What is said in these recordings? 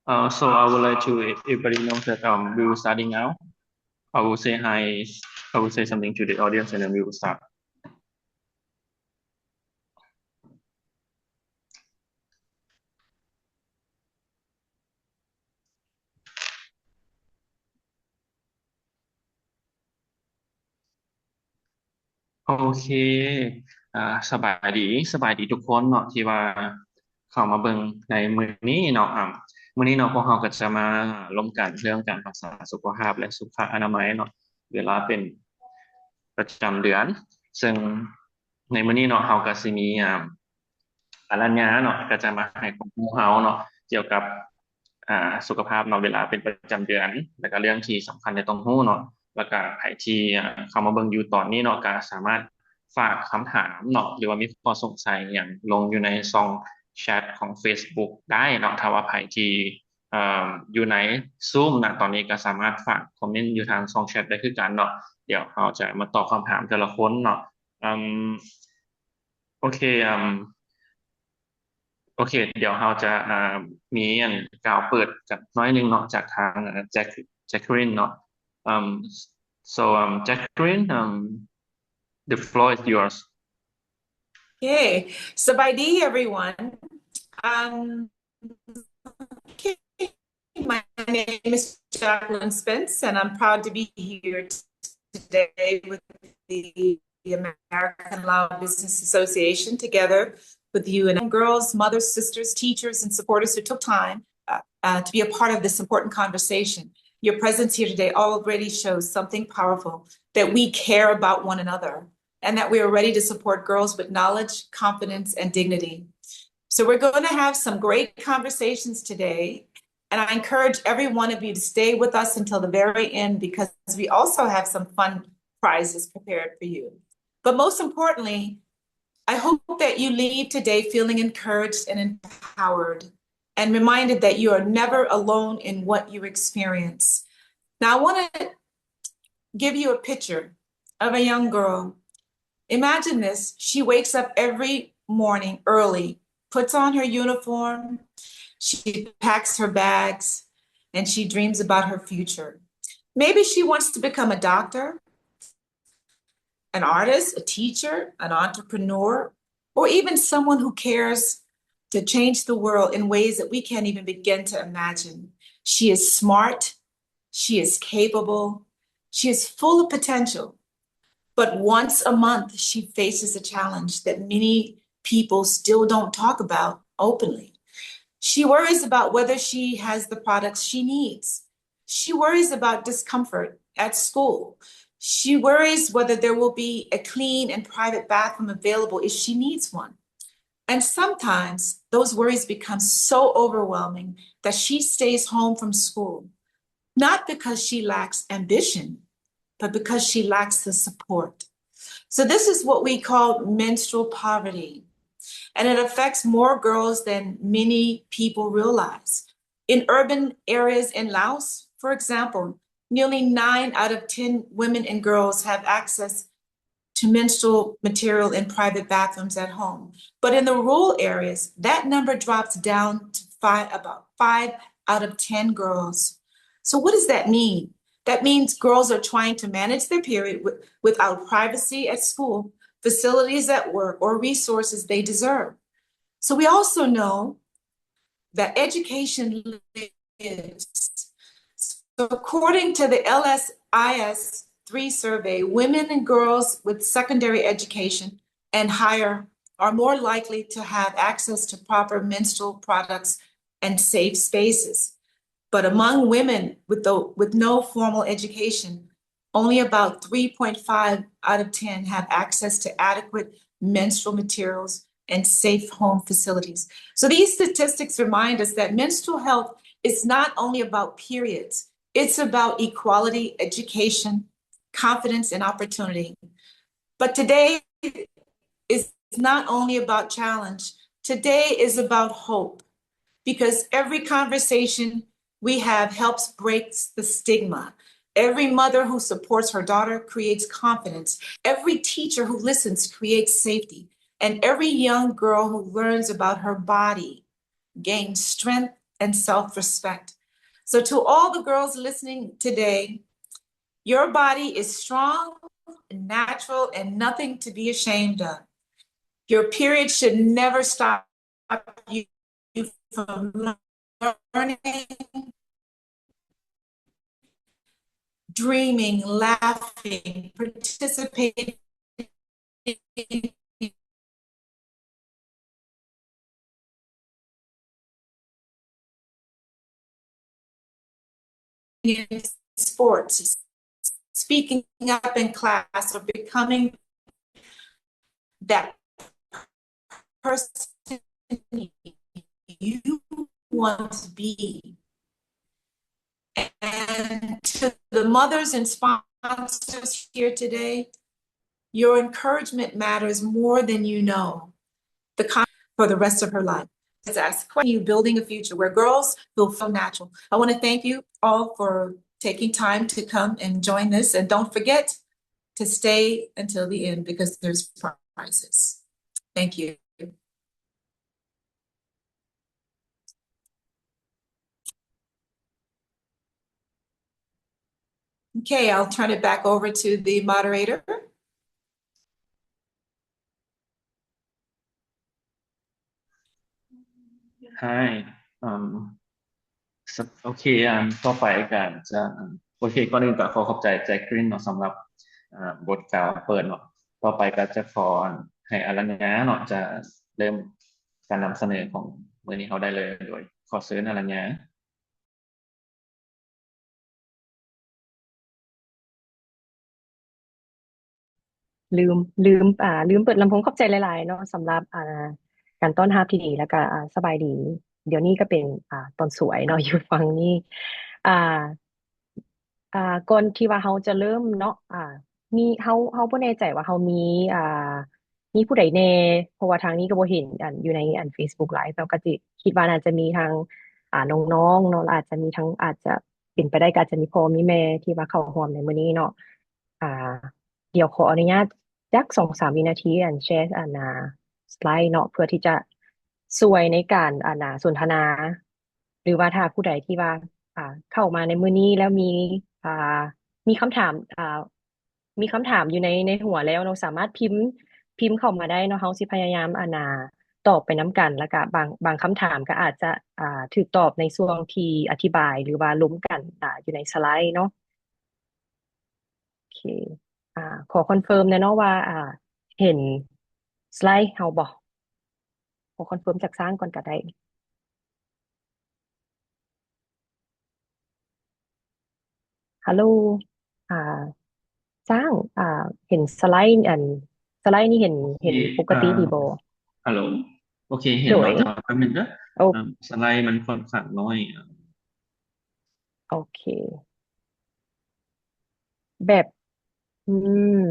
Uh, so I would like to, if everybody knows that, um, we will starting now. I will say hi, I will say something to the audience and then we will start. ໂອເຄ ອ່າ ສະບາຍດີ ສະບາຍດີທຸກຄົນເນາະ ທີ່ວ່າເຂົ້າມາເບິ່ງໃນມື້ນີ້ເນາະ. ອ່າ ມື້ນີ້ເນາະ ພວກເຮົາກໍຈະມາລົມກັນເລື່ອງການຮັກສາສຸຂະພາບ ແລະ ສຸຂະອະນາໄມເນາະ ເວລາເປັນປະຈຳເດືອນ. ເຊິ່ງໃນມື້ນີ້ເນາະ ເຮົາກໍຊິມີ ອ່າ ອາລັນຍາເນາະ ກໍຈະມາໃຫ້ຄວາມຮູ້ເຮົາເນາະ ກ່ຽວກັບ ອ່າ ສຸຂະພາບເນາະ ເວລາເປັນປະຈຳເດືອນ ແລ້ວກໍເລື່ອງທີ່ສຳຄັນທີ່ຕ້ອງຮູ້ເນາະ. ແລ້ວກໍໃຜທີ່ ອ່າ ເຂົ້າມາເບິ່ງຢູ່ຕອນນີ້ເນາະ ກໍສາມາດຝາກຄຳຖາມເນາະ ຫຼືວ່າມີຂໍ້ສົງໄສຫຍັງລົງຢູ່ໃນຊ່ອງແຊັດຂອງເຟສບຸກໄດ້ເນາະ. ຖ້າວ່າໃຜທີ່ ອ່າ ຢູ່ໃນຊູມນະຕອນນີ້ ກໍສາມາດຝາກຄອມເມັນຢູ່ທາງຊ່ອງແຊັດໄດ້ຄືກັນເນາະ. ດຽວເຮົາຈະມາຕອບຄຳຖາມແຕ່ລະຄົນເນາະ. ອາ ໂອເຄ ອາ ໂອເຄ ດຽວເຮົາຈະ ອາ ມີອັນກ່າວເປີດກັນໜ້ອຍໜຶ່ງເນາະ ຈາກທາງ ອາ ແຈັກ ແຈັກຄະລິນເນາະ. ອາ so, ອາ Jacqueline, ອາ the floor is yours. Okay. ສະບາຍດີ everyone. Um, okay. My name is Jacqueline Spence, and I'm proud to be here today with the American Lao Business Association, together with you and girls, mothers, sisters, teachers, and supporters who took time, uh, uh, to be a part of this important conversation. Your presence here today already shows something powerful, that we care about one another and that we are ready to support girls with knowledge, confidence, and dignity. So we're gonna have some great conversations today, and I encourage every one of you to stay with us until the very end because we also have some fun prizes prepared for you. But most importantly, I hope that you leave today feeling encouraged and empowered and reminded that you are never alone in what you experience. Now, I wanna give you a picture of a young girl. Imagine this. She wakes up every morning early, puts on her uniform, she packs her bags, and she dreams about her future. Maybe she wants to become a doctor, an artist, a teacher, an entrepreneur, or even someone who cares to change the world in ways that we can't even begin to imagine. She is smart. She is capable. She is full of potential. But once a month, she faces a challenge that many people still don't talk about openly. She worries about whether she has the products she needs. She worries about discomfort at school. She worries whether there will be a clean and private bathroom available if she needs one. And sometimes those worries become so overwhelming that she stays home from school, not because she lacks ambition, but because she lacks the support. So this is what we call menstrual poverty, and it affects more girls than many people realize. In urban areas in Laos, for example, nearly nine out of ten women and girls have access to menstrual material in private bathrooms at home. But in the rural areas, that number drops down to five, about five out of ten girls. So what does that mean? That means girls are trying to manage their period with, without privacy at school, facilities at work, or resources they deserve. So we also know that education is. So according to the L S I S three survey, women and girls with secondary education and higher are more likely to have access to proper menstrual products and safe spaces. But among women with the, with no formal education, only about three point five out of ten have access to adequate menstrual materials and safe home facilities. So these statistics remind us that menstrual health is not only about periods, it's about equality, education, confidence, and opportunity. But today is not only about challenge. Today is about hope, because every conversation we have helps breaks the stigma. Every mother who supports her daughter creates confidence. Every teacher who listens creates safety. And every young girl who learns about her body gains strength and self-respect. So to all the girls listening today, your body is strong, natural, and nothing to be ashamed of. Your period should never stop you from learning, dreaming, laughing, participating in sports, speaking up in class, or becoming that person you want to be. And to the mothers and sponsors here today, your encouragement matters more than you know. The con- for the rest of her life. Let's ask, when you building a future where girls will feel natural? I want to thank you all for taking time to come and join this. And don't forget to stay until the end because there's prizes. Thank you. Okay, I'll turn it back over to the moderator. Hi. ເອີ່ມ ໂອເຄ ອັນ ຕໍ່ໄປກໍຈະ ໂອເຄ ກ່ອນອື່ນກໍຂໍຂອບໃຈ ແຈັກກຣີນ ເນາະ ສຳລັບ ອ່າ ບົດກ່າວເປີດເນາະ. ຕໍ່ໄປກໍຈະຂໍໃຫ້ອາລັນຍາເນາະ ຈະເລີ່ມການນຳສະເໜີຂອງມື້ນີ້ເຮົາໄດ້ເລີຍ ໂດຍຂໍເຊີນອາລັນຍາ. ລືມ ລືມ ອ່າ ລືມເປີດລຳໂພງ. ຂອບໃຈຫຼາຍໆເນາະ ສຳລັບ ອ່າ ການຕ້ອນຮັບທີ່ດີ ແລ້ວກະ ອ່າ ສະບາຍດີ. ດຽວນີ້ກະເປັນ ອ່າ ຕອນສວຍເນາະ ຢູ່ຝັ່ງນີ້. ອ່າ ອ່າ ກ່ອນທີ່ວ່າເຮົາຈະເລີ່ມເນາະ ອ່າ ມີ ເຮົາ ເຮົາບໍ່ແນ່ໃຈວ່າເຮົາມີ ອ່າ ມີຜູ້ໃດແດ່ ເພາະວ່າທາງນີ້ກໍບໍ່ເຫັນ ອັນ ຢູ່ໃນ ອັນ Facebook Live ເນາະ. ກໍຊິຄິດວ່າໜ້າຈະມີທາງ ອ່າ ນ້ອງໆເນາະ ແລະ ອາດຈະມີທັງ ອາດຈະເປັນໄປໄດ້ ກໍອາດຈະມີພໍ່ມີແມ່ທີ່ວ່າເຂົ້າຮ່ວມໃນມື້ນີ້ເນາະ. ອ່າ ດຽວຂໍອະນຸຍາດຈັກສອງສາມວິນາທີ ອັນ ແຊ ອັນ ອ່າ ສະໄລເນາະ ເພື່ອທີ່ຈະຊ່ວຍໃນການ ອັນ ອ່າ ສົນທະນາ ຫຼືວ່າຖ້າຜູ້ໃດທີ່ວ່າ ອ່າ ເຂົ້າມາໃນມື້ນີ້ແລ້ວມີ ອ່າ ມີຄຳຖາມ ອ່າ ມີຄຳຖາມຢູ່ໃນ ໃນຫົວແລ້ວເນາະ ສາມາດພິມ ພິມເຂົ້າມາໄດ້ເນາະ. ເຮົາຊິພະຍາຍາມ ອັນ ອ່າ ຕອບໄປນຳກັນ ແລ້ວກະບາງ ບາງຄຳຖາມກໍອາດຈະ ອ່າ ຖືກຕອບໃນຊ່ວງທີ່ອະທິບາຍ ຫຼືວ່າລົມກັນ ອ່າ ຢູ່ໃນສະໄລເນາະ. ໂອເຄ ອ່າ ຂໍຄອນເຟີມແດ່ເນາະວ່າ ອ່າ ເຫັນສະໄລເຮົາບໍ່? ຂໍຄອນເຟີມຈາກຊ້າງກ່ອນກໍໄດ້. ຮັລໂຫຼ ອ່າ ຊ້າງ ອ່າ ເຫັນສະໄລ ອັນ ສະໄລນີ້ເຫັນ ເຫັນປົກກະຕິດີບໍ່? ຮັລໂຫຼ ໂອເຄ ເຫັນແລ້ວ. ແຕ່ວ່າແປັບໜຶ່ງເດີ ສະໄລມັນຂ້ອນຂ້າງນ້ອຍ. ໂອເຄ ແບບ ອືມ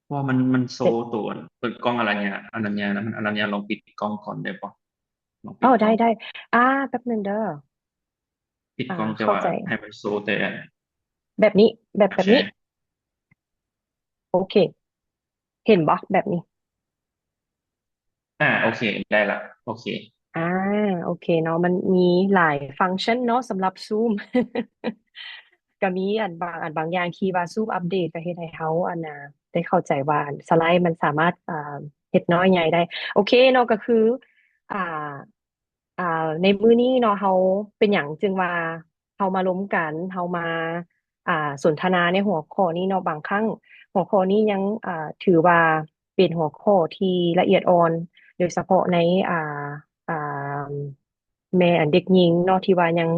ເພາະວ່າມັນ ມັນໂຊໂຕອັນ ເປີດກ້ອງອາລັນຍາ ອາລັນຍານະ ອາລັນຍາລອງປິດກ້ອງກ່ອນໄດ້ບໍ່? ລອງປິດ ອໍ ໄດ້ ໄດ້ ອ່າ ແປັບໜຶ່ງເດີ ປິດກ້ອງ ອ່າ ແຕ່ວ່າໃຫ້ມັນໂຊແຕ່ ແບບນີ້ ແບບ ແບບນີ້ ໂອເຄ ເຫັນບໍ່ ແບບນີ້? ອ່າ ໂອເຄ ໄດ້ລະ ໂອເຄ ອ່າ ໂອເຄເນາະ ມັນມີຫຼາຍຟັງຊັນເນາະ ສຳລັບຊູມ ກະມີອັນບາງ ອັນບາງຢ່າງທີ່ວ່າຊູມອັບເດດ ກະເຮັດໃຫ້ເຮົາ ອັນນາ ໄດ້ເຂົ້າໃຈວ່າສະໄລມັນສາມາດ ອ່າ ເຮັດນ້ອຍໃຫຍ່ໄດ້. ໂອເຄເນາະ ກະຄື ອ່າ ອ່າ ໃນມື້ນີ້ເນາະ ເຮົາ ເປັນຫຍັງຈຶ່ງວ່າເຮົາມາລົມກັນ ເຮົາມາ ອ່າ ສົນທະນາໃນຫົວຂໍ້ນີ້ເນາະ? ບາງຄັ້ງຫົວຂໍ້ນີ້ຍັງ ອ່າ ຖືວ່າເປັນຫົວຂໍ້ທີ່ລະອຽດອ່ອນ ໂດຍສະເພາະໃນ ອ່າ ອ່າ ແມ່ອັນເດັກຍິງເນາະ ທີ່ວ່າຍັງ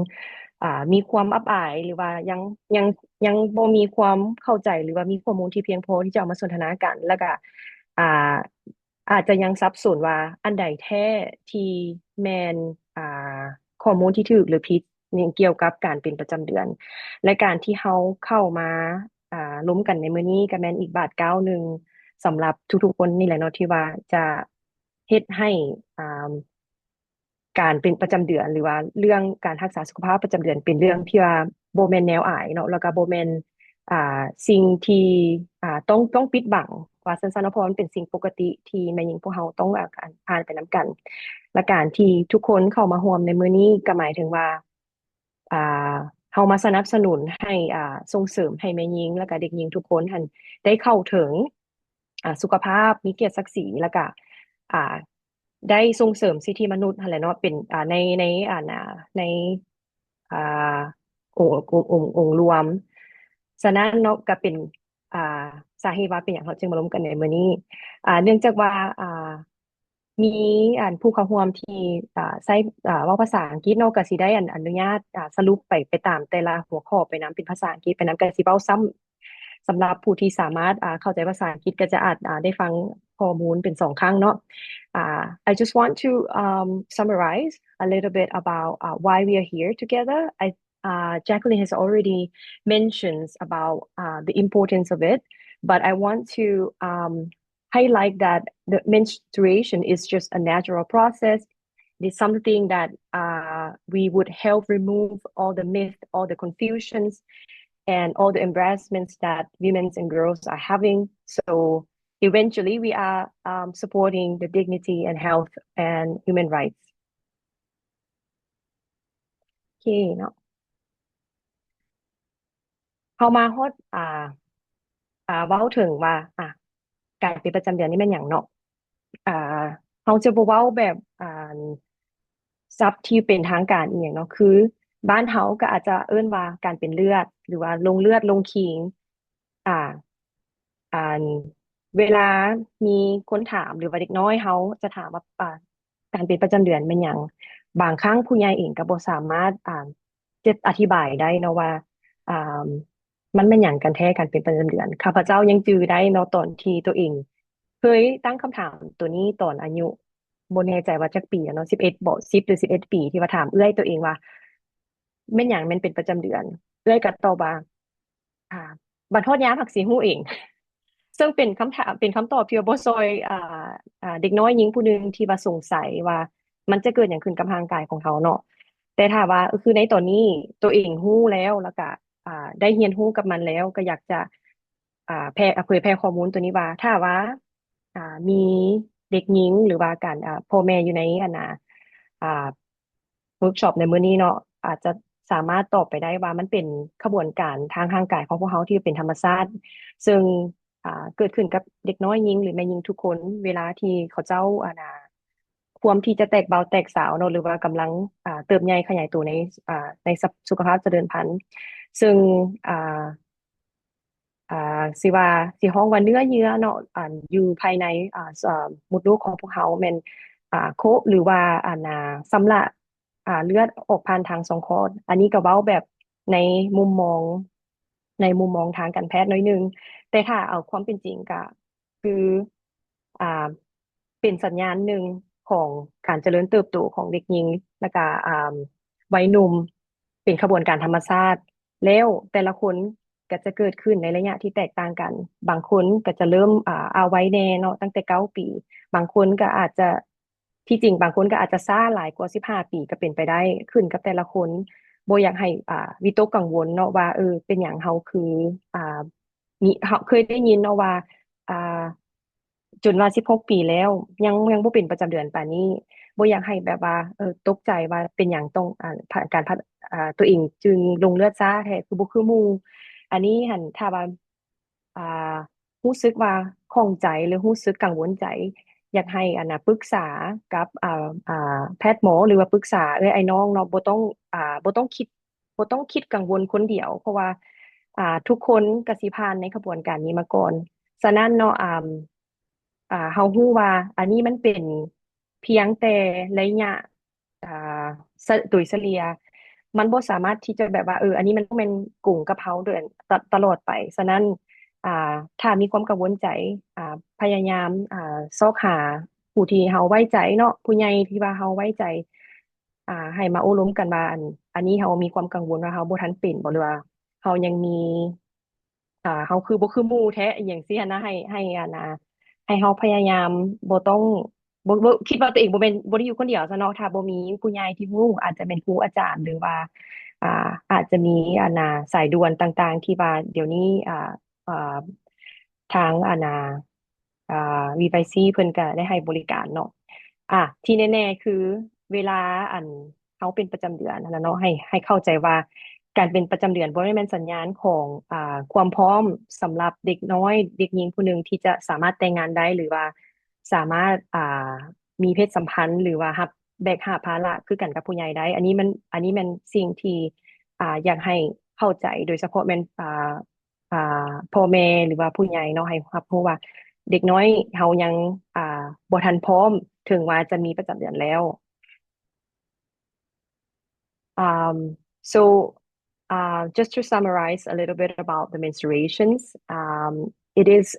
ອ່າ ມີຄວາມອັບອາຍ ຫຼືວ່າຍັງ ຍັງ ຍັງບໍ່ມີຄວາມເຂົ້າໃຈ ຫຼືວ່າມີຂໍ້ມູນທີ່ພຽງພໍທີ່ຈະເອົາມາສົນທະນາກັນ ແລ້ວກະ ອ່າ ອາດຈະຍັງສັບສົນວ່າອັນໃດແທ້ທີ່ແມ່ນ ອ່າ ຂໍ້ມູນທີ່ຖືກ ຫຼື ຜິດ ກ່ຽວກັບການເປັນປະຈຳເດືອນ ແລະ ການທີ່ເຮົາເຂົ້າມາ ອ່າ ລົມກັນໃນມື້ນີ້ ກະແມ່ນອີກບາດກ້າວໜຶ່ງສຳລັບທຸກໆຄົນນີ້ແຫຼະເນາະ ທີ່ວ່າຈະເຮັດໃຫ້ ອ່າ ການເປັນປະຈຳເດືອນ ຫຼືວ່າເລື່ອງການຮັກສາສຸຂະພາບປະຈຳເດືອນ ເປັນເລື່ອງທີ່ວ່າບໍ່ແມ່ນແນວອາຍເນາະ ແລ້ວກະບໍ່ແມ່ນ ອ່າ ສິ່ງທີ່ ອ່າ ຕ້ອງ ຕ້ອງປິດບັງ ຄ ວ່າຊັ້ນໆເນາະ ເພາະວ່າມັນເປັນສິ່ງປົກກະຕິທີ່ແມ່ຍິງພວກເຮົາຕ້ອງ ເອີ່ ຜ່ານໄປນຳກັນ. ແລະ ການທີ່ທຸກຄົນເຂົ້າມາຮ່ວມໃນມື້ນີ້ ກໍໝາຍເຖິງວ່າ ອ່າ ເຮົາມາສະໜັບສະໜູນໃຫ້ ອ່າ ສົ່ງເສີມໃຫ້ແມ່ຍິງ ແລ້ວກໍເດັກຍິງທຸກຄົນຫັ້ນໄດ້ເຂົ້າເຖິງ ອ່າ ສຸຂະພາບ ມີກຽດສັກສີ ແລ້ວກະ ອ່າ ໄດ້ສົ່ງເສີມສິດທິມະນຸດຫັ້ນແຫຼະເນາະ ເປັນ ອ່າ ໃນ ໃນ ອ່າ ໃນ ອ່າ ອົງ ອົງ ອົງ ອົງລວມ. ສະນັ້ນເນາະ ກະເປັນ ອ່າ ສາເຫດວ່າເປັນຫຍັງເຮົາຈຶ່ງມາລົມກັນໃນມື້ນີ້ ອ່າ ເນື່ອງຈາກວ່າ ອ່າ ມີອັນຜູ້ເຂົ້າຮ່ວມທີ່ ອ່າ ໃຊ້ ອ່າ ເວົ້າພາສາອັງກິດເນາະ ກໍຊິໄດ້ອັນ ອະນຸຍາດ ອ່າ ສະຫຼຸບໄປ ໄປຕາມແຕ່ລະຫົວຂໍ້ໄປນຳ ເປັນພາສາອັງກິດໄປນຳ ກໍຊິເວົ້າຊ້ຳ ສຳລັບຜູ້ທີ່ສາມາດ ອ່າ ເຂົ້າໃຈພາສາອັງກິດ ກໍຈະອາດ ອ່າ ໄດ້ຟັງຂໍ້ມູນເປັນສອງຄັ້ງເນາະ. ອ່າ I just want to, um, summarize a little bit about, uh, why we are here together. I, uh, Jacqueline has already mentioned about, uh, the importance of it, but I want to, um, highlight that the menstruation is just a natural process. It's something that, uh, we would help remove all the myth, all the confusions, and all the embarrassments that women and girls are having. So eventually, we are, um, supporting the dignity and health and human rights. ໂອເຄເນາະ ເຮົາມາຮອດ ອ່າ ອ່າ ເວົ້າເຖິງວ່າ ອ່າ ການເປັນປະຈຳເດືອນນີ້ແມ່ນຫຍັງເນາະ. ອ່າ ເຮົາຈະບໍ່ເວົ້າແບບ ອ່າ ສັບທີ່ເປັນທາງການອີ່ຫຍັງເນາະ ຄືບ້ານເຮົາກໍອາດຈະເອີ້ນວ່າການເປັນເລືອດ ຫຼືວ່າລົງເລືອດລົງຄີງ. ອ່າ ອັນ ເວລາມີຄົນຖາມ ຫຼືວ່າເດັກນ້ອຍເຮົາຈະຖາມວ່າ ອ່າ ການເປັນປະຈຳເດືອນແມ່ນຫຍັງ? ບາງຄັ້ງຜູ້ໃຫຍ່ເອງກໍບໍ່ສາມາດ ອ່າ ຈະອະທິບາຍໄດ້ເນາະວ່າ ອ່າ ມັນແມ່ນຫຍັງກັນແທ້ ການເປັນປະຈຳເດືອນ. ຂ້າພະເຈົ້າຍັງຈື່ໄດ້ເນາະ ຕອນທີ່ຕົວເອງເຄີຍຕັ້ງຄຳຖາມຕົວນີ້ຕອນອາຍຸ ບໍ່ແນ່ໃຈວ່າຈັກປີແລ້ວເນາະ ສິບເອັດບໍ ສິບ ຫຼື ສິບເອັດປີ ທີ່ວ່າຖາມເອື້ອຍຕົວເອງວ່າ ແມ່ນຫຍັງແມ່ນເປັນປະຈຳເດືອນ? ເອື້ອຍກໍຕອບວ່າ ອ່າ ບັດຮອດຍາມຫາກຊິຮູ້ເອງ. ເຊິ່ງເປັນຄຳຖາມ ເປັນຄຳຕອບທີ່ວ່າບໍ່ຊ່ອຍ ອ່າ ອ່າ ເດັກນ້ອຍຍິງຜູ້ໜຶ່ງທີ່ວ່າສົງໄສວ່າມັນຈະເກີດຫຍັງຂຶ້ນກັບຮ່າງກາຍຂອງເຮົາເນາະ. ແຕ່ຖ້າວ່າ ຄືໃນຕອນນີ້ຕົວເອງຮູ້ແລ້ວ ແລ້ວກະ ອ່າ ໄດ້ຮຽນຮູ້ກັບມັນແລ້ວ ກໍຢາກຈະ ອ່າ ແຜ່ ເຜີຍແຜ່ຂໍ້ມູນຕົວນີ້ວ່າ ຖ້າວ່າ ອ່າ ມີເດັກຍິງ ຫຼືວ່າການ ອ່າ ພໍ່ແມ່ຢູ່ໃນ ອັນນ່າ ອ່າ ເວີກຊັອບໃນມື້ນີ້ເນາະ ອາດຈະສາມາດຕອບໄປໄດ້ວ່າມັນເປັນຂະບວນການທາງຮ່າງກາຍຂອງພວກເຮົາທີ່ເປັນທຳມະຊາດ ເຊິ່ງ ອ່າ ເກີດຂຶ້ນກັບເດັກນ້ອຍຍິງ ຫຼື ແມ່ຍິງທຸກຄົນ ເວລາທີ່ເຂົາເຈົ້າ ອັນນ່າ ຄວາມທີ່ຈະແຕກບ່າວແຕກສາວເນາະ ຫຼືວ່າກຳລັງ ອ່າ ເຕີບໃຫຍ່ຂະຫຍາຍໂຕໃນ ອ່າ ໃນສະ ສຸຂະພາບສະເດີນພັນ ເຊິ່ງ ອ່າ ອ່າ ຊິວ່າ ຊິຮ້ອງວ່າເນື້ອເຍື່ອເນາະ ອັນຢູ່ພາຍໃນ ອ່າ ເອີ່ ມົດລູກຂອງພວກເຮົາແມ່ນ ອ່າ ໂຄະ ຫຼືວ່າ ອັນນ່າ ຊຳລະ ອ່າ ເລືອດອອກຜ່ານທາງຊ່ອງຄອດ. ອັນນີ້ກໍເວົ້າແບບໃນມຸມມອງ ໃນມຸມມອງທາງການແພດໜ້ອຍໜຶ່ງ ແຕ່ຖ້າເອົາຄວາມເປັນຈິງກໍຄື ອ່າ ເປັນສັນຍານໜຶ່ງຂອງການຈະເລີນເຕີບໂຕຂອງເດັກຍິງ ແລ້ວກະ ອ່າ ໄວໜຸ່ມ ເປັນຂະບວນການທຳມະຊາດ ແລ້ວແຕ່ລະຄົນກໍຈະເກີດຂຶ້ນໃນໄລຍະທີ່ແຕກຕ່າງກັນ. ບາງຄົນກໍຈະເລີ່ມ ອ່າ ອາ ໄວແດ່ເນາະ ຕັ້ງແຕ່ເກົ້າປີ ບາງຄົນກໍອາດຈະ ທີ່ຈິງບາງຄົນກໍອາດຈະຊ້າຫຼາຍກວ່າສິບຫ້າປີກໍເປັນໄປໄດ້ ຂຶ້ນກັບແຕ່ລະຄົນ. ບໍ່ຢາກໃຫ້ ອ່າ ວິຕົກກັງວົນເນາະວ່າ ເອີ ເປັນຫຍັງເຮົາຄື ອ່າ ມີ ເຮົາເຄີຍໄດ້ຍິນເນາະວ່າ ອ່າ ຈົນວ່າສິບຫົກປີແລ້ວ ຍັງ ຍັງບໍ່ເປັນປະຈຳເດືອນປານນີ້. ບໍ່ຢາກໃຫ້ແບບວ່າ ເອີ ຕົກໃຈວ່າເປັນຫຍັງຕ້ອງ ອ່າ ການ ອ່າ ຕົວເອງຈຶ່ງລົງເລືອດຊ້າແທ້ ຄືບໍ່ຄືໝູ່. ອັນນີ້ຫັ້ນ ຖ້າວ່າ ອ່າ ຮູ້ສຶກວ່າຂ້ອງໃຈ ຫຼື ຮູ້ສຶກກັງວົນໃຈ ຢາກໃຫ້ ອັນນ່າ ປຶກສາກັບ ອ່າ ອ່າ ແພດໝໍ ຫຼືວ່າປຶກສາເອື້ອຍອ້າຍນ້ອງເນາະ ບໍ່ຕ້ອງ ອ່າ ບໍ່ຕ້ອງຄິດ ບໍ່ຕ້ອງຄິດກັງວົນຄົນດຽວ ເພາະວ່າ ອ່າ ທຸກຄົນກໍຊິຜ່ານໃນຂະບວນການນີ້ມາກ່ອນ. ສະນັ້ນເນາະ ອ່າ ອ່າ ເຮົາຮູ້ວ່າອັນນີ້ມັນເປັນພຽງແຕ່ໄລຍະ ອ່າ ສະ ໂດຍສະເລ່ຍ ມັນບໍ່ສາມາດທີ່ຈະແບບວ່າ ເອີ ອັນນີ້ມັນຕ້ອງແມ່ນກົງກັບເຮົາໂດຍ ຕະ ຕະຫຼອດໄປ. ສະນັ້ນ ອ່າ ຖ້າມີຄວາມກັງວົນໃຈ ອ່າ ພະຍາຍາມ ອ່າ ຊອກຫາຜູ້ທີ່ເຮົາໄວ້ໃຈເນາະ ຜູ້ໃຫຍ່ທີ່ວ່າເຮົາໄວ້ໃຈ ອ່າ ໃຫ້ມາໂອ້ລົມກັນວ່າ ອັນ ອັນນີ້ເຮົາມີຄວາມກັງວົນວ່າເຮົາບໍ່ທັນເປັນບໍ ຫຼືວ່າເຮົາຍັງມີ ອ່າ ເຮົາຄືບໍ່ຄືໝູ່ແທ້ ອີ່ຫຍັງຊີ້ຫັ້ນນະ ໃຫ້ ໃຫ້ ອັນນ່າ ໃຫ້ເຮົາພະຍາຍາມບໍ່ຕ້ອງ ບໍ່ ບໍ່ ຄິດວ່າຕົວເອງບໍ່ແມ່ນ ບໍ່ໄດ້ຢູ່ຄົນດຽວຊະເນາະ. ຖ້າບໍ່ມີຜູ້ໃຫຍ່ທີ່ຮູ້ ອາດຈະແມ່ນຄູອາຈານ ຫຼືວ່າ ອ່າ ອາດຈະມີ ອັນນ່າ ສາຍດ່ວນຕ່າງໆ ທີ່ວ່າດຽວນີ້ ອ່າ ອ່າ ທາງ ອັນນ່າ ອ່າ VYC ເພິ່ນກະໄດ້ໃຫ້ບໍລິການເນາະ. ອ່າ ທີ່ແນ່ໆຄືເວລາ ອັນ ເຮົາເປັນປະຈຳເດືອນຫັ້ນນະເນາະ ໃຫ້ ໃຫ້ເຂົ້າໃຈວ່າການເປັນປະຈຳເດືອນບໍ່ແມ່ນສັນຍານຂອງ ອ່າ ຄວາມພ້ອມສຳລັບເດັກນ້ອຍ ເດັກຍິງຜູ້ໜຶ່ງທີ່ຈະສາມາດແຕ່ງງານໄດ້ ຫຼືວ່າສາມາດ ອ່າ ມີເພດສຳພັນ ຫຼືວ່າຮັບ ແບກຫາບພາລະຄືກັນກັບຜູ້ໃຫຍ່ໄດ້. ອັນນີ້ມັນ ອັນນີ້ແມ່ນສິ່ງທີ່ ອ່າ ຢາກໃຫ້ເຂົ້າໃຈ ໂດຍສະເພາະແມ່ນ ອ່າ ອ່າ ພໍ່ແມ່ ຫຼືວ່າຜູ້ໃຫຍ່ເນາະ ໃຫ້ຮັບຮູ້ວ່າເດັກນ້ອຍເຮົາຍັງ ອ່າ ບໍ່ທັນພ້ອມ ເຖິງວ່າຈະມີປະຈຳເດືອນແລ້ວ. Um, so, uh, just to summarize a little bit about the menstruations, um, it is,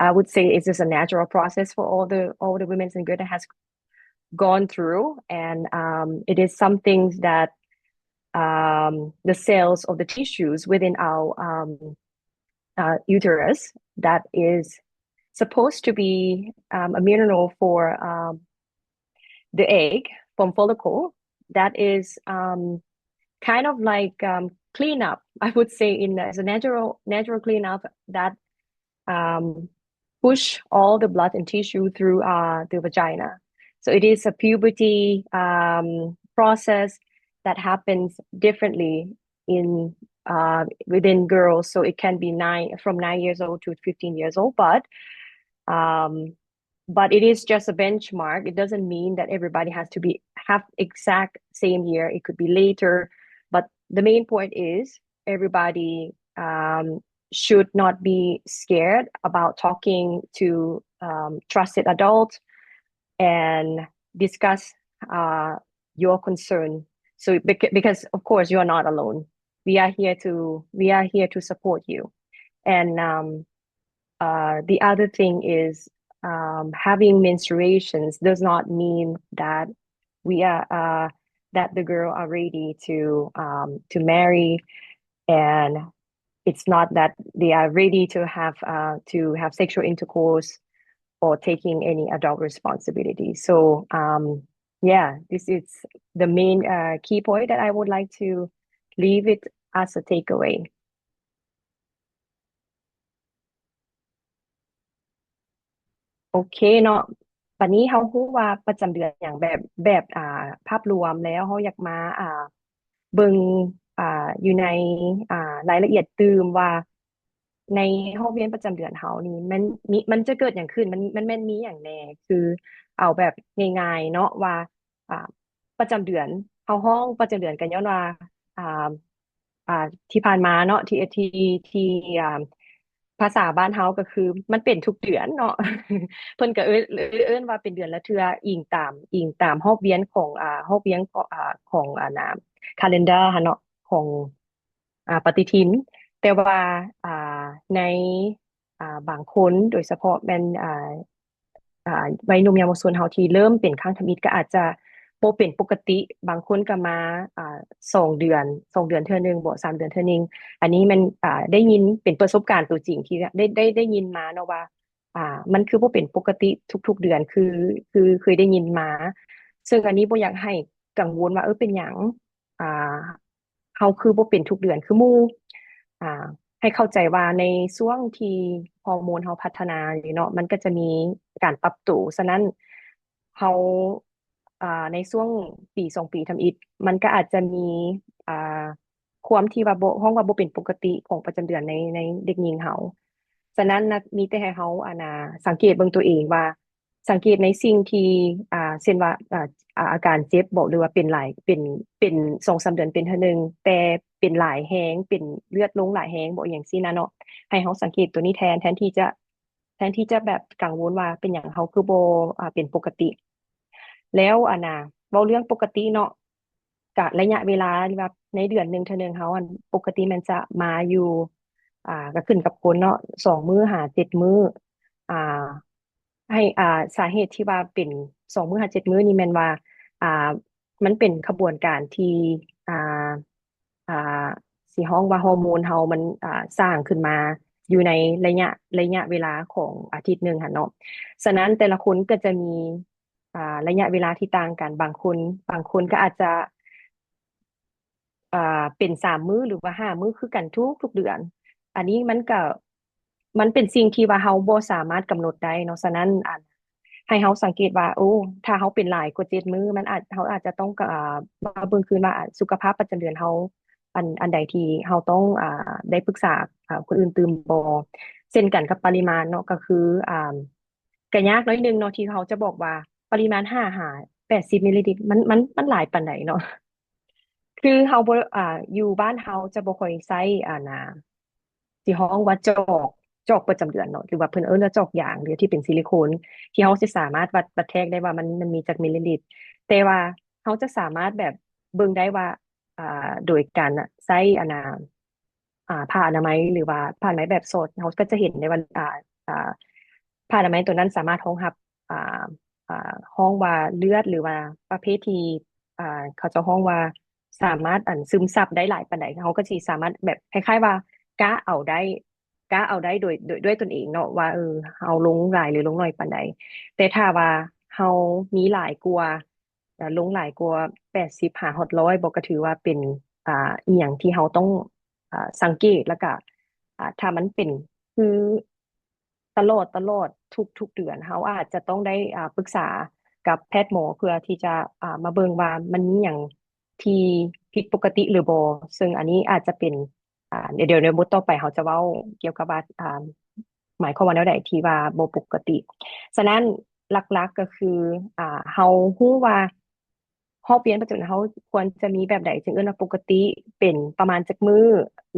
I would say, it's just a natural process for all the all the women and girls that has gone through, and um, it is something that um, the cells or the tissues within our um, uh, uterus that is supposed to be um, a mineral for um, the egg from follicle that is um, kind of like um, cleanup, I would say, in as a natural natural cleanup that um, push all the blood and tissue through uh, the vagina. So it is a puberty um, process that happens differently in uh, within girls. So it can be nine from nine years old to fifteen years old, but um, but it is just a benchmark. It doesn't mean that everybody has to be have exact same year. It could be later, but the main point is everybody um, should not be scared about talking to um, trusted adults and discuss uh, your concern. So bec- because of course you are not alone. We are here to we are here to support you. And um, uh, the other thing is um, having menstruations does not mean that we are uh, that the girl are ready to um, to marry and it's not that they are ready to have uh, to have sexual intercourse or taking any adult responsibility. So um, yeah, this is the main uh, key point that I would like to leave it as a takeaway. ໂອເຄເນາະ ບັດນີ້ເຮົາຮູ້ວ່າປະຈຳເດືອນຫຍັງ ແບບ ແບບ ອ່າ ພາບລວມແລ້ວ ເຮົາຢາກມາ ອ່າ ເບິ່ງ ອ່າ ຢູ່ໃນ ອ່າ ລາຍລະອຽດຕື່ມວ່າ ໃນຮອບວຽນປະຈຳເດືອນເຮົານີ້ ມັນມີ ມັນຈະເກີດຫຍັງຂຶ້ນ ມັນ ມັນແມ່ນມີຫຍັງແດ່ ຄືເອົາແບບງ່າຍໆເນາະວ່າ ອ່າ ປະຈຳເດືອນ ເຮົາຮ້ອງປະຈຳເດືອນກໍຍ້ອນວ່າ ອ່າ ອ່າ ທີ່ຜ່ານມາເນາະ ທີ່ ທີ່ ທີ່ ອ່າ ພາສາບ້ານເຮົາກໍຄືມັນເປັນທຸກເດືອນເນາະ ເພິ່ນກໍເອີ້ນ ເອີ້ນວ່າເປັນເດືອນລະເທື່ອ ອີງຕາມ ອີງຕາມຮອບວຽນຂອງ ອ່າ ຮອບວຽນຂອງ ອ່າ ຂອງ ອ່າ ນາ calendar ຫັ້ນເນາະ ຂອງ ອ່າ ປະຕິທິນ ແຕ່ວ່າ ອ່າ ໃນ ອ່າ ບາງຄົນ ໂດຍສະເພາະແມ່ນ ອ່າ ອ່າ ໄວໜຸ່ມເຍົາວະຊົນເຮົາທີ່ເລີ່ມເປັນຄັ້ງທຳອິດ ກໍອາດຈະບໍ່ເປັນປົກກະຕິ ບາງຄົນກໍມາ ອ່າ ສອງເດືອນ ສອງເດືອນເທື່ອໜຶ່ງບໍ ສາມເດືອນເທື່ອໜຶ່ງ ອັນນີ້ແມ່ນ ອ່າ ໄດ້ຍິນເປັນປະສົບການຕົວຈິງທີ່ໄດ້ ໄດ້ ໄດ້ຍິນມາເນາະວ່າ ອ່າ ມັນຄືບໍ່ເປັນປົກກະຕິທຸກໆເດືອນ ຄື ຄືເຄີຍໄດ້ຍິນມາ ເຊິ່ງອັນນີ້ບໍ່ຢາກໃຫ້ກັງວົນວ່າ ເອີ ເປັນຫຍັງ ອ່າ ເຮົາຄືບໍ່ເປັນທຸກເດືອນຄືໝູ່ ອ່າ ໃຫ້ເຂົ້າໃຈວ່າໃນຊ່ວງທີ່ຮໍໂມນເຮົາພັດທະນາຢູ່ເນາະ ມັນກໍຈະມີການປັບໂຕ ສະນັ້ນເຮົາ ອ່າ ໃນຊ່ວງປີສອງປີທຳອິດ ມັນກໍອາດຈະມີ ອ່າ ຄວາມທີ່ວ່າບໍ່ ຮ້ອງວ່າບໍ່ເປັນປົກກະຕິຂອງປະຈຳເດືອນໃນ ໃນເດັກຍິງເຮົາ. ສະນັ້ນນະ ມີແຕ່ໃຫ້ເຮົາ ອັນນ່າ ສັງເກດເບິ່ງຕົວເອງວ່າ ສັງເກດໃນສິ່ງທີ່ ອ່າ ເຊັ່ນວ່າ ອ່າ ອາ ອາການເຈັບບໍ ຫຼືວ່າເປັນຫຼາຍ ເປັນ ເປັນສອງສາມເດືອນເປັນເທື່ອໜຶ່ງ ແຕ່ເປັນຫຼາຍແຮງ ເປັນເລືອດລົງຫຼາຍແຮງບໍ ອີ່ຫຍັງຊີ້ນະເນາະ ໃຫ້ເຮົາສັງເກດຕົວນີ້ແທນ ແທນທີ່ຈະ ແທນທີ່ຈະແບບກັງວົນວ່າເປັນຫຍັງເຮົາຄືບໍ່ ອ່າ ເປັນປົກກະຕິ. ແລ້ວ ອັນນ່າ ເວົ້າເລື່ອງປົກກະຕິເນາະ ກະໄລຍະເວລາທີ່ວ່າໃນເດືອນໜຶ່ງເທື່ອໜຶ່ງເຮົາ ອັນ ປົກກະຕິມັນຈະມາຢູ່ ອ່າ ກໍຂຶ້ນກັບຄົນເນາະ ສອງມື້ຫາເຈັດມື້ ອ່າ ໃຫ້ ອ່າ ສາເຫດທີ່ວ່າເປັນສອງມື້ຫາເຈັດມື້ນີ້ແມ່ນວ່າ ອ່າ ມັນເປັນຂະບວນການທີ່ ອ່າ ອ່າ ຊິຮ້ອງວ່າຮໍໂມນເຮົາມັນ ອ່າ ສ້າງຂຶ້ນມາຢູ່ໃນໄລຍະ ໄລຍະເວລາຂອງອາທິດໜຶ່ງຫັ້ນເນາະ. ສະນັ້ນແຕ່ລະຄົນກໍຈະມີ ອ່າ ໄລຍະເວລາທີ່ຕ່າງກັນ ບາງຄົນ ບາງຄົນກໍອາດຈະ ອ່າ ເປັນສາມມື້ ຫຼືວ່າຫ້າມື້ຄືກັນທຸກໆເດືອນ. ອັນນີ້ມັນກໍ ມັນເປັນສິ່ງທີ່ວ່າເຮົາບໍ່ສາມາດກຳນົດໄດ້ເນາະ. ສະນັ້ນ ອັນ ໃຫ້ເຮົາສັງເກດວ່າ ໂອ້ ຖ້າເຮົາເປັນຫຼາຍກວ່າເຈັດມື້ ມັນອາດ ເຮົາອາດຈະຕ້ອງ ອາ ມາເບິ່ງຄືນວ່າ ອາ ສຸຂະພາບປະຈຳເດືອນເຮົາ ອັນ ອັນໃດທີ່ເຮົາຕ້ອງ ອາ ໄດ້ປຶກສາ ອາ ຄົນອື່ນຕື່ມບໍ່. ເຊັ່ນກັນກັບປະລິມານເນາະ ກໍຄື ອາ ກໍຍາກໜ້ອຍໜຶ່ງເນາະ ທີ່ເຮົາຈະບອກວ່າປະລິມານຫ້າຫາແປດສິບມິນລີລິດ ມັນ ມັນ ມັນຫຼາຍປານໃດເນາະ. ຄືເຮົາບໍ່ ອ່າ ຢູ່ບ້ານເຮົາຈະບໍ່ຄ່ອຍໃຊ້ ອັນນ່າ ຊິຮ້ອງວ່າຈອກ ຈອກປະຈຳເດືອນເນາະ ຫຼືວ່າເພິ່ນເອີ້ນວ່າຈອກຢາງ ຫຼືທີ່ເປັນຊິລິໂຄນ ທີ່ເຮົາຊິສາມາດວັດ ວັດແທກໄດ້ວ່າມັນ ມັນມີຈັກມິນລີລິດ. ແຕ່ວ່າເຮົາຈະສາມາດແບບເບິ່ງໄດ້ວ່າ ອ່າ ໂດຍການໃຊ້ ອັນນ່າ ອ່າ ຜ້າອະນາໄມ ຫຼືວ່າຜ້າອະນາໄມແບບສອດ ເຮົາກໍຈະເຫັນໄດ້ວ່າ ອ່າ ອ່າ ຜ້າອະນາໄມຕົວນັ້ນສາມາດຮອງຮັບ ອ່າ ອ່າ ຮ້ອງວ່າເລືອດ ຫຼືວ່າປະເພດທີ່ ອ່າ ເຂົາເຈົ້າຮ້ອງວ່າສາມາດ ອັນ ຊຶມຊັບໄດ້ຫຼາຍປານໃດ ເຮົາກໍຊິສາມາດແບບຄ້າຍໆວ່າກະເອົາໄດ້ ກະເອົາໄດ້ໂດຍ ໂດຍ ດ້ວຍຕົນເອງເນາະ ວ່າ ເອີ ເຮົາລົງຫຼາຍ ຫຼື ລົງໜ້ອຍປານໃດ. ແຕ່ຖ້າວ່າເຮົາມີຫຼາຍກວ່າ ເອີ ລົງຫຼາຍກວ່າແປດສິບຫາຮອດຮ້ອຍບໍ່ ກໍຖືວ່າເປັນ ອ່າ ອີ່ຫຍັງທີ່ເຮົາຕ້ອງ ອ່າ ສັງເກດ ແລ້ວກະ ອ່າ ຖ້າມັນເປັນຄືຕະຫຼອດ ຕະຫຼອດ ທຸກ ທຸກເດືອນ ເຮົາອາດຈະຕ້ອງໄດ້ ອ່າ ປຶກສາກັບແພດໝໍ ເພື່ອທີ່ຈະ ອ່າ ມາເບິ່ງວ່າມັນມີຫຍັງທີ່ຜິດປົກກະຕິຫຼືບໍ່. ເຊິ່ງອັນນີ້ອາດຈະເປັນ ອ່າ ດຽວ ດຽວໃນບົດຕໍ່ໄປເຮົາຈະເວົ້າກ່ຽວກັບວ່າ ອ່າ ໝາຍຄວາມວ່າແນວໃດທີ່ວ່າບໍ່ປົກກະຕິ. ສະນັ້ນຫຼັກໆກໍຄື ອ່າ ເຮົາຮູ້ວ່າຮອບວຽນປະຈຳເດືອນເຮົາຄວນຈະມີແບບໃດ ຈຶ່ງເອີ້ນວ່າປົກກະຕິ ເປັນປະມານຈັກມື້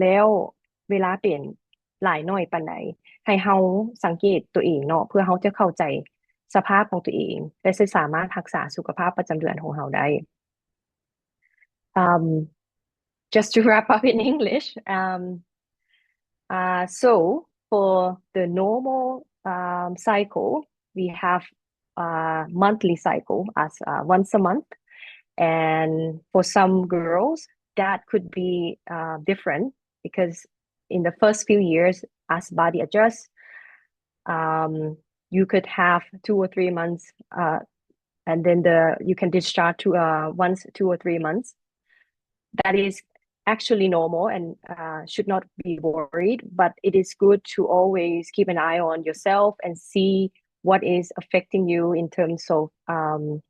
ແລ້ວເວລາເປັນຫຼາຍໜ້ອຍປານໃດ ໃຫ້ເຮົາສັງເກດຕົວເອງເນາະ ເພື່ອເຮົາຈະເຂົ້າໃຈສະພາບຂອງຕົວເອງ ແລະ ຈະສາມາດຮັກສາສຸຂະພາບປະຈຳເດືອນຂອງເຮົາໄດ້. Um, just to wrap up in English, um, uh, so for the normal, um, cycle, we have a monthly cycle as, uh, once a month. And for some girls, that could be, uh, different because in the first few years, as body adjusts, um, you could have two or three months, uh, and then the, you can discharge to, uh, once two or three months. That is actually normal and, uh, should not be worried, but it is good to always keep an eye on yourself and see what is affecting you in terms of, um,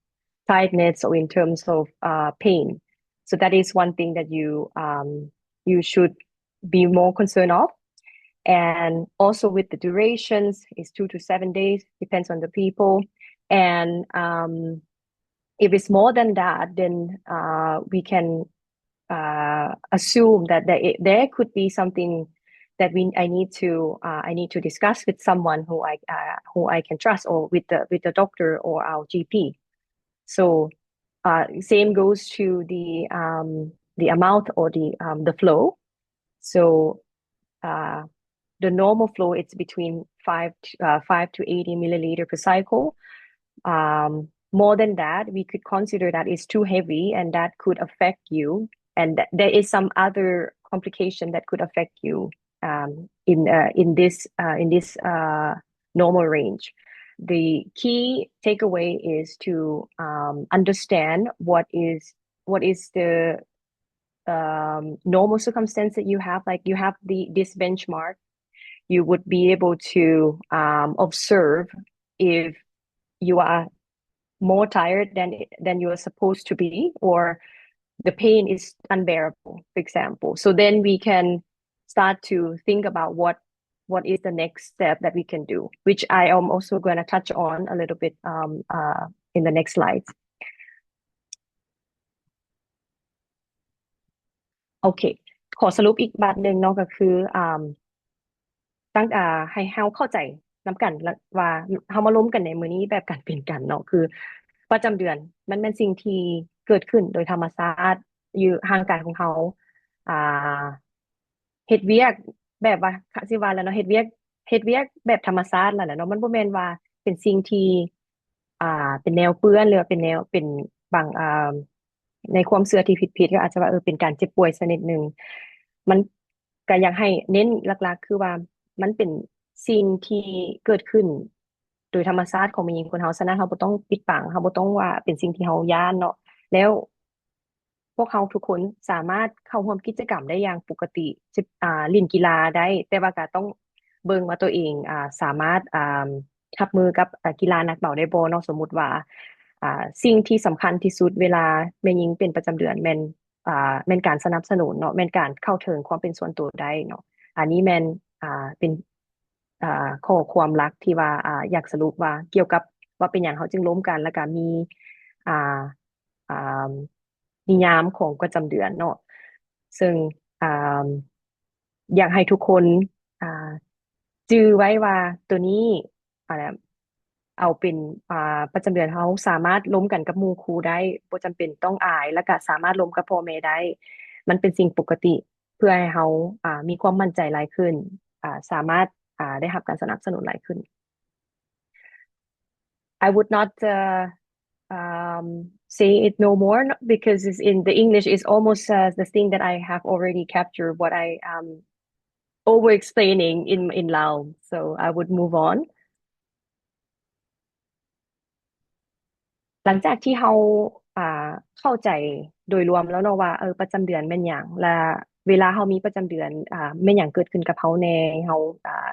tiredness or in terms of, uh, pain. So that is one thing that you, um, you should be more concerned of. And also with the durations, it's two to seven days, depends on the people. And, um, if it's more than that, then, uh, we can, uh, assume that there, there could be something that we, I need to, uh, I need to discuss with someone who I, uh, who I can trust, or with the, with the doctor or our G P. So, uh, same goes to the, um, the amount or the, um, the flow. So, uh, the normal flow, it's between five to, uh, five to eighty milliliter per cycle. Um, more than that, we could consider that it's too heavy and that could affect you. And th-, there is some other complication that could affect you, um, in, uh, in this, uh, in this, uh, normal range. The key takeaway is to, um, understand what is, what is the, um, normal circumstance that you have. Like, you have the, this benchmark, you would be able to, um, observe if you are more tired than, than you are supposed to be, or the pain is unbearable, for example. So then we can start to think about what, what is the next step that we can do, which I am also gonna touch on a little bit, um, uh, in the next slides. ໂອເຄ ຂໍສະຫຼຸບອີກບາດໜຶ່ງເນາະ ກໍຄື ອ່າ ຕັ້ງ ອ່າ ໃຫ້ເຮົາເຂົ້າໃຈນຳກັນລະ ວ່າເຮົາມາລົມກັນໃນມື້ນີ້ແບບການເປັນກັນເນາະ ຄືປະຈຳເດືອນມັນແມ່ນສິ່ງທີ່ເກີດຂຶ້ນໂດຍທຳມະຊາດຢູ່ຮ່າງກາຍຂອງເຮົາ ອ່າ ເຮັດວຽກແບບວ່າ ຊິວ່າແລ້ວເນາະ ເຮັດວຽກ ເຮັດວຽກແບບທຳມະຊາດນັ້ນແຫຼະເນາະ ມັນບໍ່ແມ່ນວ່າເປັນສິ່ງທີ່ ອ່າ ເປັນແນວເປື້ອນ ຫຼືວ່າເປັນແນວ ເປັນບາງ ອ່າ ໃນຄວາມເຊື່ອທີ່ຜິດໆ ກໍອາດຈະວ່າ ເອີ ເປັນການເຈັບປ່ວຍຊະນິດໜຶ່ງ ມັນ ກໍຢາກໃຫ້ເນັ້ນຫຼັກໆ ຄືວ່າມັນເປັນສິ່ງທີ່ເກີດຂຶ້ນໂດຍທຳມະຊາດຂອງແມ່ຍິງຄົນເຮົາ ສະນັ້ນເຮົາບໍ່ຕ້ອງປິດບັງ ເຮົາບໍ່ຕ້ອງວ່າເປັນສິ່ງທີ່ເຮົາຢ້ານເນາະ ແລ້ວ ພວກເຮົາທຸກຄົນສາມາດເຂົ້າຮ່ວມກິດຈະກຳໄດ້ຢ່າງປົກກະຕິ ຈະ ອ່າ ຫຼິ້ນກິລາໄດ້ ແຕ່ວ່າກໍຕ້ອງ ເບິ່ງວ່າໂຕເອງ ອ່າ ສາມາດ ອ່າ ຮັບມືກັບ ອ່າ ກິລາໜັກເບົາໄດ້ບໍ່ເນາະ. ສົມມຸດວ່າ ອ່າ ສິ່ງທີ່ສຳຄັນທີ່ສຸດເວລາແມ່ຍິງເປັນປະຈຳເດືອນແມ່ນ ອ່າ ແມ່ນການສະໜັບສະໜູນເນາະ, ແມ່ນການເຂົ້າເຖິງຄວາມເປັນສ່ວນຕົວໄດ້ເນາະ. ອັນນີ້ແມ່ນ ອ່າ ເປັນ ອ່າ ຂໍ້ຄວາມຫຼັກທີ່ວ່າ ອ່າ ຢາກສະຫຼຸບວ່າກ່ຽວກັບວ່າເປັນຫຍັງເຮົາຈຶ່ງລົມກັນ ແລ້ວກະມີ ອ່າ ອ່າ ນິຍາມຂອງປະຈຳເດືອນເນາະ. ເຊິ່ງ ອ່າ ຢາກໃຫ້ທຸກຄົນ ອ່າ ຈື່ໄວ້ວ່າໂຕນີ້ ອ່າ ເອົາເປັນ ອ່າ ປະຈຳເດືອນເຮົາສາມາດລົມກັນກັບໝູ່ຄູ່ໄດ້, ບໍ່ຈຳເປັນຕ້ອງອາຍ ແລ້ວກະສາມາດລົມກັບພໍ່ແມ່ໄດ້. ມັນເປັນສິ່ງປົກກະຕິ ເພື່ອໃຫ້ເຮົາ ອ່າ ມີຄວາມໝັ້ນໃຈຫຼາຍຂຶ້ນ, ອ່າ ສາມາດ ອ່າ ໄດ້ຮັບການສະໜັບສະໜູນຫຼາຍຂຶ້ນ. I would not, uh, um, say it no more, no, because it's in the English is almost, uh, the thing that I have already captured what I, um, over explaining in, in Lao. So I would move on. ຫຼັງຈາກທີ່ເຮົາ ອ່າ ເຂົ້າໃຈໂດຍລວມແລ້ວເນາະວ່າ ເອີ ປະຈຳເດືອນແມ່ນຫຍັງ ແລະ ເວລາເຮົາມີປະຈຳເດືອນ ອ່າ ແມ່ນຫຍັງເກີດຂຶ້ນກັບເຮົາແດ່ ເຮົາ ອ່າ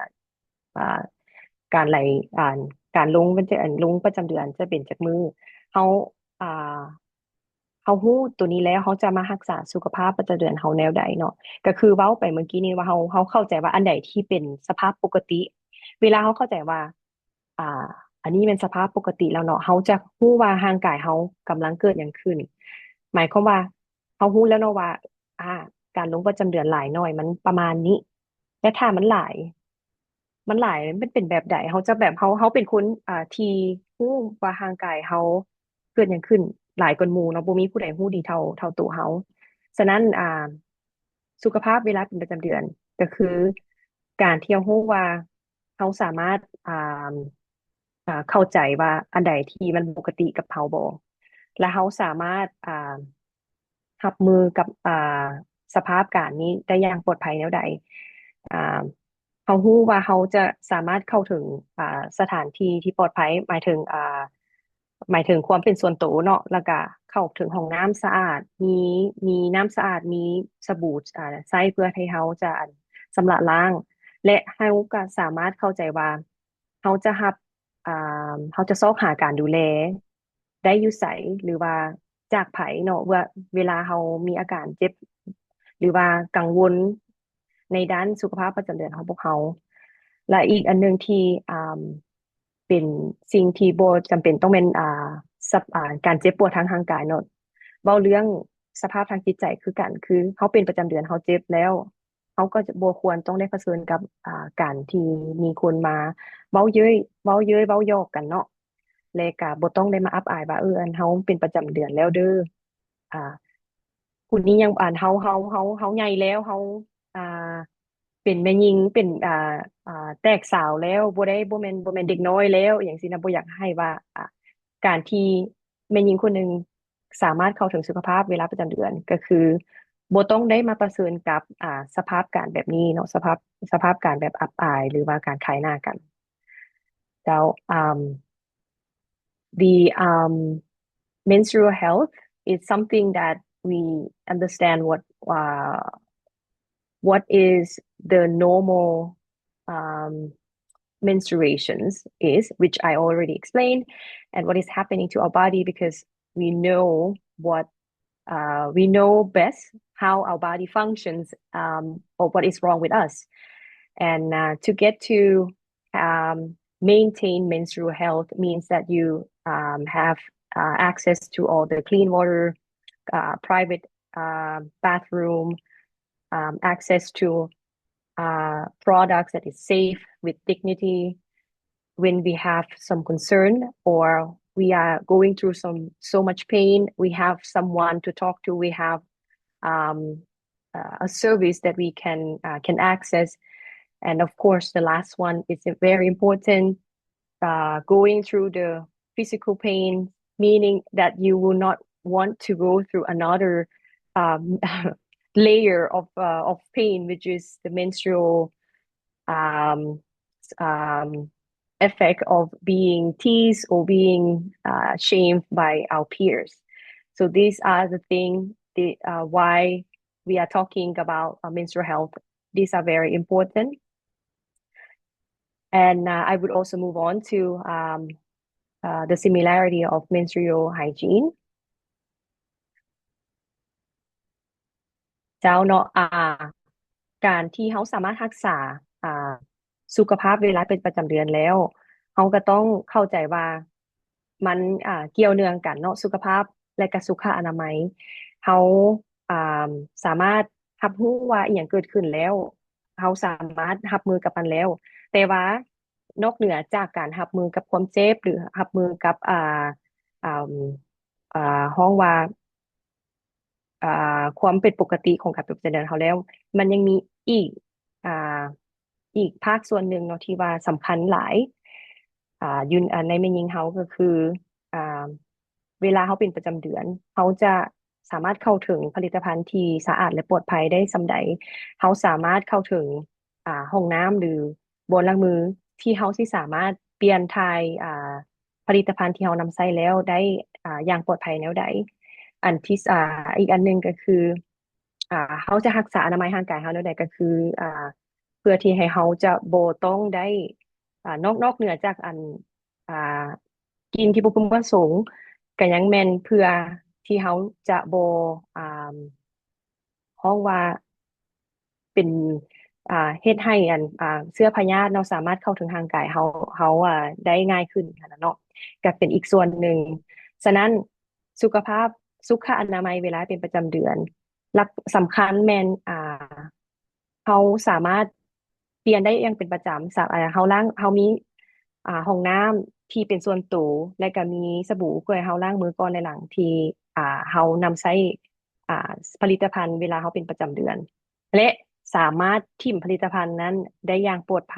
ອ່າ ການໄຫຼ ອ່າ ການລົງ ລົງປະຈຳເດືອນຈະເປັນຈັກມື້ ເຮົາ ອ່າ ເຮົາຮູ້ໂຕນີ້ແລ້ວ ເຮົາຈະມາຮັກສາສຸຂະພາບປະຈຳເດືອນເຮົາແນວໃດເນາະ. ກໍຄືເວົ້າໄປເມື່ອກີ້ນີ້ວ່າ ເຮົາ ເຮົາເຂົ້າໃຈວ່າອັນໃດທີ່ເປັນສະພາບປົກກະຕິ ເວລາເຮົາເຂົ້າໃຈວ່າ ອ່າ ອັນນີ້ແມ່ນສະພາບປົກກະຕິແລ້ວເນາະ ເຮົາຈະຮູ້ວ່າຮ່າງກາຍເຮົາກຳລັງເກີດຫຍັງຂຶ້ນ. ໝາຍຄວາມວ່າເຮົາຮູ້ແລ້ວເນາະວ່າ ອ່າ ການລົງປະຈຳເດືອນຫຼາຍໜ້ອຍມັນປະມານນີ້ ແລະ ຖ້າມັນຫຼາຍ ມັນຫຼາຍ ມັນເປັນແບບໃດ? ເຮົາຈະແບບ ເຮົາ ເຮົາເປັນຄົນ ອ່າ ທີ່ຮູ້ວ່າຮ່າງກາຍເຮົາເກີດຫຍັງຂຶ້ນຫຼາຍກວ່າໝູ່ເນາະ, ບໍ່ມີຜູ້ໃດຮູ້ດີເທົ່າ ເທົ່າໂຕເຮົາ. ສະນັ້ນ ອ່າ ສຸຂະພາບເວລາເປັນປະຈຳເດືອນ ກໍຄືການທີ່ເຮົາຮູ້ວ່າ ເຮົາສາມາດ ອ່າ ອ່າ ເຂົ້າໃຈວ່າອັນໃດທີ່ມັນບໍ່ປົກກະຕິກັບເຮົາບໍ່ ແລະ ເຮົາສາມາດ ອ່າ ຮັບມືກັບ ອ່າ ສະພາບການນີ້ໄດ້ຢ່າງປອດໄພແນວໃດ. ອ່າ ເຮົາຮູ້ວ່າເຮົາຈະສາມາດເຂົ້າເຖິງ ອ່າ ສະຖານທີ່ທີ່ປອດໄພ ໝາຍເຖິງ ອ່າ ໝາຍເຖິງຄວາມເປັນສ່ວນໂຕເນາະ, ແລ້ວກະເຂົ້າເຖິງຫ້ອງນ້ຳສະອາດ, ມີ ມີນ້ຳສະອາດ, ມີສະບູ ອ່າ ໃຊ້ເພື່ອທີ່ເຮົາຈະ ອັນ ຊຳລະລ້າງ ແລະ ເຮົາກະສາມາດເຂົ້າໃຈວ່າເຮົາຈະຮັບ ອ່າ ເຮົາຈະຊອກຫາການດູແລໄດ້ຢູ່ໃສ ຫຼືວ່າຈາກໃຜເນາະ ເວ ເວລາເຮົາມີອາການເຈັບ ຫຼືວ່າກັງວົນໃນດ້ານສຸຂະພາບປະຈຳເດືອນຂອງພວກເຮົາ. ແລະ ອີກອັນໜຶ່ງທີ່ ອ່າ ເປັນສິ່ງທີ່ບໍ່ຈຳເປັນຕ້ອງແມ່ນ ອ່າ ສະ ອ່າ ການເຈັບປວດທາງຮ່າງກາຍເນາະ, ເວົ້າເລື່ອງສະພາບທາງຈິດໃຈຄືກັນ, ຄືເຮົາເປັນປະຈຳເດືອນ ເຮົາເຈັບແລ້ວ ເຮົາກໍຈະບໍ່ຄວນຕ້ອງໄດ້ປະເຊີນກັບ ອ່າ ການທີ່ມີຄົນມາເວົ້າເຍີ້ຍ ເວົ້າເຍີ້ຍ ເວົ້າຢອກກັນເນາະ, ແລະ ກະບໍ່ຕ້ອງໄດ້ມາອັບອາຍວ່າ ເອີ ອັນເຮົາເປັນປະຈຳເດືອນແລ້ວເດີ ອ່າ ຜູ້ນີ້ຍັງ ອັນ ເຮົາ ເຮົາ ເຮົາ ເຮົາໃຫຍ່ແລ້ວ ເຮົາ ອ່າ ເປັນແມ່ຍິງ ເປັນ ອ່າ ອ່າ ແຕກສາວແລ້ວ ບໍ່ໄດ້ ບໍ່ແມ່ນ ບໍ່ແມ່ນເດັກນ້ອຍແລ້ວ ຫຍັງຊີ້ນະ, ບໍ່ຢາກໃຫ້ວ່າ ອ່າ ການທີ່ແມ່ຍິງຄົນໜຶ່ງສາມາດເຂົ້າເຖິງສຸຂະພາບເວລາປະຈຳເດືອນ ກໍຄືບໍ່ຕ້ອງໄດ້ມາປະເຊີນກັບ ອ່າ ສະພາບການແບບນີ້ເນາະ, ສະພາບ ສະພາບການແບບອັບອາຍ ຫຼືວ່າການຂາຍໜ້າກັນ. ເຈົ້າ um, the, um, menstrual health is something that we understand what, uh, what is the normal, um, menstruations is, which I already explained, and what is happening to our body, because we know what, uh, we know best how our body functions, um, or what is wrong with us. And, uh, to get to, um, maintain menstrual health means that you, um, have, uh, access to all the clean water, uh, private, uh, bathroom, um, access to, uh, products that is safe with dignity. When we have some concern or we are going through some, so much pain, we have someone to talk to, we have, um, uh, a service that we can, uh, can access. And of course, the last one is very important, uh, going through the physical pain, meaning that you will not want to go through another, um, layer of, uh, of pain, which is the menstrual, um, s-, um, effect of being teased or being, uh, shamed by our peers. So these are the things, the, uh, why we are talking about, uh, menstrual health. These are very important. And uh, I would also move on to um, uh, the similarity of menstrual hygiene. ເຈົ້າເນາະ ອ່າ ການທີ່ເຮົາສາມາດຮັກສາ ອ່າ ສຸຂະພາບເວລາເປັນປະຈຳເດືອນແລ້ວ ເຮົາກໍຕ້ອງເຂົ້າໃຈວ່າມັນ ອ່າ ກ່ຽວເນື່ອງກັນເນາະ ສຸຂະພາບ ແລະ ກະສຸຂະອະນາໄມ. ເຮົາ ອ່າ ສາມາດຮັບຮູ້ວ່າອີ່ຫຍັງເກີດຂຶ້ນແລ້ວ ເຮົາສາມາດຮັບມືກັບມັນແລ້ວ ແຕ່ວ່ານອກເໜືອຈາກການຮັບມືກັບຄວາມເຈັບ ຫຼື ຮັບມືກັບ ອ່າ ອ່າ ອ່າ ຮ້ອງວ່າ ອ່າ ຄວາມເປັນປົກກະຕິຂອງການເປັນປະຈຳເດືອນເຮົາແລ້ວ ມັນຍັງມີອີກ ອ່າ ອີກພາກສ່ວນໜຶ່ງເນາະ ທີ່ວ່າສຳຄັນຫຼາຍ ອ່າ ຢູ່ ອ່າ ໃນແມ່ຍິງເຮົາ ກໍຄື ອ່າ ເວລາເຮົາເປັນປະຈຳເດືອນ ເຮົາຈະສາມາດເຂົ້າເຖິງຜະລິດຕະພັນທີ່ສະອາດ ແລະ ປອດໄພໄດ້ສ່ຳໃດ? ເຮົາສາມາດເຂົ້າເຖິງ ອ່າ ຫ້ອງນ້ຳ ຫຼື ບ່ອນລ້າງມື ທີ່ເຮົາຊິສາມາດປ່ຽນຖ່າຍ ອ່າ ຜະລິດຕະພັນທີ່ເຮົານຳໃຊ້ແລ້ວໄດ້ ອ່າ ຢ່າງປອດໄພແນວໃດ? ອັນທີ່ ອ່າ ອີກອັນໜຶ່ງກໍຄື ອ່າ ເຮົາຈະຮັກສາອະນາໄມຮ່າງກາຍເຮົາແນວໃດ? ກໍຄື ອ່າ ເພື່ອທີ່ໃຫ້ເຮົາຈະບໍ່ຕ້ອງໄດ້ ອ່າ ນອກ ນອກເໜືອຈາກອັນ ອ່າ ກິ່ນທີ່ບໍ່ເປັນປະສົງ ກໍຍັງແມ່ນເພື່ອທີ່ເຮົາຈະບໍ່ ອ່າ ຮ້ອງວ່າເປັນ ອ່າ ເຮັດໃຫ້ອັນ ອ່າ ເຊື້ອພະຍາດເນາະ ສາມາດເຂົ້າເຖິງຮ່າງກາຍເຮົາ ເຮົາ ອ່າ ໄດ້ງ່າຍຂຶ້ນຫັ້ນນະເນາະ ກໍເປັນອີກສ່ວນໜຶ່ງ. ສະນັ້ນ ສຸຂະພາບ ສຸຂະອະນາໄມເວລາເປັນປະຈຳເດືອນ ຫຼັກສຳຄັນແມ່ນ ອ່າ ເຮົາສາມາດປ່ຽນໄດ້ຢ່າງເປັນປະຈຳ ສາ ເຮົາລ້າງ ເຮົາມີ ອ່າ ຫ້ອງນ້ຳທີ່ເປັນສ່ວນໂຕ ແລະ ກໍມີສະບູເພື່ອໃຫ້ເຮົາລ້າງມືກ່ອນ ແລະ ຫຼັງທີ່ ອ່າ ເຮົານຳໃຊ້ ອ່າ ຜະລິດຕະພັນເວລາເຮົາເປັນປະຈຳເດືອນ ແລະ ສາມາດຖິ້ມຜະລິດຕະພັນນັ້ນໄດ້ຢ່າງປອດໄພ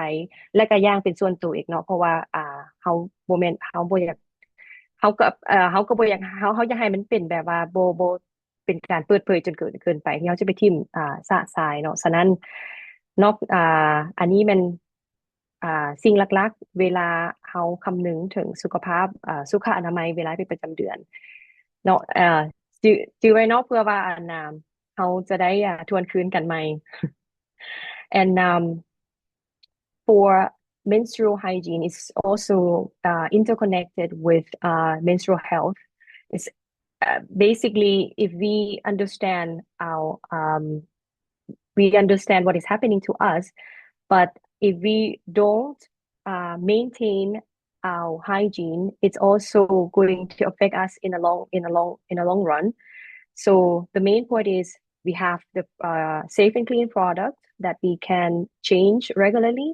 ແລະ ກໍຢ່າງເປັນສ່ວນໂຕອີກເນາະ ເພາະວ່າ ອ່າ ເຮົາບໍ່ແມ່ນ ເຮົາບໍ່ຢາກ ເຮົາກໍ ເອີ ເຮົາກໍບໍ່ຢາກ ເຮົາ ເຮົາຢາກໃຫ້ມັນເປັນແບບວ່າບໍ່ ບໍ່ ເປັນການເປີດເຜີຍຈົນເກີນ ເກີນໄປ ທີ່ເຮົາຈະໄປຖິ້ມ ອ່າ ຊະຊາຍເນາະ. ສະນັ້ນ ນອກ ອ່າ ອັນນີ້ແມ່ນ ອ່າ ສິ່ງຫຼັກໆ ເວລາເຮົາຄຳນຶງເຖິງສຸຂະພາບ ອ່າ ສຸຂະອະນາໄມເວລາເປັນປະຈຳເດືອນເນາະ. ເອີ ຈື່ ຈື່ໄວ້ເນາະ ເພື່ອວ່າ ອັນ ອ່າ ເຮົາຈະໄດ້ ອ່າ ທວນຄືນກັນໃໝ່. And um, for menstrual hygiene is also uh, interconnected with uh, menstrual health. It's uh, basically if we understand our um, we understand what is happening to us, but if we don't uh, maintain our hygiene, it's also going to affect us in a long in a long in a long run. So the main point is we have the uh, safe and clean product that we can change regularly,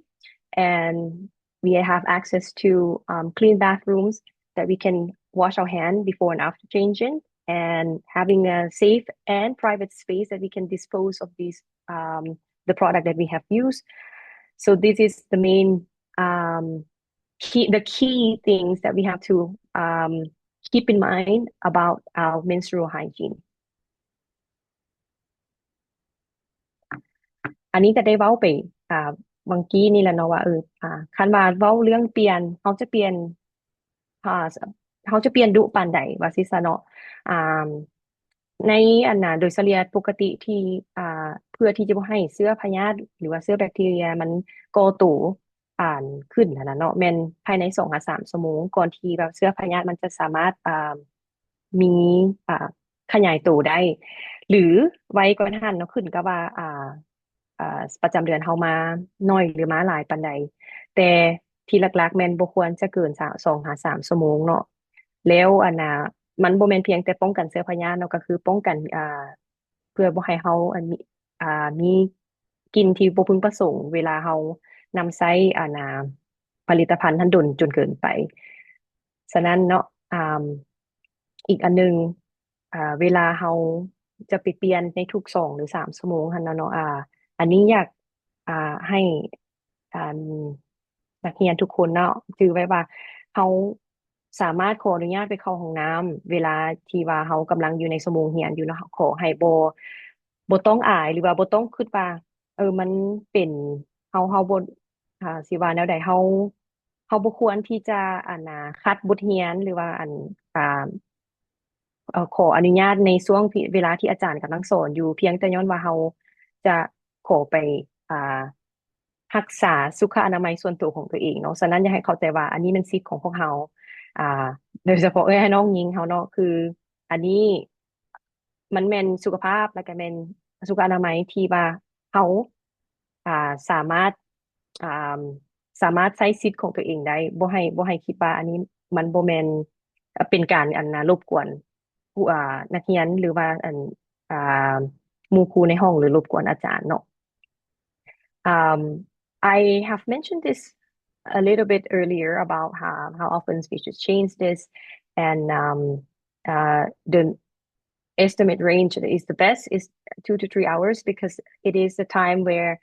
and we have access to um, clean bathrooms that we can wash our hand before and after changing, and having a safe and private space that we can dispose of these um, the product that we have used. So this is the main um, key the key things that we have to um, keep in mind about our menstrual hygiene. ອັນນີ້ກໍໄດ້ເວົ້າໄປ ອ່າ ບາງກີ້ນີ້ແຫຼະເນາະວ່າ ເອີ ອ່າ ຄັນວ່າເວົ້າເລື່ອງປ່ຽນ ເຮົາຈະປ່ຽນ ອ່າ ເຮົາຈະປ່ຽນດຸປານໃດວ່າຊີ້ຊະເນາະ. ອ່າ ໃນ ອັນນ່າ ໂດຍສະເລ່ຍປົກກະຕິທີ່ ອ່າ ເພື່ອທີ່ຈະບໍ່ໃຫ້ເຊື້ອພະຍາດ ຫຼືວ່າເຊື້ອແບັກທີເຣຍມັນກໍ່ໂຕ ອ່າ ຂຶ້ນຫັ້ນນະເນາະ ແມ່ນພາຍໃນສອງຫາສາມຊົ່ວໂມງ ກ່ອນທີ່ແບບເຊື້ອພະຍາດມັນຈະສາມາດ ອ່າ ມີ ອ່າ ຂະຫຍາຍໂຕໄດ້ ຫຼື ໄວກວ່ານັ້ນເນາະ ຂຶ້ນກັບວ່າ ອ່າ ອ່າ ປະຈຳເດືອນເຮົາມາໜ້ອຍ ຫຼື ມາຫຼາຍປານໃດ. ແຕ່ທີ່ຫຼັກໆ ແມ່ນບໍ່ຄວນຈະເກີນສາມ ສອງຫາສາມຊົ່ວໂມງເນາະ. ແລ້ວ ອັນນ່າ ມັນບໍ່ແມ່ນພຽງແຕ່ປ້ອງກັນເຊື້ອພະຍາດເນາະ ກໍຄືປ້ອງກັນ ອ່າ ເພື່ອບໍ່ໃຫ້ເຮົາ ອັນ ມີ ອ່າ ມີກິ່ນທີ່ບໍ່พึງປະສົງ ເວລາເຮົານຳໃຊ້ ອັນນ່າ ຜະລິດຕະພັນຫັ້ນດົນຈົນເກີນໄປ. ສະນັ້ນເນາະ ອ່າ ອີກອັນໜຶ່ງ ອ່າ ເວລາເຮົາຈະໄປປ່ຽນໃນທຸກສອງ ຫຼື ສາມຊົ່ວໂມງຫັ້ນນະເນາະ ອ່າ ອັນນີ້ຢາກ ອ່າ ໃຫ້ ອ່າ ນັກຮຽນທຸກຄົນເນາະ ຈື່ໄວ້ວ່າເຮົາສາມາດຂໍອະນຸຍາດໄປເຂົ້າຫ້ອງນ້ຳ ເວລາທີ່ວ່າເຮົາກຳລັງຢູ່ໃນຊົ່ວໂມງຮຽນຢູ່ເນາະ ຂໍໃຫ້ບໍ່ ບໍ່ຕ້ອງອາຍ ຫຼືວ່າບໍ່ຕ້ອງຄິດວ່າ ເອີ ມັນເປັນ ເຮົາ ເຮົາບໍ່ ອ່າ ຊິວ່າແນວໃດ ເຮົາ ເຮົາບໍ່ຄວນທີ່ຈະ ອັນນ່າ ຂັດບົດຮຽນ ຫຼືວ່າ ອັນ ອ່າ ເອີ ຂໍອະນຸຍາດໃນຊ່ວງທີ່ ເວລາທີ່ອາຈານກຳລັງສອນຢູ່ ພຽງແຕ່ຍ້ອນວ່າເຮົາຈະຂໍໄປ ອ່າ ຮັກສາສຸຂະອະນາໄມສ່ວນຕົວຂອງຕົວເອງເນາະ. ສະນັ້ນຢາກໃຫ້ເຂົ້າໃຈວ່າອັນນີ້ແມ່ນສິດຂອງພວກເຮົາ ອ່າ ໂດຍສະເພາະເອື້ອຍນ້ອງຍິງເຮົາເນາະ ຄືອັນນີ້ມັນແມ່ນສຸຂະພາບ ແລ້ວກໍແມ່ນສຸຂະອະນາໄມທີ່ວ່າເຮົາ ອ່າ ສາມາດ ອ່າ ສາມາດໃຊ້ສິດຂອງຕົວເອງໄດ້ ບໍ່ໃຫ້ ບໍ່ໃຫ້ຄິດວ່າອັນນີ້ມັນບໍ່ແມ່ນ ເປັນການ ອັນນະ ລົບກວນຜູ້ ອ່າ ນັກຮຽນ ຫຼືວ່າ ອັນ ອ່າ ໝູ່ຄູໃນຫ້ອງ ຫຼືລົບກວນອາຈານເນາະ. Um, I have mentioned this a little bit earlier about how, how often we should change this, and, um, uh, the estimate range is the best is two to three hours, because it is the time where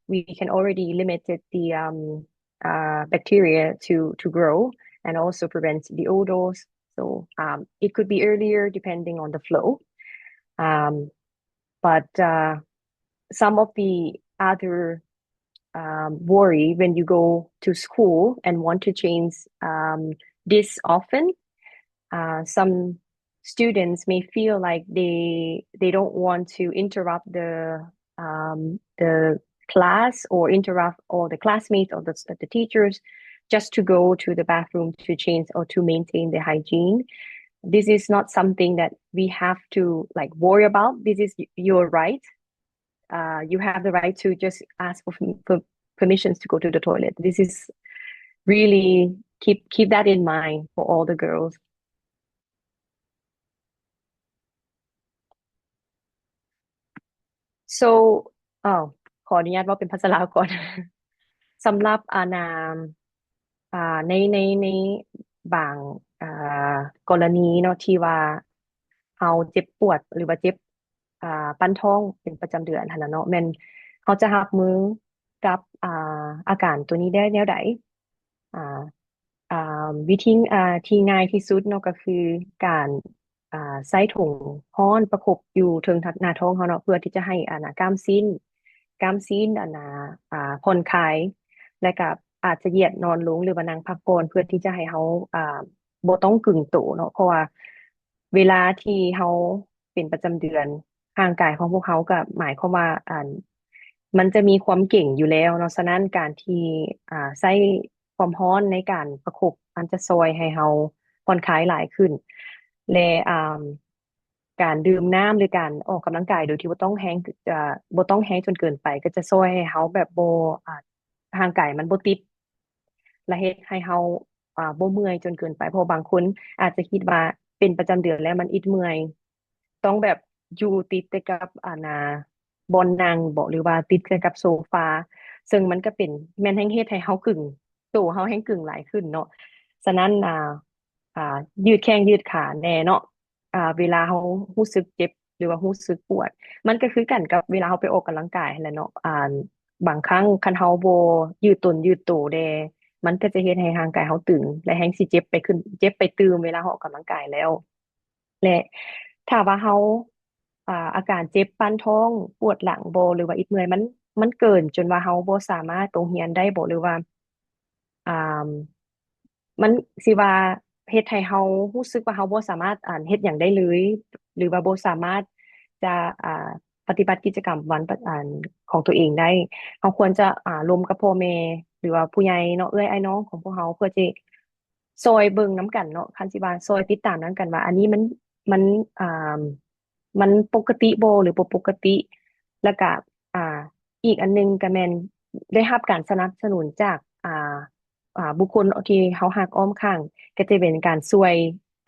we can already limited the, um, uh, bacteria to, to grow and also prevent the odors. So, um, it could be earlier depending on the flow. Um, but, uh, some of the other, um, worry when you go to school and want to change, um, this often, uh, some students may feel like they, they don't want to interrupt the, um, the class or interrupt all the classmates or the, the teachers just to go to the bathroom to change or to maintain the hygiene. This is not something that we have to, like, worry about. This is y-, your right. Uh, you have the right to just ask for, for permissions to go to the toilet. This is really, keep, keep that in mind for all the girls. So, ອ້າວ ຂໍອະນຸຍາດເວົ້າເປັນພາສາລາວກ່ອນ. ສຳລັບ ອັນ ອ່າ ໃນ ໃນ ໃນບາງ ອ່າ ກໍລະນີເນາະ ທີ່ວ່າເຮົາເຈັບປວດ ຫຼືວ່າເຈັບ ອ່າ ປັ້ນທ້ອງເປັນປະຈຳເດືອນຫັ້ນນະເນາະ ແມ່ນເຮົາຈະຮັບມືກັບ ອ່າ ອາການໂຕນີ້ໄດ້ແນວໃດ? ອ່າ ອ່າ ວິທີ ອ່າ ທີ່ງ່າຍທີ່ສຸດເນາະ ກໍຄືການ ອ່າ ໃຊ້ຖົງຮ້ອນປະຄົບຢູ່ເທິງໜ້າທ້ອງເຮົາເນາະ ເພື່ອທີ່ຈະໃຫ້ ອັນນະ ກ້າມຊີ້ນ ກ້າມຊີ້ນ ອັນນະ ອ່າ ຜ່ອນຄາຍ ແລະກະອາດຈະຢຽດນອນລົງ ຫຼືວ່ານັ່ງພັກຜ່ອນ ເພື່ອທີ່ຈະໃຫ້ເຮົາ ອ່າ ບໍ່ຕ້ອງກຶງໂຕເນາະ ເພາະວ່າເວລາທີ່ເຮົາເປັນປະຈຳເດືອນ ຮ່າງກາຍຂອງພວກເຮົາກໍໝາຍຄວາມວ່າ ອັນ ມັນຈະມີຄວາມເກັງຢູ່ແລ້ວເນາະ. ສະນັ້ນການທີ່ ອ່າ ໃຊ້ຄວາມຮ້ອນໃນການປະຄົບ ມັນຈະຊ່ອຍໃຫ້ເຮົາຜ່ອນຄາຍຫຼາຍຂຶ້ນ ແລະ ອ່າ ການດື່ມນ້ຳ ຫຼື ການອອກກຳລັງກາຍໂດຍທີ່ບໍ່ຕ້ອງແຮງ ເອີ ບໍ່ຕ້ອງແຮງຈົນເກີນໄປ ກໍຈະຊ່ອຍໃຫ້ເຮົາແບບບໍ່ ອ່າ ຮ່າງກາຍມັນບໍ່ຕິດ ແລະ ເຮັດໃຫ້ເຮົາ ອ່າ ບໍ່ເມື່ອຍຈົນເກີນໄປ ເພາະບາງຄົນອາດຈະຄິດວ່າເປັນປະຈຳເດືອນແລ້ວມັນອິດເມື່ອຍ ຕ້ອງແບບຢູ່ຕິດແຕ່ກັບ ອັນນະ ບ່ອນນັ່ງບໍ ຫຼືວ່າຕິດແຕ່ກັບໂຊຟາ ເຊິ່ງມັນກໍເປັນ ແມ່ນແຮ່ງເຮັດໃຫ້ເຮົາກຶງ ໂຕເຮົາແຮ່ງກຶງຫຼາຍຂຶ້ນເນາະ. ສະນັ້ນ ອ່າ ອ່າ ຢືດແຂ້ງຢືດຂາແດ່ເນາະ ອ່າ ເວລາເຮົາຮູ້ສຶກເຈັບ ຫຼືວ່າຮູ້ສຶກປວດ ມັນກໍຄືກັນກັບເວລາເຮົາໄປອອກກຳລັງກາຍຫັ້ນແຫຼະເນາະ. ອ່າ ບາງຄັ້ງຄັນເຮົາບໍ່ຢືດຕົນຢືດໂຕແດ່ ມັນກໍຈະເຮັດໃຫ້ຮ່າງກາຍເຮົາຕຶງ ແລະ ແຮ່ງຊິເຈັບໄປຂຶ້ນ ເຈັບໄປຕື່ມເວລາເຮົາອອກກຳລັງກາຍແລ້ວ. ແລະ ຖ້າວ່າເຮົາ ອ່າ ອາການເຈັບປັ້ນທ້ອງ ປວດຫຼັງບໍ ຫຼືວ່າອິດເມື່ອຍ ມັນ ມັນເກີນຈົນວ່າເຮົາບໍ່ສາມາດໄປໂຮງຮຽນໄດ້ບໍ ຫຼືວ່າ ອ່າ ມັນຊິວ່າເຮັດໃຫ້ເຮົາຮູ້ສຶກວ່າເຮົາບໍ່ສາມາດ ອັນ ເຮັດຫຍັງໄດ້ເລີຍ ຫຼືວ່າບໍ່ສາມາດຈະ ອ່າ ປະຕິບັດກິດຈະກຳວັນ ອັນ ຂອງຕົວເອງໄດ້ ເຮົາຄວນຈະ ອ່າ ລົມກັບພໍ່ແມ່ ຫຼືວ່າຜູ້ໃຫຍ່ເນາະ ເອື້ອຍອ້າຍນ້ອງຂອງພວກເຮົາ ເພື່ອຈະຊ່ອຍເບິ່ງນຳກັນເນາະ ຄັນຊິວ່າຊ່ອຍຕິດຕາມນຳກັນວ່າ ອັນນີ້ມັນ ມັນ ອ່າ ມັນປົກກະຕິບໍ່ ຫຼືບໍ່ປົກກະຕິ ແລ້ວກະ ອ່າ ອີກອັນໜຶ່ງກະແມ່ນໄດ້ຮັບການສະໜັບສະໜູນຈາກ ອ່າ ອ່າ ບຸກຄົນທີ່ເຮົາຮັກອ້ອມຂ້າງ ກະຈະເປັນການຊ່ວຍ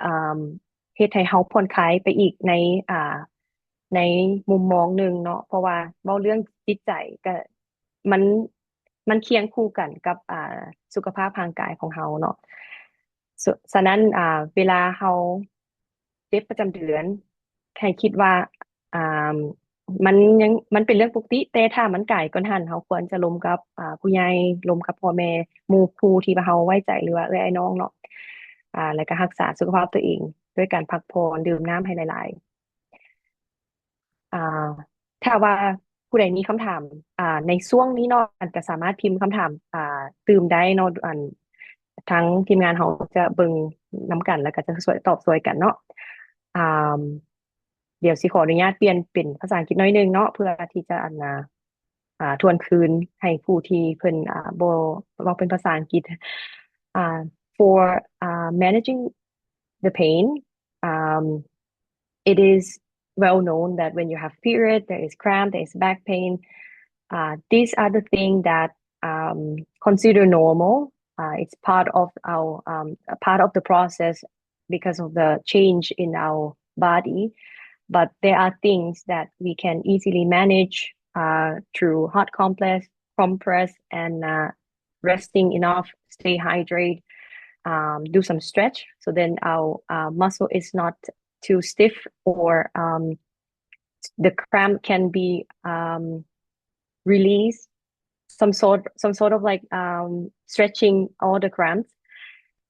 ອ່າ ເຮັດໃຫ້ເຮົາຜ່ອນຄາຍໄປອີກໃນ ອ່າ ໃນມຸມມອງໜຶ່ງເນາະ ເພາະວ່າເວົ້າເລື່ອງຈິດໃຈກະ ມັນ ມັນຄຽງຄູ່ກັນກັບ ອ່າ ສຸຂະພາບຮ່າງກາຍຂອງເຮົາເນາະ. ສະ ສະນັ້ນ ອ່າ ເວລາເຮົາເຈັບປະຈຳເດືອນ ໃຫ້ຄິດວ່າ ອ່າ ມັນຍັງ ມັນເປັນເລື່ອງປົກກະຕິ ແຕ່ຖ້າມັນກາຍກ່ອນຫັ້ນ ເຮົາຄວນຈະລົມກັບ ອ່າ ຜູ້ໃຫຍ່ ລົມກັບພໍ່ແມ່ ໝູ່ຄູ່ທີ່ວ່າເຮົາໄວ້ໃຈ ຫຼືວ່າເອື້ອຍອ້າຍນ້ອງເນາະ ອ່າ ແລ້ວກະຮັກສາສຸຂະພາບຕົວເອງ ດ້ວຍການພັກຜ່ອນ ດື່ມນ້ຳໃຫ້ຫຼາຍໆ. ອ່າ ຖ້າວ່າຜູ້ໃດມີຄຳຖາມ ອ່າ ໃນຊ່ວງນີ້ເນາະ ອັນ ກໍສາມາດພິມຄຳຖາມ ອ່າ ຕື່ມໄດ້ເນາະ ອັນ ທາງທີມງານເຮົາຈະເບິ່ງນຳກັນ ແລ້ວກໍຈະຊ່ວຍຕອບຊ່ວຍກັນເນາະ. ອ່າ ດຽວຊິຂໍອະນຸຍາດປ່ຽນເປັນພາສາອັງກິດໜ້ອຍໜຶ່ງເນາະ ເພື່ອທີ່ຈະ ອັນ ອ່າ ອ່າ ທວນຄືນໃຫ້ຜູ້ທີ່ເພິ່ນ ອ່າ ບໍ່ເວົ້າເປັນພາສາອັງກິດ ອ່າ for uh, managing the pain, um, it is well known that when you have period, there is cramp, there is back pain. Uh, these are the things that um, consider normal. Uh, it's part of our um, a part of the process because of the change in our body. But there are things that we can easily manage uh, through hot compress, compress and uh, resting enough, stay hydrated, um, do some stretch. So then our uh, muscle is not too stiff or um, the cramp can be um, released. Some sort, some sort of like um, stretching all the cramps.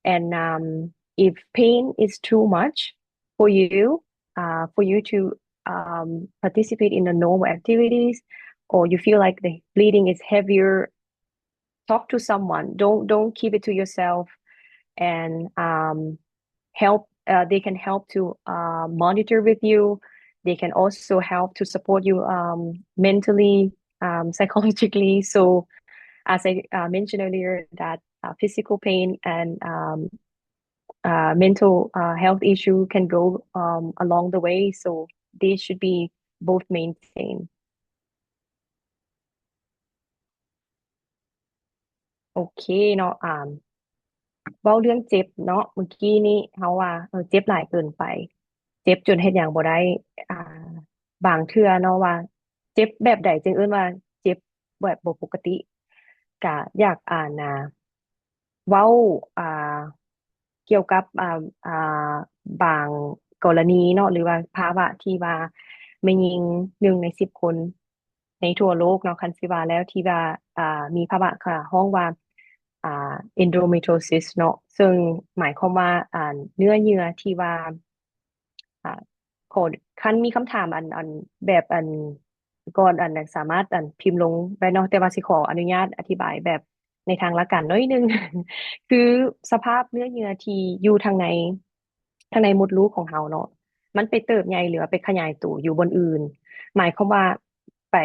And um, if pain is too much for you, uh, for you to um, participate in the normal activities, or you feel like the bleeding is heavier, talk to someone. Don't don't keep it to yourself. And um, help. Uh, they can help to uh, monitor with you. They can also help to support you um, mentally, um, psychologically. So, as I uh, mentioned earlier, that uh, physical pain and um, uh, mental uh, health issue can go um, along the way. So, they should be both maintained. ໂອເຄເນາະ ອ່າ ເວົ້າເລື່ອງເຈັບເນາະ ເມື່ອກີ້ນີ້ເຮົາວ່າ ເອີ ເຈັບຫຼາຍເກີນໄປ ເຈັບຈົນເຮັດຫຍັງບໍ່ໄດ້ ອ່າ ບາງເທື່ອເນາະວ່າ ເຈັບແບບໃດຈຶ່ງເອີ້ນວ່າເຈັບແບບບໍ່ປົກກະຕິ ກະຢາກ ອ່າ ນະ ເວົ້າ ອ່າ ກ່ຽວກັບ ອ່າ ອ່າ ບາງກໍລະນີເນາະ ຫຼືວ່າພາວະທີ່ວ່າແມ່ຍິງໜຶ່ງໃນສິບຄົນ ໃນທົ່ວໂລກເນາະ ຄັນຊິວ່າແລ້ວ ທີ່ວ່າ ອ່າ ມີພາວະ ເຂົາຮ້ອງວ່າ ອ່າ endometriosis ເນາະ ເຊິ່ງໝາຍຄວາມວ່າ ອ່າ ເນື້ອເຍື່ອທີ່ວ່າ ອ່າ ຂໍ ຄັນມີຄຳຖາມອັນ ອັນ ແບບ ອັນ ກ່ອນ ອັນ ສາມາດ ອັນ ພິມລົງໄດ້ເນາະ ແຕ່ວ່າຊິຂໍອະນຸຍາດອະທິບາຍແບບໃນທາງຫຼັກການໜ້ອຍໜຶ່ງ ຄືສະພາບເນື້ອເຍື່ອທີ່ຢູ່ທາງໃນ ທາງໃນມົດລູກຂອງເຮົາເນາະ ມັນໄປເຕີບໃຫຍ່ ຫຼືວ່າໄປຂະຫຍາຍໂຕຢູ່ບ່ອນອື່ນ ໝາຍຄວາມວ່າໄປ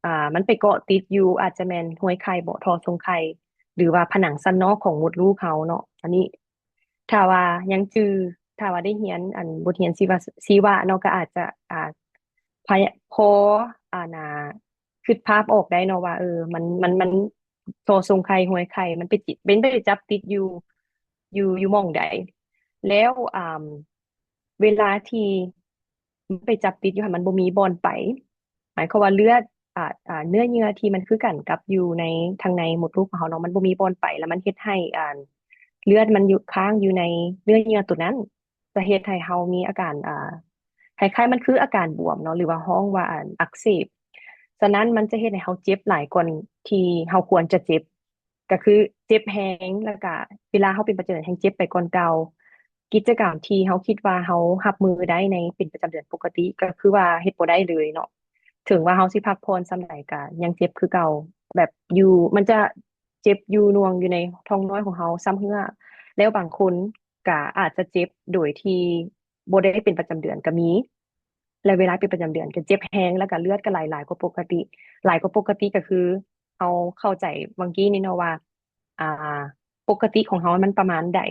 ອ່າ ມັນໄປເກາະຕິດຢູ່ ອາດຈະແມ່ນຫ້ວຍໄຂ່ບໍ ທໍ່ຊົງໄຂ່ ຫຼືວ່າຜະໜັງຊັ້ນນອກຂອງມົດລູກເຮົາເນາະ ອັນນີ້ ຖ້າວ່າຍັງຈື່ ຖ້າວ່າໄດ້ຮຽນ ອັນ ບົດຮຽນຊີວະ ຊີວະເນາະ ກໍອາດຈະ ອ່າ ພະ ພໍ ອ່າ ນາ ຄິດພາບອອກໄດ້ເນາະວ່າ ເອີ ມັນ ມັນ ມັນ ທໍ່ຊົງໄຂ່ ຫ້ວຍໄຂ່ ມັນໄປຕິດ ເປັນໄປຈັບຕິດຢູ່ ຢູ່ ຢູ່ໝ່ອງໃດ ແລ້ວ ອ່າ ເວລາທີ່ມັນໄປຈັບຕິດຢູ່ຫັ້ນ ມັນບໍ່ມີບ່ອນໄປ ໝາຍຄວາມວ່າເລືອດ ອ່າ ອ່າ ເນື້ອເຍື່ອທີ່ມັນຄືກັນກັບຢູ່ໃນ ທາງໃນມົດລູກຂອງເຮົາເນາະ ມັນບໍ່ມີບ່ອນໄປ ແລ້ວມັນເຮັດໃຫ້ ອ່າ ເລືອດມັນຢູ່ ຄ້າງຢູ່ໃນເນື້ອເຍື່ອໂຕນັ້ນ ຈະເຮັດໃຫ້ເຮົາມີອາການ ອ່າ ຄ້າຍໆ ມັນຄືອາການບວມເນາະ ຫຼືວ່າຮ້ອງວ່າ ອັນ ອັກເສບ ສະນັ້ນມັນຈະເຮັດໃຫ້ເຮົາເຈັບຫຼາຍກວ່າທີ່ເຮົາຄວນຈະເຈັບ ກໍຄືເຈັບແຮງ ແລ້ວກະເວລາເຮົາເປັນປະຈຳເດືອນແຮງເຈັບໄປກ່ອນເກົ່າ. ກິດຈະກຳທີ່ເຮົາຄິດວ່າເຮົາຮັບມືໄດ້ໃນເປັນປະຈຳເດືອນປົກກະຕິ ກໍຄືວ່າເຮັດບໍ່ໄດ້ເລີຍເນາະ. ເຖິງວ່າເຮົາຊິພັກຜ່ອນສ່ຳໃດກະຍັງເຈັບຄືເກົ່າ. ແບບຢູ່ ມັນຈະເຈັບຢູ່ໜ່ວງຢູ່ໃນທ້ອງນ້ອຍຂອງເຮົາ ຊຳເຮື້ອ. ແລ້ວບາງຄົນກະອາດຈະເຈັບໂດຍທີ່ບໍ່ໄດ້ເປັນປະຈຳເດືອນກະມີ. ແລະເວລາເປັນປະຈຳເດືອນກະເຈັບແຮງ ແລ້ວກະເລືອດກະໄຫຼຫຼາຍກວ່າປົກກະຕິ. ຫຼາຍກວ່າປົກກະຕິກະຄື ເຮົາເຂົ້າໃຈຫວ່າງກີ້ນີ້ເນາະວ່າ ອ່າ ປົກກະຕິຂອງເຮົາມັນປະມານໃດ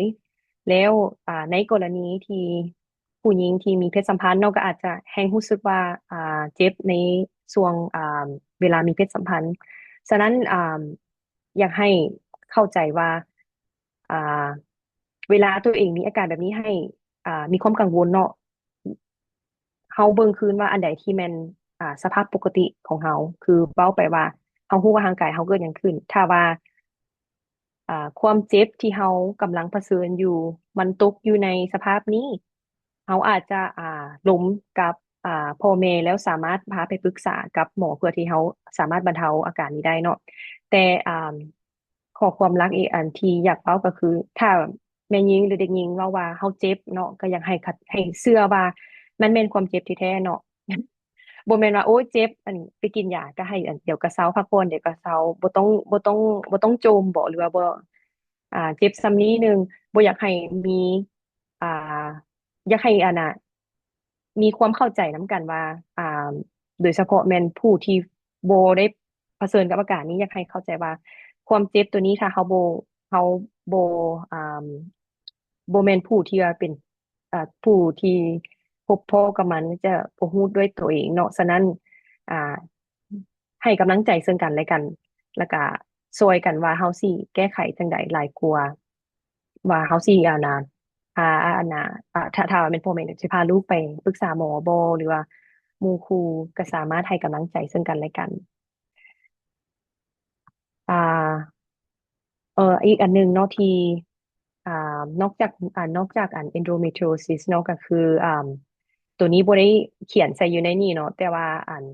ແລ້ວ ອ່າ ໃນກໍລະນີທີ່ຜູ້ຍິງທີ່ມີເພດສຳພັນເນາະ ກໍອາດຈະແຮ່ງຮູ້ສຶກວ່າ ອ່າ ເຈັບໃນຊ່ວງ ອ່າ ເວລາມີເພດສຳພັນ. ສະນັ້ນ ອ່າ ຢາກໃຫ້ເຂົ້າໃຈວ່າ ອ່າ ເວລາຕົວເອງມີອາການແບບນີ້ໃຫ້ ອ່າ ມີຄວາມກັງວົນເນາະ ເຮົາເບິ່ງຄືນວ່າອັນໃດທີ່ແມ່ນ ອ່າ ສະພາບປົກກະຕິຂອງເຮົາ ຄືເວົ້າໄປວ່າເຮົາຮູ້ວ່າຮ່າງກາຍເຮົາເກີດຫຍັງຂຶ້ນ ຖ້າວ່າ ອ່າ ຄວາມເຈັບທີ່ເຮົາກຳລັງປະເຊີນຢູ່ ມັນຕົກຢູ່ໃນສະພາບນີ້ ເຮົາອາດຈະ ອ່າ ລົມກັບ ອ່າ ພໍ່ແມ່ ແລ້ວສາມາດພາໄປປຶກສາກັບໝໍ ເພື່ອທີ່ເຮົາສາມາດບັນເທົາອາການນີ້ໄດ້ເນາະ ແຕ່ ອ່າ ຂໍ້ຄວາມຫຼັກອີກອັນທີ່ຢາກເວົ້າກໍຄື ຖ້າແມ່ຍິງ ຫຼື ເດັກຍິງເວົ້າວ່າເຮົາເຈັບເນາະ ກໍຢາກໃຫ້ ໃຫ້ເຊື່ອວ່າມັນແມ່ນຄວາມເຈັບທີ່ແທ້ເນາະ ບໍ່ແມ່ນວ່າ ໂອ້ຍ ເຈັບ ອັນ ໄປກິນຢາກໍໃຫ້ ອັນ ດຽວກໍເຊົາ ພັກຜ່ອນ ດຽວກໍເຊົາ ບໍ່ຕ້ອງ ບໍ່ຕ້ອງ ບໍ່ຕ້ອງໂຈມບໍ ຫຼືວ່າບໍ່ ອ່າ ເຈັບສ່ຳນີ້ໜຶ່ງ ບໍ່ຢາກໃຫ້ມີ ອ່າ ຢາກໃຫ້ ອັນນ່າ ມີຄວາມເຂົ້າໃຈນຳກັນວ່າ ອ່າ ໂດຍສະເພາະແມ່ນຜູ້ທີ່ບໍ່ໄດ້ ຜະເຊີນກັບອາການນີ້ ຢາກໃຫ້ເຂົ້າໃຈວ່າຄວາມເຈັບໂຕນີ້ ຖ້າເຮົາບໍ່ ເຮົາບໍ່ ອ່າ ບໍ່ແມ່ນຜູ້ທີ່ວ່າເປັນ ອ່າ ຜູ້ທີ່ພົບພໍ້ກັບມັນ ຈະບໍ່ຮູ້ດ້ວຍໂຕເອງເນາະ. ສະນັ້ນ ອ່າ ໃຫ້ກຳລັງໃຈເຊິ່ງກັນແລະກັນ ແລ້ວກະຊ່ວຍກັນວ່າເຮົາຊິແກ້ໄຂຈັ່ງໃດ ຫຼາຍກວ່າວ່າເຮົາຊິ ອັນນ່າ ພາ ອັນນ່າ ອ່າ ຖ້າ ຖ້າວ່າແມ່ນພໍ່ແມ່ ຊິພາລູກໄປປຶກສາໝໍບໍ ຫຼືວ່າໝູ່ຄູ່ ກໍສາມາດໃຫ້ກຳລັງໃຈເຊິ່ງກັນແລະກັນ. ອ່າ ເອີ ອີກອັນໜຶ່ງເນາະ ທີ່ ອ່າ ນອກຈາກ ອ່າ ນອກຈາກອັນ endometriosis ເນາະ ກໍຄື ອ່າ ໂຕນີ້ບໍ່ໄດ້ຂຽນໃສ່ຢູ່ໃນນີ້ເນາະ ແຕ່ວ່າອັນ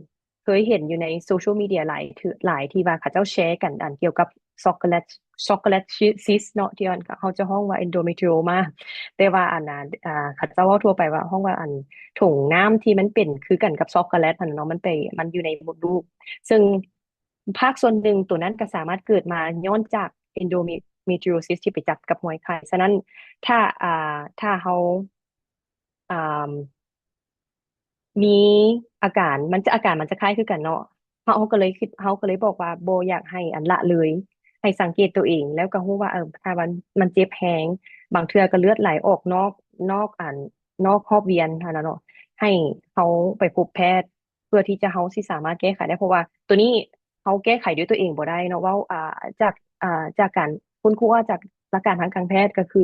ເຄີຍເຫັນຢູ່ໃນໂຊຊຽວມີເດຍຫຼາຍເທື່ອ ຫຼາຍທີ່ວ່າເຂົາເຈົ້າແຊກັນ ອັນກ່ຽວກັບ chocolate chocolate cyst ເນາະ ທີ່ວ່າເຮົາຈະຮ້ອງວ່າ endometrioma ແຕ່ວ່າອັນນ່າ ອ່າ ເຂົາເຈົ້າເວົ້າທົ່ວໄປວ່າ ຮ້ອງວ່າອັນຖົງນ້ຳທີ່ມັນເປັນຄືກັນກັບຊັອກໂກແລັດຫັ້ນເນາະ ມັນໄປ ມັນຢູ່ໃນມົດລູກ ເຊິ່ງພາກສ່ວນໜຶ່ງໂຕນັ້ນກໍສາມາດເກີດມາຍ້ອນຈາກ endometriosis ທີ່ໄປຈັບກັບຮອຍໄຂ່. ສະນັ້ນ ຖ້າ ອ່າ ຖ້າເຮົາ ອ່າ ມີອາການ ມັນຈະ ອາການມັນຈະຄ້າຍຄືກັນເນາະ ເຮົາ ເຮົາກໍເລີຍຄິດ ເຮົາກໍເລີຍບອກວ່າບໍ່ຢາກໃຫ້ອັນລະເລີຍ ໃຫ້ສັງເກດໂຕເອງ ແລ້ວກໍຮູ້ວ່າ ເອີ ຖ້າວ່າມັນເຈັບແຮງ ບາງເທື່ອກໍເລືອດໄຫຼອອກນອກ ນອກອັນ ນອກຮອບວຽນຫັ້ນນະເນາະ ໃຫ້ເຮົາໄປພົບແພດ ເພື່ອທີ່ຈະ ເຮົາຊິສາມາດແກ້ໄຂໄດ້ ເພາະວ່າໂຕນີ້ເຮົາແກ້ໄຂດ້ວຍຕົວເອງບໍ່ໄດ້ເນາະ ເວົ້າ ອ່າ ຈາກ ອ່າ ຈາກການຄົ້ນຄວ້າຈາກຫຼັກການທາງການແພດ ກໍຄື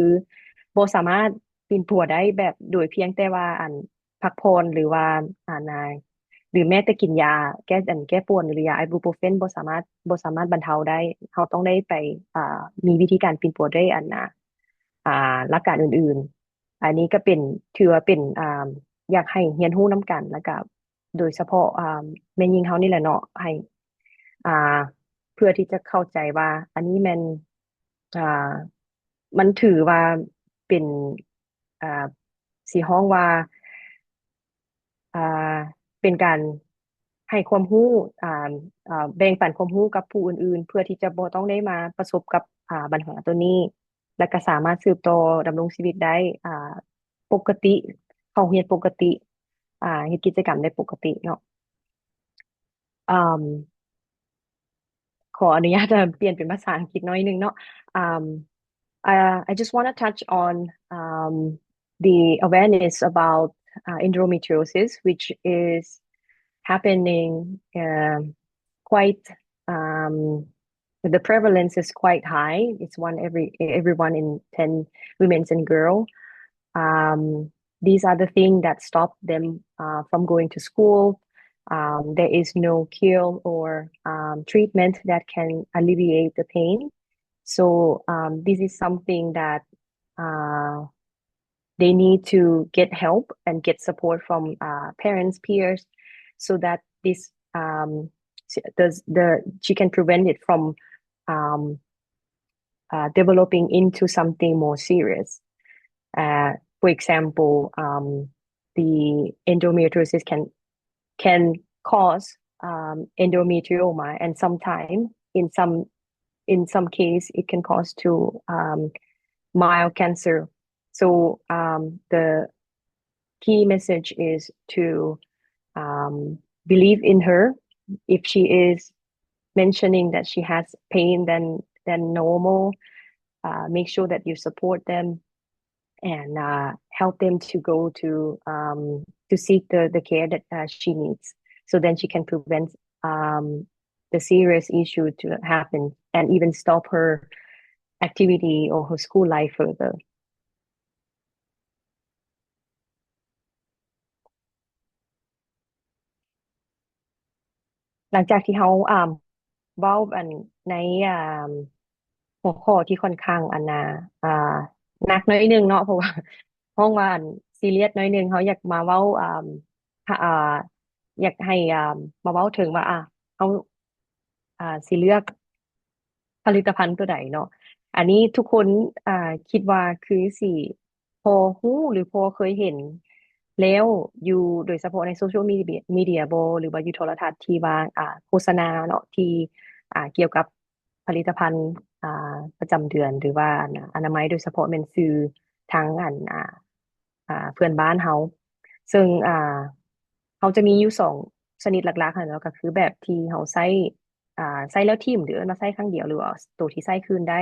ບໍ່ສາມາດປິ່ນປົວໄດ້ແບບໂດຍພຽງແຕ່ວ່າ ອັນ ພັກຜ່ອນ ຫຼືວ່າ ອັນນ່າ ຫຼືແມ້ແຕ່ກິນຢາແກ້ ອັນ ແກ້ປວດ ຫຼືຢາໄອບູໂປເຟນ ບໍ່ສາມາດ ບໍ່ສາມາດບັນເທົາໄດ້ ເຮົາຕ້ອງໄດ້ໄປ ອ່າ ມີວິທີການປິ່ນປົວດ້ວຍ ອັນນ່າ ອ່າ ຫຼັກການອື່ນໆ. ອັນນີ້ກໍເປັນ ຖືວ່າເປັນ ອ່າ ຢາກໃຫ້ຮຽນຮູ້ນຳກັນ ແລ້ວກໍໂດຍສະເພາະ ອ່າ ແມ່ຍິງເຮົານີ້ແຫຼະເນາະ ໃຫ້ ອ່າ ເພື່ອທີ່ຈະເຂົ້າໃຈວ່າ ອັນນີ້ແມ່ນ ອ່າ ມັນຖືວ່າເປັນ ອ່າ ຊິຮ້ອງວ່າ ອ່າ ເປັນການໃຫ້ຄວາມຮູ້ ອ່າ ອ່າ ແບ່ງປັນຄວາມຮູ້ກັບຜູ້ອື່ນໆ ເພື່ອທີ່ຈະບໍ່ຕ້ອງໄດ້ມາປະສົບກັບ ອ່າ ບັນຫາໂຕນີ້ ແລ້ວກໍສາມາດສືບຕໍ່ດຳລົງຊີວິດໄດ້ ອ່າ ປົກກະຕິ ເຂົ້າໂຮງຮຽນປົກກະຕິ ອ່າ ເຮັດກິດຈະກຳໄດ້ປົກກະຕິເນາະ. ອາ ຂໍອະນຸຍາດປ່ຽນເປັນພາສາອັງກິດໜ້ອຍໜຶ່ງເນາະ. Um, uh, I just want to touch on um, the awareness about uh, endometriosis, which is happening uh, quite, um, the prevalence is quite high. It's one every everyone in ten women and girl. Um, these are the things that stop them uh, from going to school. Um, there is no cure or um, treatment that can alleviate the pain. So um, this is something that uh, they need to get help and get support from uh, parents, peers, so that this um, the, the she can prevent it from um, uh, developing into something more serious. Uh, for example, um, the endometriosis can can cause um, endometrioma, and sometimes in some in some case it can cause to um, mild cancer. So um, the key message is to um, believe in her. If she is mentioning that she has pain than than normal, uh, make sure that you support them and uh, help them to go to um, to seek the, the care that uh, she needs. So then she can prevent um, the serious issue to happen and even stop her activity or her school life further. ຫຼັງຈາກທີ່ເຮົາ ອ່າ ເວົ້າອັນໃນ ອ່າ ຫົວຂໍ້ທີ່ຂ້ອນຂ້າງອັນນ່າ ອ່າ ໜັກໜ້ອຍໜຶ່ງເນາະ ເພາະວ່າ ຮ້ອງວ່າອັນຊີຣຽສໜ້ອຍໜຶ່ງ ເຮົາຢາກມາເວົ້າ ອ່າ ຖ້າ ອ່າ ຢາກໃຫ້ ອ່າ ມາເວົ້າເຖິງວ່າ ອ່າ ເຮົາ ອ່າ ຊິເລືອກຜະລິດຕະພັນຕົວໃດເນາະ. ອັນນີ້ທຸກຄົນ ອ່າ ຄິດວ່າຄືຊິພໍຮູ້ ຫຼື ພໍເຄີຍເຫັນແລ້ວຢູ່ ໂດຍສະເພາະໃນໂຊຊຽວມີເດຍ ມີເດຍບໍ ຫຼືວ່າຢູ່ໂທລະທັດທີ່ວ່າ ອ່າ ໂຄສະນາເນາະ ທີ່ ອ່າ ກ່ຽວກັບ ຜະລິດຕະພັນ ອ່າ ປະຈຳເດືອນ ຫຼືວ່າ ອັນ ອະນາໄມ ໂດຍສະເພາະແມ່ນສື່ທາງ ອັນ ອ່າ ອ່າ ເພື່ອນບ້ານເຮົາ ເຊິ່ງ ອ່າ ເຮົາຈະມີຢູ່ສອງຊະນິດຫຼັກໆຫັ້ນເນາະ ກໍຄືແບບທີ່ເຮົາໃຊ້ ອ່າ ໃຊ້ແລ້ວຖິ້ມ ຫຼືເອີ້ນວ່າໃຊ້ຄັ້ງດຽວ ຫຼືວ່າໂຕທີ່ໃຊ້ຄືນໄດ້.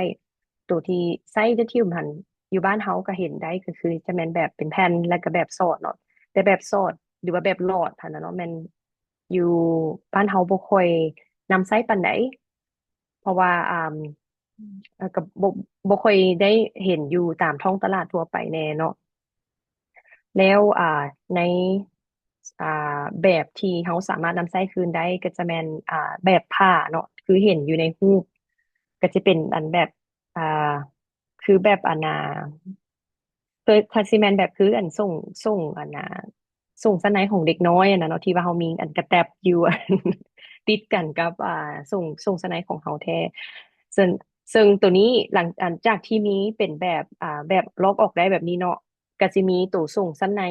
ໂຕທີ່ໃຊ້ແລ້ວຖິ້ມຫັ້ນ ຢູ່ບ້ານເຮົາກໍເຫັນໄດ້ ກໍຄືຈະແມ່ນແບບເປັນແຜ່ນ ແລ້ວກໍແບບສອດເນາະ. ແຕ່ແບບສອດ ຫຼືວ່າແບບຫຼອດຫັ້ນນະເນາະ ແມ່ນຢູ່ບ້ານເຮົາບໍ່ຄ່ອຍນຳໃຊ້ປານໃດ ເພາະວ່າ ອ່າ ເອີ ກໍບໍ່ ບໍ່ຄ່ອຍໄດ້ເຫັນຢູ່ຕາມທ້ອງຕະຫຼາດທົ່ວໄປແດ່ເນາະ. ແລ້ວ ອ່າ ໃນ ອ່າ ແບບທີ່ເຮົາສາມາດນຳໃຊ້ຄືນໄດ້ກໍຈະແມ່ນ ອ່າ ແບບຜ້າເນາະ ຄືເຫັນຢູ່ໃນຮູບ ກໍຈະເປັນອັນແບບ ອ່າ ຄືແບບອັນນ່າ ຄື ຄືຊິແມ່ນແບບຄືອັນສົ້ງ ສົ້ງອັນນ່າ ສົ້ງຊັ້ນໃນຂອງເດັກນ້ອຍຫັ້ນນະເນາະ ທີ່ວ່າເຮົາມີອັນກະແຕັບຢູ່ ຕິດກັນກັບ ອ່າ ສົ້ງ ສົ້ງຊັ້ນໃນຂອງເຮົາແທ້. ເຊິ່ງ ເຊິ່ງໂຕນີ້ ຫຼັງ ຫຼັງຈາກທີ່ມີເປັນແບບ ອ່າ ແບບລອກອອກໄດ້ແບບນີ້ເນາະ ກໍຊິມີໂຕສົ້ງຊັ້ນໃນ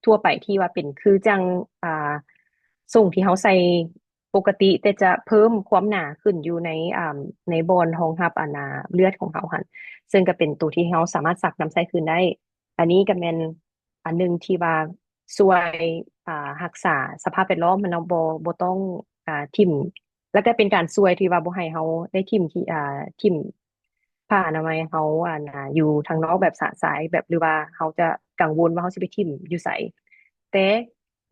ທົ່ວໄປທີ່ວ່າເປັນຄືຈັ່ງ ອ່າ ສົ້ງທີ່ເຮົາໃສ່ປົກກະຕິ ແຕ່ຈະເພີ່ມຄວາມໜາຂຶ້ນຢູ່ໃນ ອ່າ ໃນບ່ອນຮອງຮັບອັນນ່າເລືອດຂອງເຮົາຫັ້ນ ເຊິ່ງກໍເປັນໂຕທີ່ເຮົາສາມາດຊັກນຳໃຊ້ຄືນໄດ້. ອັນນີ້ກໍແມ່ນອັນໜຶ່ງທີ່ວ່າຊ່ວຍ ອ່າ ຮັກສາສະພາບແວດລ້ອມຫັ້ນເນາະ ບໍ່ ບໍ່ຕ້ອງ ອ່າ ຖິ້ມ ແລ້ວກໍເປັນການຊ່ວຍທີ່ວ່າບໍ່ໃຫ້ເຮົາໄດ້ຖິ້ມ ອ່າ ຖິ້ມຜ້າອະນາໄມເຮົາ ອັນນ່າ ຢູ່ທາງນອກແບບຊະຊາຍ ແບບ ຫຼືວ່າເຮົາຈະກັງວົນວ່າເຮົາຊິໄປຖິ້ມຢູ່ໃສ. ແຕ່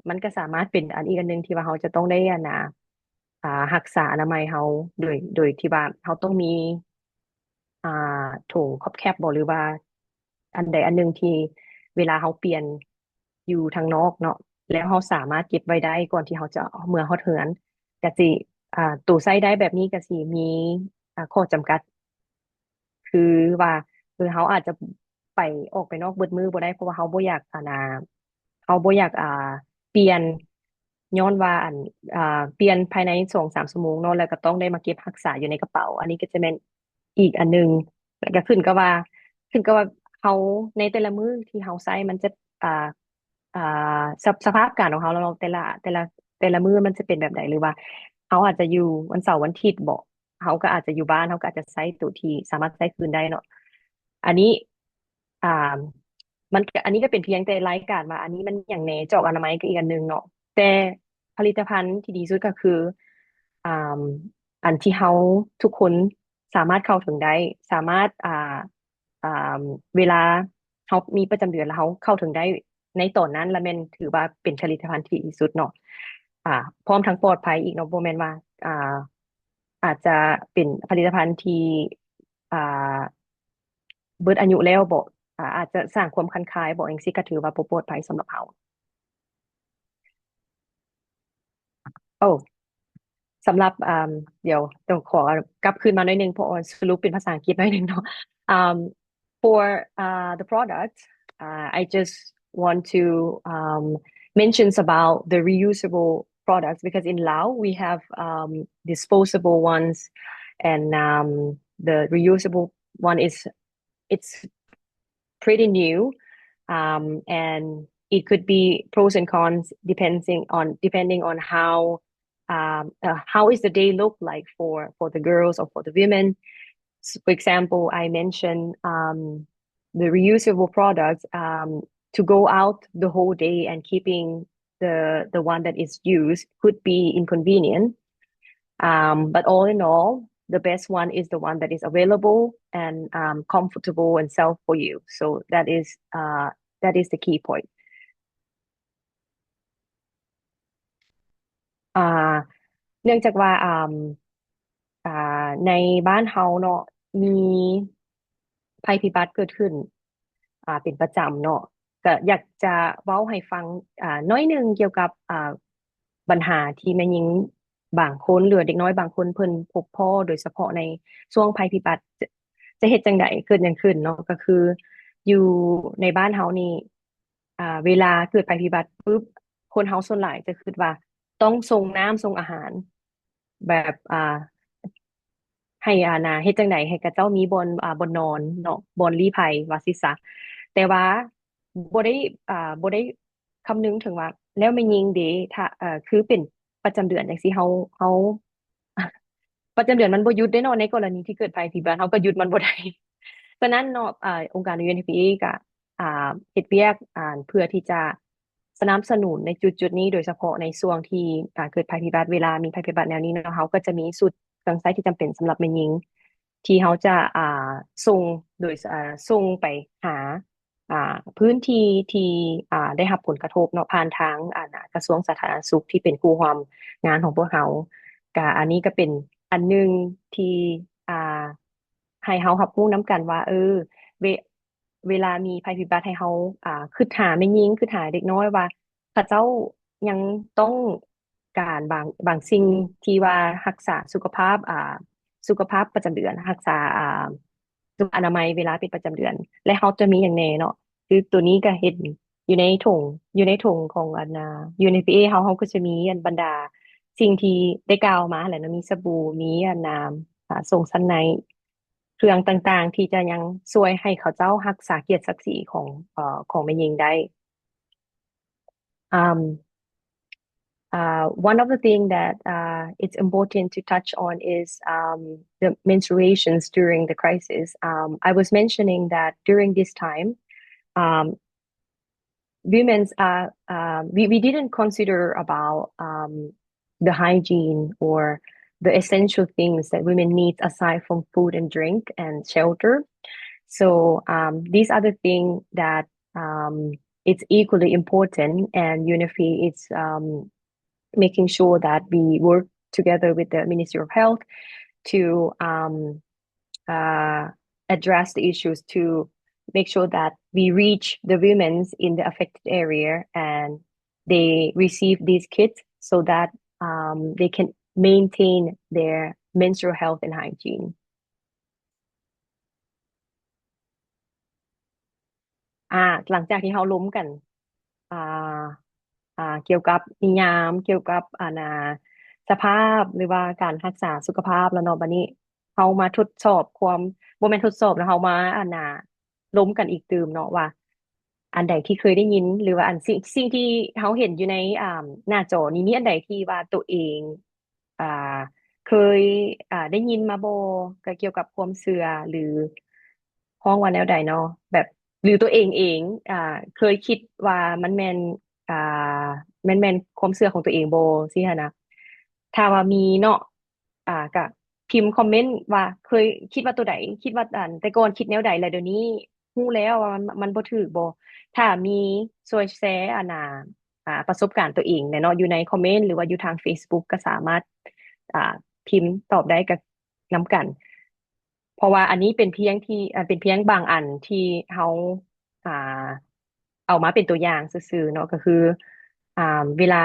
ມັນກໍສາມາດເປັນອັນ ອີກອັນໜຶ່ງທີ່ວ່າເຮົາຈະຕ້ອງໄດ້ ອັນນ່າ ອ່າ ຮັກສາອະນາໄມເຮົາ ໂດຍ ໂດຍທີ່ວ່າເຮົາຕ້ອງມີ ອ່າ ຖົງຂອບແຄບບໍ ຫຼືວ່າອັນໃດອັນໜຶ່ງທີ່ເວລາເຮົາປ່ຽນຢູ່ທາງນອກເນາະ ແລ້ວເຮົາສາມາດເກັບໄວ້ໄດ້ກ່ອນທີ່ເຮົາຈະເມືອຮອດເຮືອນ ກະຊິ ອ່າ ໂຕໃຊ້ໄດ້ແບບນີ້ກະຊິມີ ອ່າ ຂໍ້ຈຳກັດ ຄືວ່າ ເອີ ເຮົາອາດຈະໄປ ອອກໄປນອກເບິດມື້ບໍ່ໄດ້ ເພາະວ່າເຮົາບໍ່ຢາກ ອັນນ່າ ເຮົາບໍ່ຢາກ ອ່າ ປ່ຽນ ຍ້ອນວ່າ ອັນ ອ່າ ປ່ຽນພາຍໃນສອງສາມຊົ່ວໂມງເນາະ ແລ້ວກໍຕ້ອງໄດ້ມາເກັບຮັກສາຢູ່ໃນກະເປົາ. ອັນນີ້ກໍຈະແມ່ນອີກອັນໜຶ່ງ ແລ້ວກໍຂຶ້ນກັບວ່າ ຂຶ້ນກັບວ່າເຮົາ ໃນແຕ່ລະມື້ທີ່ເຮົາໃຊ້ມັນຈະ ອ່າ ອ່າ ສະ ສະພາບການຂອງເຮົາເນາະ ແຕ່ລະ ແຕ່ລະ ແຕ່ລະມື້ມັນຈະເປັນແບບໃດ ຫຼືວ່າເຮົາອາດຈະຢູ່ວັນເສົາວັນອາທິດບໍ ເຮົາກໍອາດຈະຢູ່ບ້ານ ເຮົາກໍອາດຈະໃຊ້ໂຕທີ່ສາມາດໃຊ້ຄືນໄດ້ເນາະ. ອັນນີ້ ອ່າ ມັນ ອັນນີ້ກໍເປັນພຽງແຕ່ລາຍການວ່າ ອັນນີ້ມັນຫຍັງແດ່ ຈອກອະນາໄມກໍອີກອັນໜຶ່ງເນາະ ແຕ່ຜະລິດຕະພັນທີ່ດີທີ່ສຸດກໍຄື ອ່າ ອັນທີ່ເຮົາທຸກຄົນສາມາດເຂົ້າເຖິງໄດ້ ສາມາດ ອ່າ ອ່າ ເວລາເຮົາມີປະຈຳເດືອນ ແລ້ວເຮົາເຂົ້າເຖິງໄດ້ໃນຕອນນັ້ນ ລະແມ່ນຖືວ່າເປັນຜະລິດຕະພັນທີ່ດີທີ່ສຸດເນາະ ອ່າ ພ້ອມທັງປອດໄພອີກເນາະ ບໍ່ແມ່ນວ່າ ອ່າ ອາດຈະເປັນຜະລິດຕະພັນທີ່ ອ່າ ເບິດອາຍຸແລ້ວບໍ ອາ ອາດຈະສ້າງຄວາມຄັນຄາຍບໍ ຈັ່ງຊີ້ກໍຖືວ່າບໍ່ປອດໄພສຳລັບເຮົາ. ໂອ້ ສຳລັບ ອ່າ ດຽວຕ້ອງຂໍກັບຄືນມາໜ້ອຍໜຶ່ງ ເພາະວ່າສະຫຼຸບເປັນພາສາອັງກິດໜ້ອຍໜຶ່ງເນາະ. Um, for, uh, the product, uh, I just want to, um, mentions about the reusable products, because in Laos we have, um, disposable ones, and, um, the reusable one is, it's pretty new, um, and it could be pros and cons depending on, depending on how, um, uh, how is the day look like for, for the girls or for the women. S-, for example, I mentioned, um, the reusable products, um, to go out the whole day and keeping the, the one that is used could be inconvenient. Um, but all in all, the best one is the one that is available and, um, comfortable and safe for you. So that is, uh, that is the key point. ອ່າ ເນື່ອງຈາກວ່າ ອ່າ ອ່າ ໃນບ້ານເຮົາເນາະ ມີໄພພິບັດເກີດຂຶ້ນ ອ່າ ເປັນປະຈຳເນາະ ກະຢາກຈະເວົ້າໃຫ້ຟັງ ອ່າ ໜ້ອຍໜຶ່ງກ່ຽວກັບ ອ່າ ບັນຫາທີ່ແມ່ຍິງບາງຄົນ ຫຼືວ່າເດັກນ້ອຍບາງຄົນເພິ່ນພົບພໍ້ ໂດຍສະເພາະໃນຊ່ວງໄພພິບັດ ຈະ ຈະເຮັດຈັ່ງໃດ ເກີດຫຍັງຂຶ້ນເນາະ. ກໍຄືຢູ່ໃນບ້ານເຮົານີ້ ອ່າ ເວລາເກີດໄພພິບັດປຶບ ຄົນເຮົາສ່ວນຫຼາຍຈະຄິດວ່າຕ້ອງສົ່ງນ້ຳສົ່ງອາຫານ ແບບ ອ່າ ໃຫ້ ອ່າ ນາ ເຮັດຈັ່ງໃດໃຫ້ຂະເຈົ້າມີບ່ອນ ອ່າ ບ່ອນນອນເນາະ ບ່ອນລີ້ໄພວ່າຊີ້ຊະ. ແຕ່ວ່າບໍ່ໄດ້ ອ່າ ບໍ່ໄດ້ຄຳນຶງເຖິງວ່າ ແລ້ວແມ່ຍິງເດ ຖ້າ ເອີ ຄືເປັນປະຈຳເດືອນຈັ່ງຊີ້ ເຮົາ ເຮົາ ປະຈຳເດືອນມັນບໍ່ຢຸດເດ້ເນາະ ໃນກໍລະນີທີ່ເກີດໄພພິບັດ ເຮົາກໍຢຸດມັນບໍ່ໄດ້. ສະນັ້ນເນາະ ອ່າ ອົງການ UNFPA ກະ ອ່າ ເຮັດວຽກ ອ່າ ເພື່ອທີ່ຈະ ສະໜັບສະໜູນໃນຈຸດໆນີ້ ໂດຍສະເພາະໃນຊ່ວງທີ່ ອາ ເກີດໄພພິບັດ. ເວລາມີໄພພິບັດແນວນີ້ເນາະ ເຮົາກໍຈະມີຊຸດເຄື່ອງໃຊ້ທີ່ຈຳເປັນສຳລັບແມ່ຍິງ ທີ່ເຮົາຈະ ອາ ສົ່ງໂດຍ ອາ ສົ່ງໄປຫາ ອາ ພື້ນທີ່ທີ່ ອາ ໄດ້ຮັບຜົນກະທົບເນາະ ຜ່ານທາງ ອາ ກະຊວງສາທາລະນະສຸກ ທີ່ເປັນຄູ່ຮ່ວມງານຂອງພວກເຮົາ. ກະອັນນີ້ກໍເປັນອັນໜຶ່ງທີ່ ອາ ໃຫ້ເຮົາຮັບຮູ້ນຳກັນວ່າ ເອີ ເວ ເວລາມີໄພພິບັດ ໃຫ້ເຮົາ ອາ ຄິດຫາແມ່ຍິງ ຄິດຫາເດັກນ້ອຍວ່າ ເຂົາເຈົ້າຍັງຕ້ອງການບາງ ບາງສິ່ງທີ່ວ່າຮັກສາສຸຂະພາບ ອາ ສຸຂະພາບປະຈຳເດືອນ ຮັກສາ ອາ ສຸຂະອະນາໄມເວລາເປັນປະຈຳເດືອນ ແລະ ເຮົາຈະມີຫຍັງແດ່ເນາະ. ຄືໂຕນີ້ກໍເຫັນຢູ່ໃນຖົງ ຢູ່ໃນຖົງຂອງອັນ ອາ UNFPA ເຮົາ ເຮົາກໍຈະມີອັນບັນດາສິ່ງທີ່ໄດ້ກ່າວມາຫັ້ນແຫຼະເນາະ ມີສະບູ ມີອັນ ອາ ອາ ສົ້ງຊັ້ນໃນ ເຄື່ອງຕ່າງໆ ທີ່ຈະຍັງຊ່ວຍໃຫ້ເຂົາເຈົ້າຮັກສາກຽດສັກສີຂອງ ເອີ ຂອງແມ່ຍິງໄດ້. Um, uh, one of the things that, uh, it's important to touch on is, um, the menstruations during the crisis. Um, I was mentioning that during this time, um, women's, uh, uh, we, we didn't consider about, um, the hygiene or the essential things that women need aside from food and drink and shelter. So, um, these are the things that, um, it's equally important, and UNFPA is, um, making sure that we work together with the Ministry of Health to, um, uh, address the issues, to make sure that we reach the women's in the affected area and they receive these kits so that, um, they can maintain their menstrual health and hygiene. ອາ ຫຼັງຈາກທີ່ເຮົາລົມກັນ ອາ ອາ ກ່ຽວກັບນິຍາມ ກ່ຽວກັບ ອັນ ອາ ສະພາບ ຫຼືວ່າການຮັກສາສຸຂະພາບແລ້ວເນາະ, ບັດນີ້ເຮົາມາທົດສອບຄວາມ ບໍ່ແມ່ນທົດສອບເນາະ ເຮົາມາ ອັນ ອາ ລົມກັນອີກຕື່ມເນາະວ່າ ອັນໃດທີ່ເຄີຍໄດ້ຍິນ ຫຼືວ່າອັນ ສິ່ງ ສິ່ງທີ່ເຮົາເຫັນຢູ່ໃນ ອາ ໜ້າຈໍນີ້ ມີອັນໃດທີ່ວ່າໂຕເອງ ອ່າ ເຄີຍ ອ່າ ໄດ້ຍິນມາບໍ່ ກະກ່ຽວກັບຄວາມເຊື່ອ ຫຼື ຮ້ອງວ່າແນວໃດເນາະ ແບບ ຫຼື ຕົວເອງເອງ ອ່າ ເຄີຍຄິດວ່າມັນແມ່ນ ອ່າ ແມ່ນ ແມ່ນຄວາມເຊື່ອຂອງຕົວເອງບໍ່ ຊີ້ຫັ້ນນະ. ຖ້າວ່າມີເນາະ ອ່າ ກະພິມຄອມເມັນວ່າເຄີຍຄິດວ່າຕົວໃດ ຄິດວ່າ ອັນ ແຕ່ກ່ອນຄິດແນວໃດ ແລ້ວດຽວນີ້ ຮູ້ແລ້ວວ່າມັນ ມັນບໍ່ຖືກບໍ່? ຖ້າມີ ຊ່ວຍແຊ ອັນນ່າ ອ່າ ປະສົບການຕົວເອງແຫຼະເນາະ ຢູ່ໃນຄອມເມັນ ຫຼືວ່າຢູ່ທາງເຟສບຸກ ກໍສາມາດ ອ່າ ພິມຕອບໄດ້ກັບ ນຳກັນ. ເພາະວ່າອັນນີ້ເປັນພຽງທີ່ ອ່າ ເປັນພຽງບາງອັນທີ່ເຮົາ ອ່າ ເອົາມາເປັນຕົວຢ່າງຊື່ໆເນາະ ກໍຄື ອ່າ ເວລາ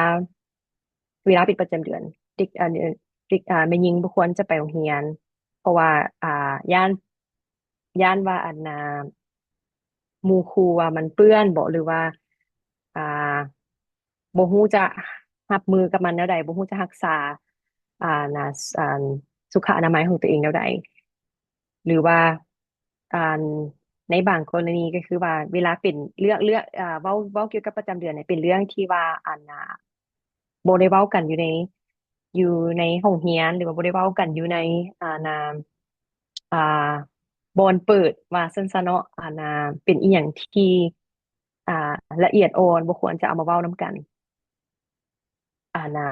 ເວລາເປັນປະຈຳເດືອນ ເດັກ ອ່າ ເດັກ ອ່າ ແມ່ຍິງບໍ່ຄວນຈະໄປໂຮງຮຽນ ເພາະວ່າ ອ່າ ຢ້ານ ຢ້ານວ່າ ອັນນ່າ ໝູ່ຄູ່ວ່າມັນເປື້ອນບໍ ຫຼືວ່າ ອ່າ ບໍ່ຮູ້ຈະຮັບມືກັບມັນແນວໃດ ບໍ່ຮູ້ຈະຮັກສາ ອ່າ ນະ ອັນ ສຸຂະອະນາໄມຂອງຕົວເອງແນວໃດ ຫຼືວ່າ ອັນ ໃນບາງກໍລະນີກໍຄືວ່າ ເວລາເປັນເລື່ອງ ເລື່ອງ ອ່າ ເວົ້າ ເວົ້າກ່ຽວກັບປະຈຳເດືອນນີ້ ເປັນເລື່ອງທີ່ວ່າ ອັນ ອ່າ ບໍ່ໄດ້ເວົ້າກັນຢູ່ໃນ ຢູ່ໃນຫ້ອງຮຽນ ຫຼືວ່າບໍ່ໄດ້ເວົ້າກັນຢູ່ໃນ ອ່າ ນາ ອ່າ ບ່ອນເປີດ ວ່າຊັ້ນຊະເນາະ ອັນ ອ່າ ເປັນອີ່ຫຍັງທີ່ ອ່າ ລະອຽດອ່ອນ ບໍ່ຄວນຈະເອົາມາເວົ້ານຳກັນ. ອັນ ອ່າ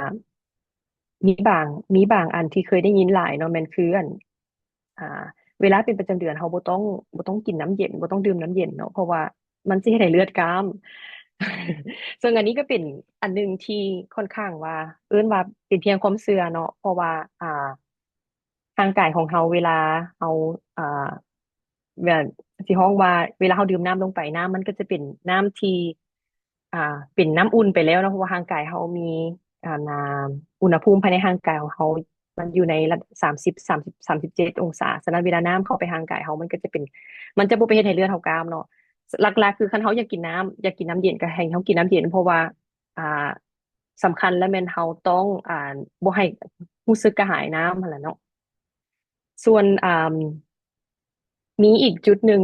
ມີບາງ ມີບາງອັນທີ່ເຄີຍໄດ້ຍິນຫຼາຍເນາະ ແມ່ນຄື ອັນ ອ່າ ເວລາເປັນປະຈຳເດືອນ ເຮົາບໍ່ຕ້ອງ ບໍ່ຕ້ອງກິນນ້ຳເຢັນ ບໍ່ຕ້ອງດື່ມນ້ຳເຢັນເນາະ ເພາະວ່າມັນຊິເຮັດໃຫ້ເລືອດກ້າມ. ເຊິ່ງອັນນີ້ກໍເປັນອັນໜຶ່ງທີ່ຂ້ອນຂ້າງວ່າ ເອີ້ນວ່າເປັນພຽງຄວາມເຊື່ອເນາະ ເພາະວ່າ ອ່າ ຮ່າງກາຍຂອງເຮົາ ເວລາເຮົາ ອ່າ ແບບ ຊິຮ້ອງວ່າ ເວລາເຮົາດື່ມນ້ຳລົງໄປ ນ້ຳມັນກໍຈະເປັນນ້ຳທີ່ ອ່າ ເປັນນ້ຳອຸ່ນໄປແລ້ວເນາະ ເພາະວ່າຮ່າງກາຍເຮົາມີ ອ່າ ອຸນຫະພູມພາຍໃນຮ່າງກາຍຂອງເຮົາ ມັນຢູ່ໃນລະດັບສາມສິບ ສາມສິບ ສາມສິບເຈັດອົງສາ. ສະນັ້ນເວລານ້ຳເຂົ້າໄປຮ່າງກາຍເຮົາ ມັນກໍຈະເປັນ ມັນຈະບໍ່ໄປເຮັດໃຫ້ເລືອດເຮົາກ້າມເນາະ. ຫຼັກໆ ຄືຄັນເຮົາຢາກກິນນ້ຳ ຢາກກິນນ້ຳເຢັນ ກໍໃຫ້ເຮົາກິນນ້ຳເຢັນ ເພາະວ່າ ອ່າ ສຳຄັນແລ້ວແມ່ນເຮົາຕ້ອງ ອ່າ ບໍ່ໃຫ້ຮູ້ສຶກກະຫາຍນ້ຳຫັ້ນແຫຼະເນາະ. ສ່ວນ ອ່າ ມີອີກຈຸດໜຶ່ງ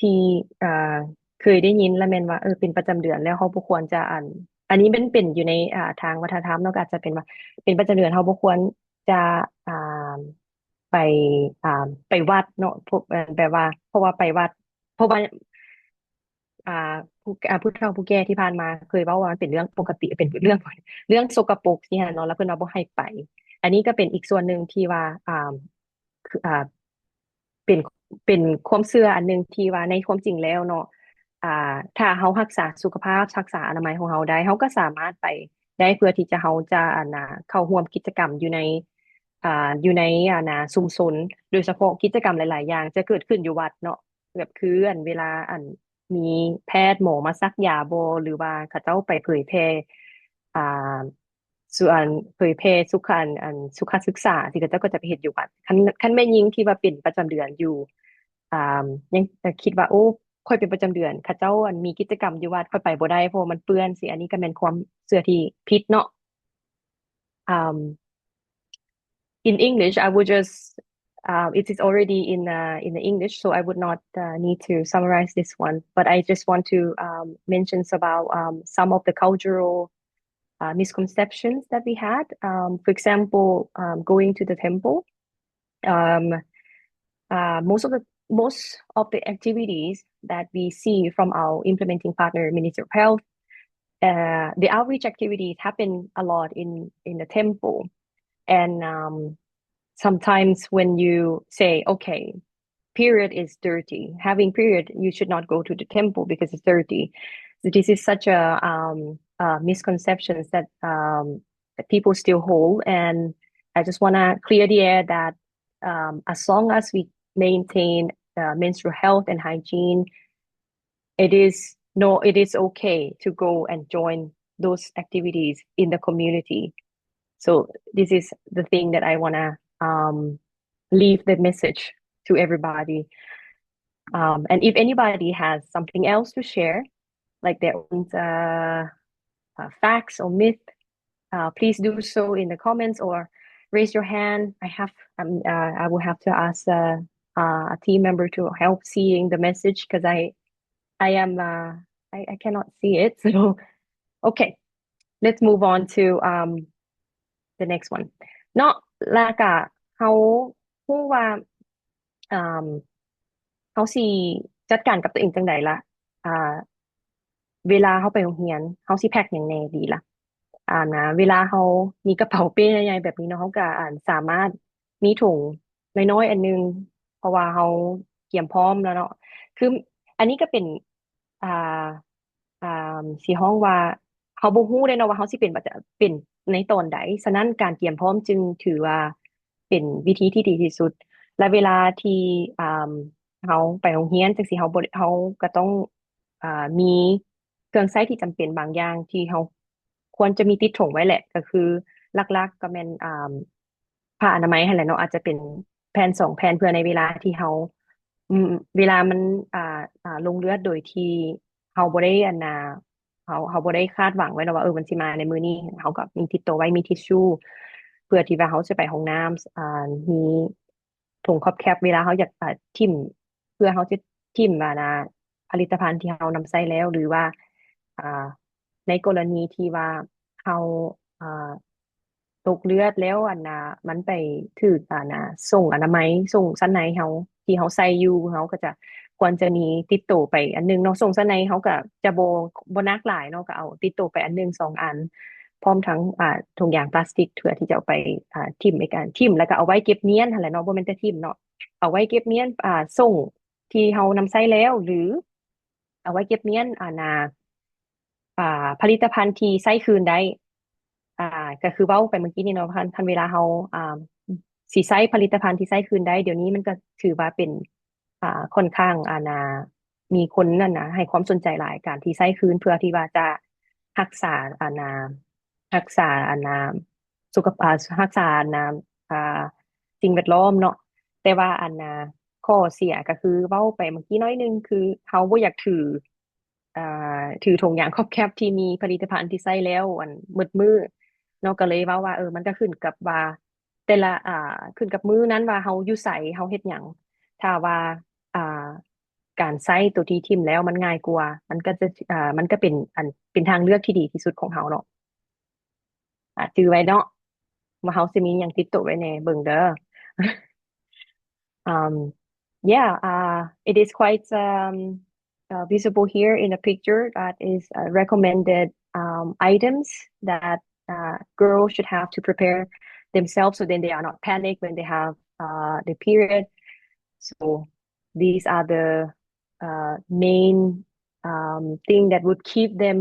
ທີ່ ອ່າ ເຄີຍໄດ້ຍິນ ແລະແມ່ນວ່າ ເອີ ເປັນປະຈຳເດືອນແລ້ວເຮົາບໍ່ຄວນຈະ ອັນ ອັນນີ້ມັນເປັນຢູ່ໃນ ອ່າ ທາງວັດທະນະທຳເນາະ ກໍອາດຈະເປັນວ່າ ເປັນປະຈຳເດືອນເຮົາບໍ່ຄວນຈະ ອ່າ ໄປ ອ່າ ໄປວັດເນາະ ພວກ ເອີ ແບບວ່າ ເພາະວ່າໄປວັດ ເພາະວ່າ ອ່າ ຜູ້ ອ່າ ຜູ້ເຖົ້າຜູ້ແກ່ທີ່ຜ່ານມາເຄີຍເວົ້າວ່າມັນເປັນເລື່ອງປົກກະຕິ ເປັນເລື່ອງ ເລື່ອງສົກກະປົກຊີ້ຫັ້ນເນາະ ແລ້ວເພິ່ນວ່າບໍ່ໃຫ້ໄປ. ອັນນີ້ກໍເປັນອີກສ່ວນໜຶ່ງທີ່ວ່າ ອ່າ ຄື ອ່າ ເປັນ ເປັນຄວາມເຊື່ອອັນໜຶ່ງທີ່ວ່າໃນຄວາມຈິງແລ້ວເນາະ ອ່າ ຖ້າເຮົາຮັກສາສຸຂະພາບ ຮັກສາອະນາໄມຂອງເຮົາໄດ້ ເຮົາກໍສາມາດໄປໄດ້ ເພື່ອທີ່ຈະ ເຮົາຈະ ອັນນ່າ ເຂົ້າຮ່ວມກິດຈະກຳຢູ່ໃນ ອ່າ ຢູ່ໃນ ອັນນ່າ ຊຸມຊົນ ໂດຍສະເພາະກິດຈະກຳຫຼາຍໆຢ່າງຈະເກີດຂຶ້ນຢູ່ວັດເນາະ ແບບຄື ອັນ ເວລາ ອັນ ມີແພດໝໍມາສັກຢາບໍ ຫຼືວ່າເຂົາເຈົ້າໄປເຜີຍແຜ່ ອ່າ ສ່ວນເຜີຍແຜ່ສຸຂະ ອັນ ອັນ ສຸຂະສຶກສາ ທີ່ເຂົາເຈົ້າກໍຈະໄປເຮັດຢູ່ວັດ. ຄັນ ຄັນແມ່ຍິງທີ່ວ່າເປັນປະຈຳເດືອນຢູ່ ອ່າ ຍັງ ກໍຄິດວ່າ ໂອ້ ຂ້ອຍເປັນປະຈຳເດືອນ ເຂົາເຈົ້າ ອັນ ມີກິດຈະກຳຢູ່ວັດ ຂ້ອຍໄປບໍ່ໄດ້ ເພາະວ່າມັນເປື້ອນຊີ້. ອັນນີ້ກໍແມ່ນຄວາມເຊື່ອທີ່ຜິດເນາະ. Um, in English, I would just, uh, it is already in, uh, in the English, so I would not, uh, need to summarize this one. But I just want to, um, mention about, um, some of the cultural, uh, misconceptions that we had. Um, for example, um, going to the temple. Um, uh, most of the, most of the activities that we see from our implementing partner, Ministry of Health, uh, the outreach activities happen a lot in, in the temple. And, um, sometimes when you say, "Okay, period is dirty. Having period, you should not go to the temple because it's dirty." So this is such a, um, uh, misconceptions that, um, that people still hold. And I just wanna clear the air that, um, as long as we maintain, uh, menstrual health and hygiene, it is, no, it is okay to go and join those activities in the community. So this is the thing that I wanna, um, leave the message to everybody. Um, and if anybody has something else to share, like their own, uh, uh, facts or myth, uh, please do so in the comments or raise your hand. I have, um, uh, I will have to ask, uh, uh, a team member to help seeing the message 'cause I, I am, uh, I, I cannot see it. So, okay, let's move on to, um, the next one ເນາະ. ແລ້ວກະເຮົາຮູ້ວ່າ ອ່າ ເຮົາຊິຈັດການກັບຕົວເອງຈັ່ງໃດລະ? ອ່າ ເວລາເຮົາໄປໂຮງຮຽນ ເຮົາຊິແພັກຫຍັງແດ່ດີລະ? ອ່າ ນະ ເວລາເຮົາມີກະເປົາເປ້ໃຫຍ່ໆແບບນີ້ເນາະ ເຮົາກະ ອ່າ ສາມາດມີຖົງນ້ອຍໆອັນໜຶ່ງ ເພາະວ່າເຮົາກຽມພ້ອມແລ້ວເນາະ. ຄື ອັນນີ້ກະເປັນ ອ່າ ອ່າ ຊິຮ້ອງວ່າ ເຮົາບໍ່ຮູ້ເດ້ເນາະວ່າເຮົາຊິເປັນ ເປັນໃນຕອນໃດ. ສະນັ້ນການກຽມພ້ອມຈຶ່ງຖືວ່າເປັນວິທີທີ່ດີທີ່ສຸດ ແລະ ເວລາທີ່ ອ່າ ເຮົາໄປໂຮງຮຽນຈັ່ງຊີ້ ເຮົາບໍ່ ເຮົາກະຕ້ອງ ອ່າ ມີເຄື່ອງໃຊ້ທີ່ຈຳເປັນບາງຢ່າງທີ່ເຮົາຄວນຈະມີຕິດຖົງໄວ້ແຫຼະ. ກະຄືຫຼັກໆກະແມ່ນ ອ່າ ຜ້າອະນາໄມຫັ້ນແຫຼະເນາະ ອາດຈະເປັນແຜ່ນສອງແຜ່ນ ເພື່ອໃນເວລາທີ່ເຮົາ ອືມ ເວລາມັນ ອ່າ ອ່າ ລົງເລືອດໂດຍທີ່ເຮົາບໍ່ໄດ້ ອັນນ່າ ເຮົາ ເຮົາບໍ່ໄດ້ຄາດຫວັງໄວ້ເນາະວ່າ ເອີ ມັນຊິມາໃນມື້ນີ້ ເຮົາກໍມີຕິດໂຕໄວ້ ມີທິດຊູ ເພື່ອທີ່ວ່າເຮົາຈະໄປຫ້ອງນ້ຳ ອ່າ ມີ ຖົງຂອບແຄບ ເວລາເຮົາຢາກ ອ່າ ຖິ້ມ ເພື່ອເຮົາຈະຖິ້ມ ອ່າ ນະ ຜະລິດຕະພັນທີ່ເຮົານຳໃຊ້ແລ້ວ ຫຼືວ່າ ອ່າ ໃນກໍລະນີທີ່ວ່າເຮົາ ອ່າ ຕົກເລືອດແລ້ວ ອັນນະ ມັນໄປຖືກ ອັນນະ ສົງອະນາໄມ ສົງຊັ້ນໃນເຮົາ ທີ່ເຮົາໃສ່ຢູ່ ເຮົາກໍຈະ ຄວນຈະມີຕິດໂຕໄປອັນໜຶ່ງເນາະ. ສົງຊັ້ນໃນເຮົາກໍຈະບໍ່ ບໍ່ໜັກຫຼາຍເນາະ ກໍເອົາຕິດໂຕໄປອັນໜຶ່ງສອງອັນ ພ້ອມທັງ ອ່າ ຖົງຢາງພລາສຕິກ ເພື່ອທີ່ຈະເອົາໄປ ອ່າ ຖິ້ມ ໃນການຖິ້ມ ແລ້ວກໍເອົາໄວ້ເກັບມ້ຽນຫັ້ນແຫຼະເນາະ ບໍ່ແມ່ນແຕ່ຖິ້ມເນາະ ເອົາໄວ້ເກັບມ້ຽນ ອ່າ ສົງທີ່ເຮົານຳໃຊ້ແລ້ວ ຫຼື ເອົາໄວ້ເກັບມ້ຽນ ອັນນະ ອ່າ ຜະລິດຕະພັນທີ່ໃຊ້ຄືນໄດ້ ອ່າ ກໍຄືເວົ້າໄປເມື່ອກີ້ນີ້ເນາະ ຄັນ ຄັນເວລາເຮົາ ອ່າ ຊິໃຊ້ຜະລິດຕະພັນທີ່ໃຊ້ຄືນໄດ້ ດຽວນີ້ມັນກໍຖືວ່າເປັນ ອ່າ ຂ້ອນຂ້າງ ອັນນະ ມີຄົນ ອັນນະ ໃຫ້ຄວາມສົນໃຈຫຼາຍ ການທີ່ໃຊ້ຄືນ ເພື່ອທີ່ວ່າຈະຮັກສາ ອັນນະ ຮັກສາ ອັນນະ ສຸຂະພາບ ອ່າ ຮັກສາ ອັນນະ ອ່າ ສິ່ງແວດລ້ອມເນາະ. ແຕ່ວ່າ ອັນນະ ຂໍ້ເສຍກໍຄືເວົ້າໄປເມື່ອກີ້ໜ້ອຍໜຶ່ງ ຄືເຮົາບໍ່ຢາກຖື ອ່າ ຖືຖົງຢາງຂອບແຄບທີ່ມີຜະລິດຕະພັນທີ່ໃຊ້ແລ້ວ ອັນ ໝົດມື້ເນາະ ກໍເລີຍເວົ້າວ່າ ເອີ ມັນກໍຂຶ້ນກັບວ່າ ແຕ່ລະ ອ່າ ຂຶ້ນກັບມື້ນັ້ນວ່າເຮົາຢູ່ໃສ ເຮົາເຮັດຫຍັງ. ຖ້າວ່າ ອ່າ ການໃຊ້ໂຕທີ່ຖິ້ມແລ້ວມັນງ່າຍກວ່າ ມັນກໍຈະ ອ່າ ມັນກໍເປັນ ອັນ ເປັນທາງເລືອກທີ່ດີທີ່ສຸດຂອງເຮົາເນາະ. ອ່າ ຈື່ໄວ້ເນາະ ວ່າເຮົາຊິມີຫຍັງຕິດໂຕໄວ້ແດ່ ເບິ່ງເດີ. Um, yeah, uh, it is quite, um, uh, visible here in the picture, that is uh, recommended um, items that uh, girls should have to prepare themselves so then they are not panicked when they have uh, the period. So these are the uh, main um, thing that would keep them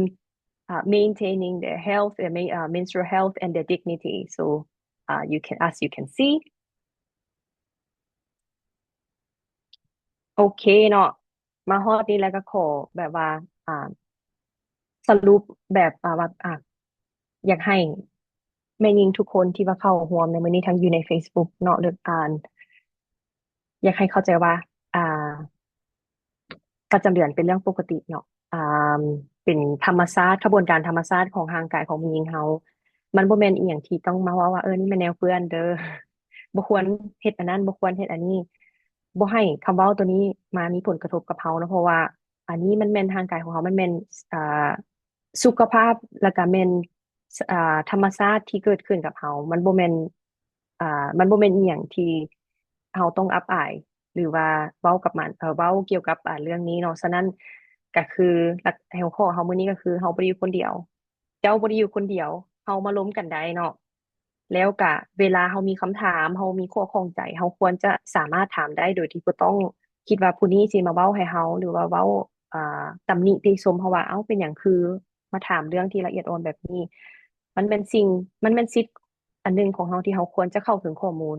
uh, maintaining their health, their ma- uh, menstrual health, and their dignity. So uh, you can, as you can see, ໂອເຄເນາະ ມາຮອດນີ້ແລ້ວກໍຂໍແບບວ່າ ອ່າ ສະຫຼຸບແບບ ອ່າ ວ່າ ອ່າ ຢາກໃຫ້ແມ່ຍິງທຸກຄົນທີ່ວ່າເຂົ້າຮ່ວມໃນມື້ນີ້ ທັງຢູ່ໃນ Facebook ເນາະ ຫຼືອ່ານ ຢາກໃຫ້ເຂົ້າໃຈວ່າ ອ່າ ປະຈຳເດືອນເປັນເລື່ອງປົກກະຕິເນາະ ອ່າ ເປັນທຳມະຊາດ ຂະບວນການທຳມະຊາດຂອງຮ່າງກາຍຂອງຜູ້ຍິງເຮົາ. ມັນບໍ່ແມ່ນອີ່ຫຍັງທີ່ຕ້ອງມາເວົ້າວ່າ ເອີ ນີ້ແມ່ນແນວເປື້ອນເດີ ບໍ່ຄວນເຮັດອັນນັ້ນ ບໍ່ຄວນເຮັດອັນນີ້ ບໍ່ໃຫ້ຄຳເວົ້າໂຕນີ້ມາມີຜົນກະທົບກັບເຮົາເນາະ ເພາະວ່າອັນນີ້ມັນແມ່ນຮ່າງກາຍຂອງເຮົາ ມັນແມ່ນ ອ່າ ສຸຂະພາບ ແລ້ວກະແມ່ນ ອ່າ ທຳມະຊາດທີ່ເກີດຂຶ້ນກັບເຮົາ ມັນບໍ່ແມ່ນ ອ່າ ມັນບໍ່ແມ່ນອີ່ຫຍັງທີ່ເຮົາຕ້ອງອັບອາຍ ຫຼືວ່າເວົ້າກັບມັນ ເອີ ເວົ້າກ່ຽວກັບ ອ່າ ເລື່ອງນີ້ເນາະ. ສະນັ້ນກະຄື ຫຼັກຫົວຂໍ້ເຮົາມື້ນີ້ກະຄື ເຮົາບໍ່ໄດ້ຢູ່ຄົນດຽວ ເຈົ້າບໍ່ໄດ້ຢູ່ຄົນດຽວ ເຮົາມາລົມກັນໄດ້ເນາະ. ແລ້ວກະເວລາເຮົາມີຄຳຖາມ ເຮົາມີຂໍ້ຂ້ອງໃຈ ເຮົາຄວນຈະສາມາດຖາມໄດ້ໂດຍທີ່ບໍ່ຕ້ອງຄິດວ່າຜູ້ນີ້ຊິມາເວົ້າໃຫ້ເຮົາ ຫຼືວ່າເວົ້າ ອ່າ ຕຳໜິຕິຊົມເຮົາວ່າ ເອົ້າ ເປັນຫຍັງຄືມາຖາມເລື່ອງທີ່ລະອຽດອ່ອນແບບນີ້? ມັນແມ່ນສິ່ງ ມັນແມ່ນສິດອັນໜຶ່ງຂອງເຮົາທີ່ເຮົາຄວນຈະເຂົ້າເຖິງຂໍ້ມູນ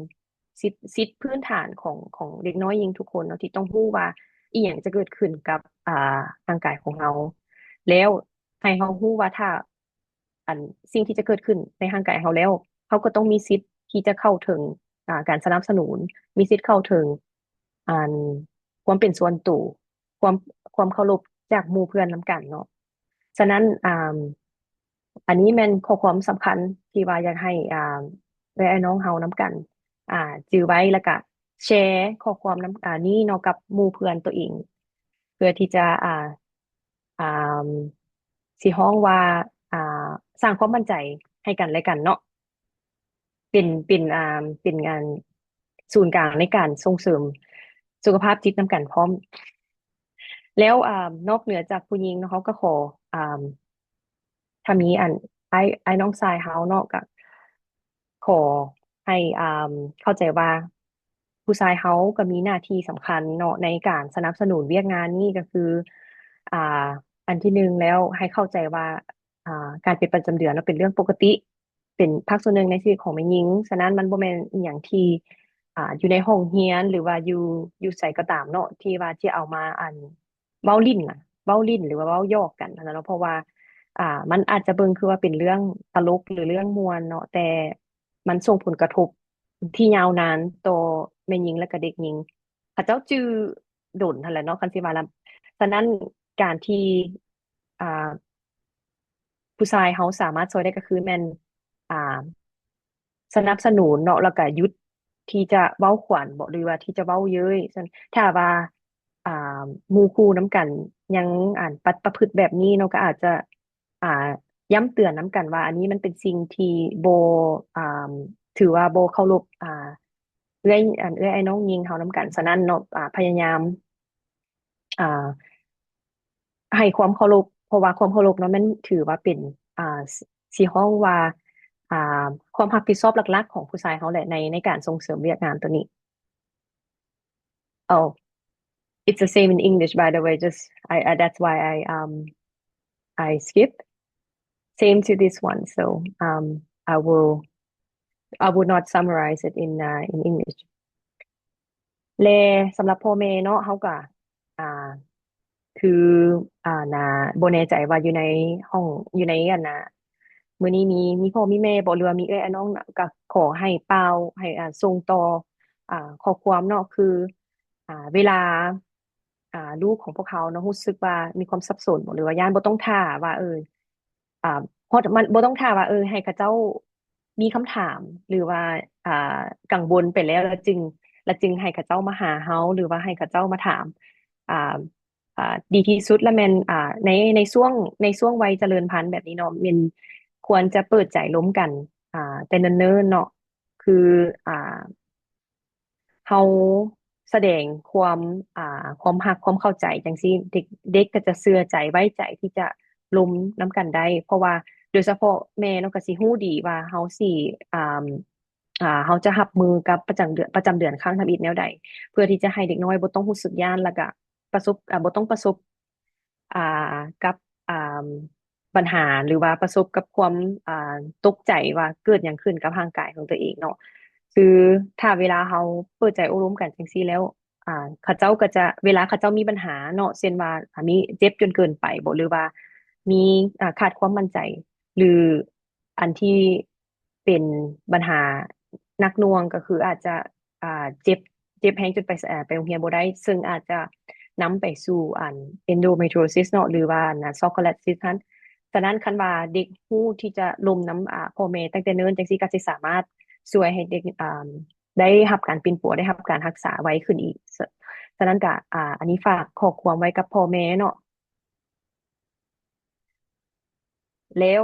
ສິດ ສິດພື້ນຖານຂອງ ຂອງເດັກນ້ອຍຍິງທຸກຄົນເນາະ ທີ່ຕ້ອງຮູ້ວ່າອີ່ຫຍັງຈະເກີດຂຶ້ນກັບ ອ່າ ຮ່າງກາຍຂອງເຮົາ ແລ້ວໃຫ້ເຮົາຮູ້ວ່າຖ້າ ອັນ ສິ່ງທີ່ຈະເກີດຂຶ້ນໃນຮ່າງກາຍເຮົາແລ້ວ ເຮົາກໍຕ້ອງມີສິດທີ່ຈະເຂົ້າເຖິງ ອ່າ ການສະໜັບສະໜູນ ມີສິດເຂົ້າເຖິງ ອັນ ຄວາມເປັນສ່ວນໂຕ ຄວາມ ຄວາມເຄົາລົບຈາກໝູ່ເພື່ອນນຳກັນເນາະ. ສະນັ້ນ ອ່າ ອັນນີ້ແມ່ນຂໍ້ຄວາມສຳຄັນທີ່ວ່າຢາກໃຫ້ ອ່າ ເອື້ອຍອ້າຍນ້ອງເຮົານຳກັນ ອ່າ ຈື່ໄວ້ ແລ້ວກະແຊຂໍ້ຄວາມນຳ ອ່າ ນີ້ເນາະ ກັບໝູ່ເພື່ອນໂຕເອງ ເພື່ອທີ່ຈະ ອ່າ ອ່າ ຊິຮ້ອງວ່າ ອ່າ ສ້າງຄວາມໝັ້ນໃຈໃຫ້ກັນແລະກັນເນາະ ເປັນ ເປັນ ອ່າ ເປັນ ອ່າ ສູນກາງໃນການສົ່ງເສີມສຸຂະພາບຈິດນຳກັນພ້ອມ. ແລ້ວ ອ່າ ນອກເໜືອຈາກຜູ້ຍິງເນາະ ເຮົາກໍຂໍ ອ່າ ຖ້າມີ ອັນ ອ້າຍ ອ້າຍນ້ອງຊາຍເຮົາເນາະ ກໍຂໍໃຫ້ ອ່າ ເຂົ້າໃຈວ່າ ຜູ້ຊາຍເຮົາກໍມີໜ້າທີ່ສຳຄັນເນາະ ໃນການສະໜັບສະໜູນວຽກງານນີ້ ກໍຄື ອ່າ ອັນທີໜຶ່ງແລ້ວ ໃຫ້ເຂົ້າໃຈວ່າ ອ່າ ການເປັນປະຈຳເດືອນເນາະ ເປັນເລື່ອງປົກກະຕິ ເປັນພາກສ່ວນໜຶ່ງໃນຊີວິດຂອງແມ່ຍິງ. ສະນັ້ນມັນບໍ່ແມ່ນອີ່ຫຍັງທີ່ ອ່າ ຢູ່ໃນຫ້ອງຮຽນ ຫຼືວ່າຢູ່ ຢູ່ໃສກໍຕາມເນາະ ທີ່ວ່າຈະເອົາມາ ອັນ ເວົ້າຫຼິ້ນນະ ເວົ້າຫຼິ້ນ ຫຼືວ່າເວົ້າຢອກກັນຫັ້ນນະເນາະ ເພາະວ່າ ອ່າ ມັນອາດຈະເບິ່ງຄືວ່າເປັນເລື່ອງຕະຫຼົກ ຫຼືເລື່ອງມ່ວນເນາະ ແຕ່ມັນສົ່ງຜົນກະທົບທີ່ຍາວນານຕໍ່ແມ່ຍິງ ແລະກະເດັກຍິງ ເຂົາເຈົ້າຈື່ດົນຫັ້ນແຫຼະເນາະ ຄັນຊິວ່າລະ. ສະນັ້ນການທີ່ ອ່າ ຜູ້ຊາຍເຮົາສາມາດຊ່ອຍໄດ້ກໍຄືແມ່ນ ອ່າ ສະໜັບສະໜູນເນາະ ແລ້ວກະຢຸດທີ່ຈະເວົ້າຂວັນບໍ ຫຼືວ່າທີ່ຈະເວົ້າເຍີ້ຍ. ຊັ້ນ ຖ້າວ່າ ອ່າ ໝູ່ຄູ່ນຳກັນຍັງ ອັນ ປະ ປະພຶດແບບນີ້ເນາະ ກໍອາດຈະ ອ່າ ຢ້ຳເຕືອນນຳກັນວ່າ ອັນນີ້ມັນເປັນສິ່ງທີ່ບໍ່ ອ່າ ຖືວ່າບໍ່ເຄົາລົບ ອ່າ ເອື້ອຍ ອັນ ເອື້ອຍອ້າຍນ້ອງຍິງເຮົານຳກັນ. ສະນັ້ນເນາະ ອ່າ ພະຍາຍາມ ອ່າ ໃຫ້ຄວາມເຄົາລົບ ເພາະວ່າຄວາມເຄົາລົບເນາະ ແມ່ນຖືວ່າເປັນ ອ່າ ຊິ ຊິຮ້ອງວ່າ ອ່າ ຄວາມຮັບຜິດຊອບຫຼັກໆຂອງຜູ້ຊາຍເຮົາແຫຼະ ໃນ ໃນການສົ່ງເສີມວຽກງານໂຕນີ້. Oh, it's the same in English, by the way. Just I, I that's why I um I skip. Same to this one. So um I will I will not summarize it in uh, in English. ແລະສຳລັບພໍ່ແມ່ເນາະ ເຮົາກະ ອ່າ ຄື ອ່າ ນາ ບໍ່ແນ່ໃຈວ່າຢູ່ໃນຫ້ອງ ຢູ່ໃນ ອັນນາ ມື້ນີ້ມີ ມີພໍ່ມີແມ່ບໍ ຫຼືວ່າມີເອື້ອຍອ້າຍນ້ອງ ກະຂໍໃຫ້ປ່າວ ໃຫ້ ອ່າ ສົ່ງຕໍ່ ອ່າ ຂໍ້ຄວາມເນາະ ຄື ອ່າ ເວລາ ອ່າ ລູກຂອງພວກເຮົາເນາະ ຮູ້ສຶກວ່າມີຄວາມສັບສົນບໍ ຫຼືວ່າຢ້ານ ບໍ່ຕ້ອງຖ້າວ່າ ເອີ ອ່າ ຮອດ ມັນບໍ່ຕ້ອງຖ້າວ່າ ເອີ ໃຫ້ເຂົາເຈົ້າມີຄຳຖາມ ຫຼືວ່າ ອ່າ ກັງວົນໄປແລ້ວ ລະຈຶ່ງ ລະຈຶ່ງໃຫ້ເຂົາເຈົ້າມາຫາເຮົາ ຫຼືວ່າໃຫ້ເຂົາເຈົ້າມາຖາມ ອ່າ ອ່າ ດີທີ່ສຸດລະແມ່ນ ອ່າ ໃນ ໃນຊ່ວງ ໃນຊ່ວງໄວຈະເລີນພັນແບບນີ້ເນາະ ແມ່ນຄວນຈະເປີດໃຈລົມກັນ ອ່າ ແຕ່ເນີນໆເນາະ ຄື ອ່າ ເຮົາ ສະແດງຄວາມ ອ່າ ຄວາມຮັກຄວາມເຂົ້າໃຈຈັ່ງຊີ້ ເດັກ ເດັກກໍຈະເຊື່ອໃຈໄວ້ໃຈທີ່ຈະລົມນຳກັນໄດ້ ເພາະວ່າໂດຍສະເພາະແມ່ເນາະ ກໍຊິຮູ້ດີວ່າເຮົາຊິ ອ່າ ອ່າ ເຮົາຈະຮັບມືກັບປະຈຳເດືອນ ປະຈຳເດືອນຄັ້ງທຳອິດແນວໃດ ເພື່ອທີ່ຈະໃຫ້ເດັກນ້ອຍບໍ່ຕ້ອງຮູ້ສຶກຢ້ານ ແລ້ວກະປະສົບ ອ່າ ບໍ່ຕ້ອງປະສົບ ອ່າ ກັບ ອ່າ ບັນຫາ ຫຼືວ່າປະສົບກັບຄວາມ ອ່າ ຕົກໃຈວ່າເກີດຫຍັງຂຶ້ນກັບຮ່າງກາຍຂອງຕົວເອງເນາະ. ຄືຖ້າເວລາເຮົາເປີດໃຈໂອ້ລົມກັນຈັ່ງຊີ້ແລ້ວ ອ່າ ເຂົາເຈົ້າກໍຈະ ເວລາເຂົາເຈົ້າມີບັນຫາເນາະ ເຊັ່ນວ່າ ອ່າ ມີເຈັບຈົນເກີນໄປບໍ ຫຼືວ່າມີ ອ່າ ຂາດຄວາມໝັ້ນໃຈ ຫຼື ອັນທີ່ເປັນບັນຫາໜັກໜ່ວງກໍຄືອາດຈະ ອ່າ ເຈັບ ເຈັບແຮງຈົນໄປ ເອີ ໄປໂຮງຮຽນບໍ່ໄດ້ ເຊິ່ງອາດຈະນຳໄປສູ່ອັນ endometriosis ເນາະ ຫຼືວ່າອັນ chocolate cyst ຫັ້ນ. ສະນັ້ນຄັນວ່າເດັກຮູ້ທີ່ຈະລົມນຳ ອ່າ ພໍ່ແມ່ຕັ້ງແຕ່ເນີນຈັ່ງຊີ້ ກໍຊິສາມາດຊ່ວຍໃຫ້ເດັກ ອ່າ ໄດ້ຮັບການປິ່ນປົວ ໄດ້ຮັບການຮັກສາໄວຂຶ້ນອີກ. ສະ ສະນັ້ນກໍ ອ່າ ອັນນີ້ຝາກຂໍ້ຄວາມໄວ້ກັບພໍ່ແມ່ເນາະ. ແລ້ວ